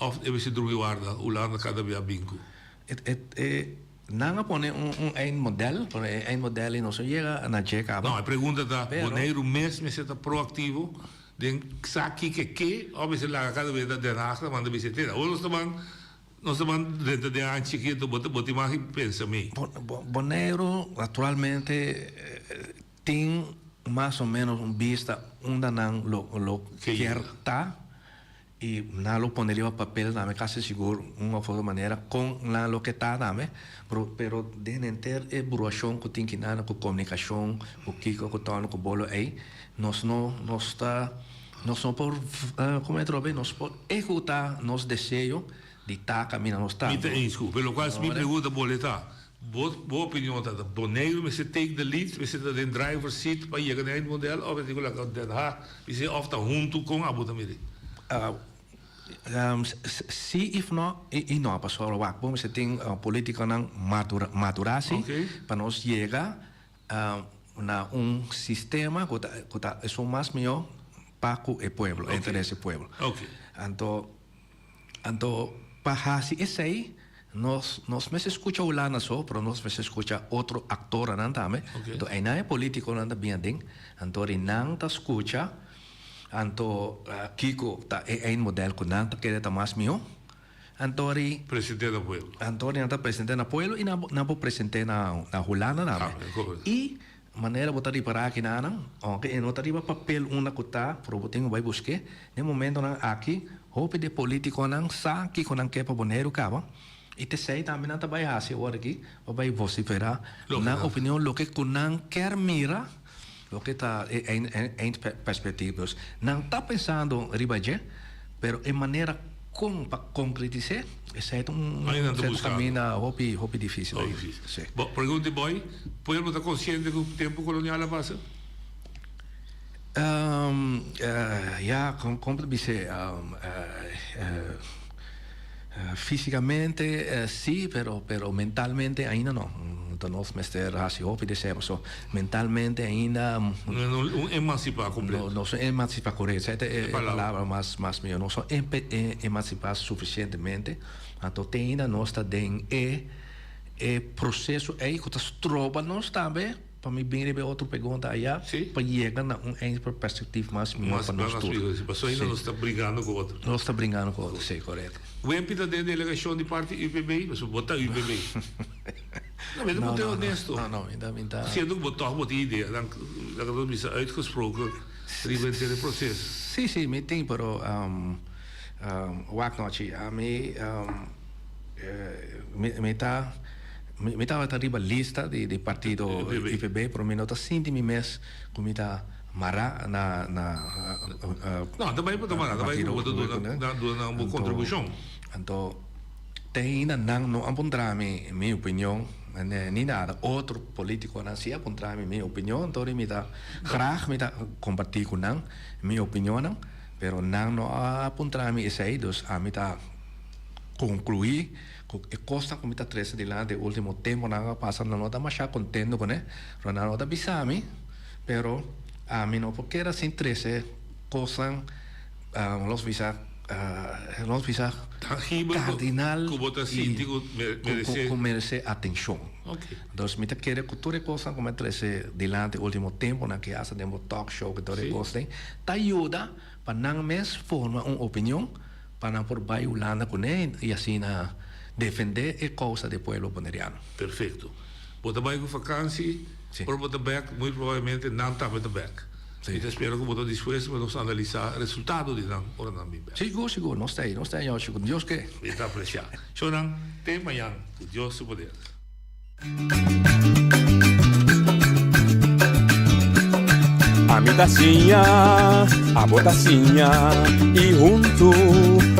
Of e mester drumi warda Hulanda kada bia bin ku. E nan a pone un eindmodel, pero e eindmodel ei no sa yega na dje kaba. No, e pregunta ta, Boneiru mes mester ta proaktivo den sa kiko e ke of mester laga kada bia ta Den Haag ta manda bisa e tera. Awor nos ta ban nos ta ban drenta den an chikito, bo bo tin mag di pensa mi. Boneiru naturalmente tin mas o menos un bista unda nan lo lo kier ta. I nan lo pone riba papel tambe kasi sigur un of otro manera kon nan lo ke ta tambe, pero pero den henter e bruashon ku tin kinan ku komunikashon ku kiko ku tòno ku bolo ei nos no nos ta nos no por komo e trobe nos por ehekutá nos deseo di ta kaminda nos ta. Mi ta eens ku, pero lokual mi pregunta bo le ta, bo bo opinion ta ta Boneiru mester take the lead, mester ta den driver seat pa yega den eindmodel of mester ku laga Den Haag bisei of ta huntu kon abo ta mira? Si if no i no pasobra wak bo mester tin politikonan madura si pa nos yega na un sistema ku ta ku ta esun mas mihó pa ku e pueblo, e interes di pueblo. Anto Anto pa hasi esei nos nos mester skucha Hulanda so, pero nos mester skucha otro aktoranan tambe. Anto einan e politikonan ta bin aden, anto ri nan ta skucha anto kiko ta e eindmodel ku nan ta kere ta mas mihó. Antori. Present'é na pueblo. Antori nan ta present'é na pueblo i nan nan por present'é na na Hulanda tambe. I manera bo ta ripará aki nan, ounke e no ta riba papel unda ku ta, pero bo tin ku bai busk'é. Den momentonan aki hopi di e politikonan sa kiko nan ke pa Boneiru kaba i t'esei tambe nan ta bai hasi awor aki pa bai vosiferá nan opinion loke ku nan kier mira, loke ta e eindperspectief. Dus nan ta pensando riba dje, pero e manera kon pa konkretis'é esei ta un kaminda hopi hopi difísil. Hopi difísil. Bo pregunta di Boy, pueblo ta konsiente ku tempu kolonial a pasa? Ya, kon ta bis'é? Físikamente sí, pero pero mentalmente ainda no. Ta nos mester hasi hopi di esei pasobra mentalmente ainda. No un emansipá kompleto. No son emansipá korekto, esei ta e palabra mas mas mihó. No son emansipá sufisientemente. Anto te ainda nos ta den e e proseso ei ku ta stroba nos tambe. Pa mi bin riba e otro pregunta aya, pa yega na un eindperspectief mas mihó pa nos tur. Pasobra ainda nos ta bringando ku otro. Nos ta bringando ku otro, si, korekto. Wempi ta den delegashon di parti UPB? Pasobra bo ta UPB. No, mi ta por ta honesto. No, no, mi ta, mi ta. Siendo ku bo tòg bo tin idea, dan laga nos bisa uitgesproken riba henter e proces. Si, si, mi tin, pero wak nochi, ami mi ta. Mi tabata riba lista di partido UPB, pero mi no ta sinti mi mes ku mi ta mará na No, ta bai bo ta mará, ta bai ku bo ta duna nan bo kontribushon. Anto te ainda nan no a puntra mi mi opinion ni nada. Otro politikonan si a puntra mi mi opinion, anto mi ta graag mi ta kompartí ku nan mi opinionnan, pero nan no a puntra mi esei, dus ami ta konkluí Ku e kosnan ku mi ta trese dilanti e último tempunan a pasa, nan no ta mashá kontento kuné, pero nan no ta bisa mi, pero ami no por keda sin trese kosnan, nos bisa, nos bisa Tangibel kardinal ku bo ta sinti ku meresé. Ku meresé atenshon. Entonces mi ta kere ku tur e kosnan ku mi a trese dilanti e último tempunan ki hasta den bo talk show ku tur e kosnan ta yuda pa nan mes forma un opinion. Pa nan por bai Hulanda kuné i asina defendé e kousa di e pueblo boneriano. Perfecto. Bo ta bai ku vakansi, ora bo ta bek, muy probablemente nan tambe ta bek. Mi ta spera ku bo ta dispuesto pa nos analisá resultado di nan ora nan bin bek. Sigur, sigur. Nos ta ei, nos ta ei, Yoshi, ku Dios ke. Mi ta apresiá. Shownan, te mañan, ku Dios su poder. Ami ta siña, abo ta siña y huntu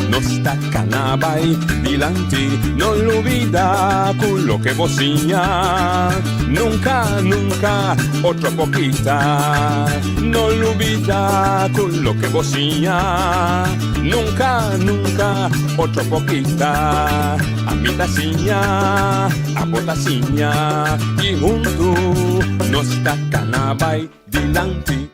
nos ta cana bay dilanti. No lubida cu loke bo siña nunca, nunca otro por kita. No lubida cu loke bo siña nunca, nunca otro por kita. Ami ta siña, abo ta siña y huntu nos ta cana bay dilanti.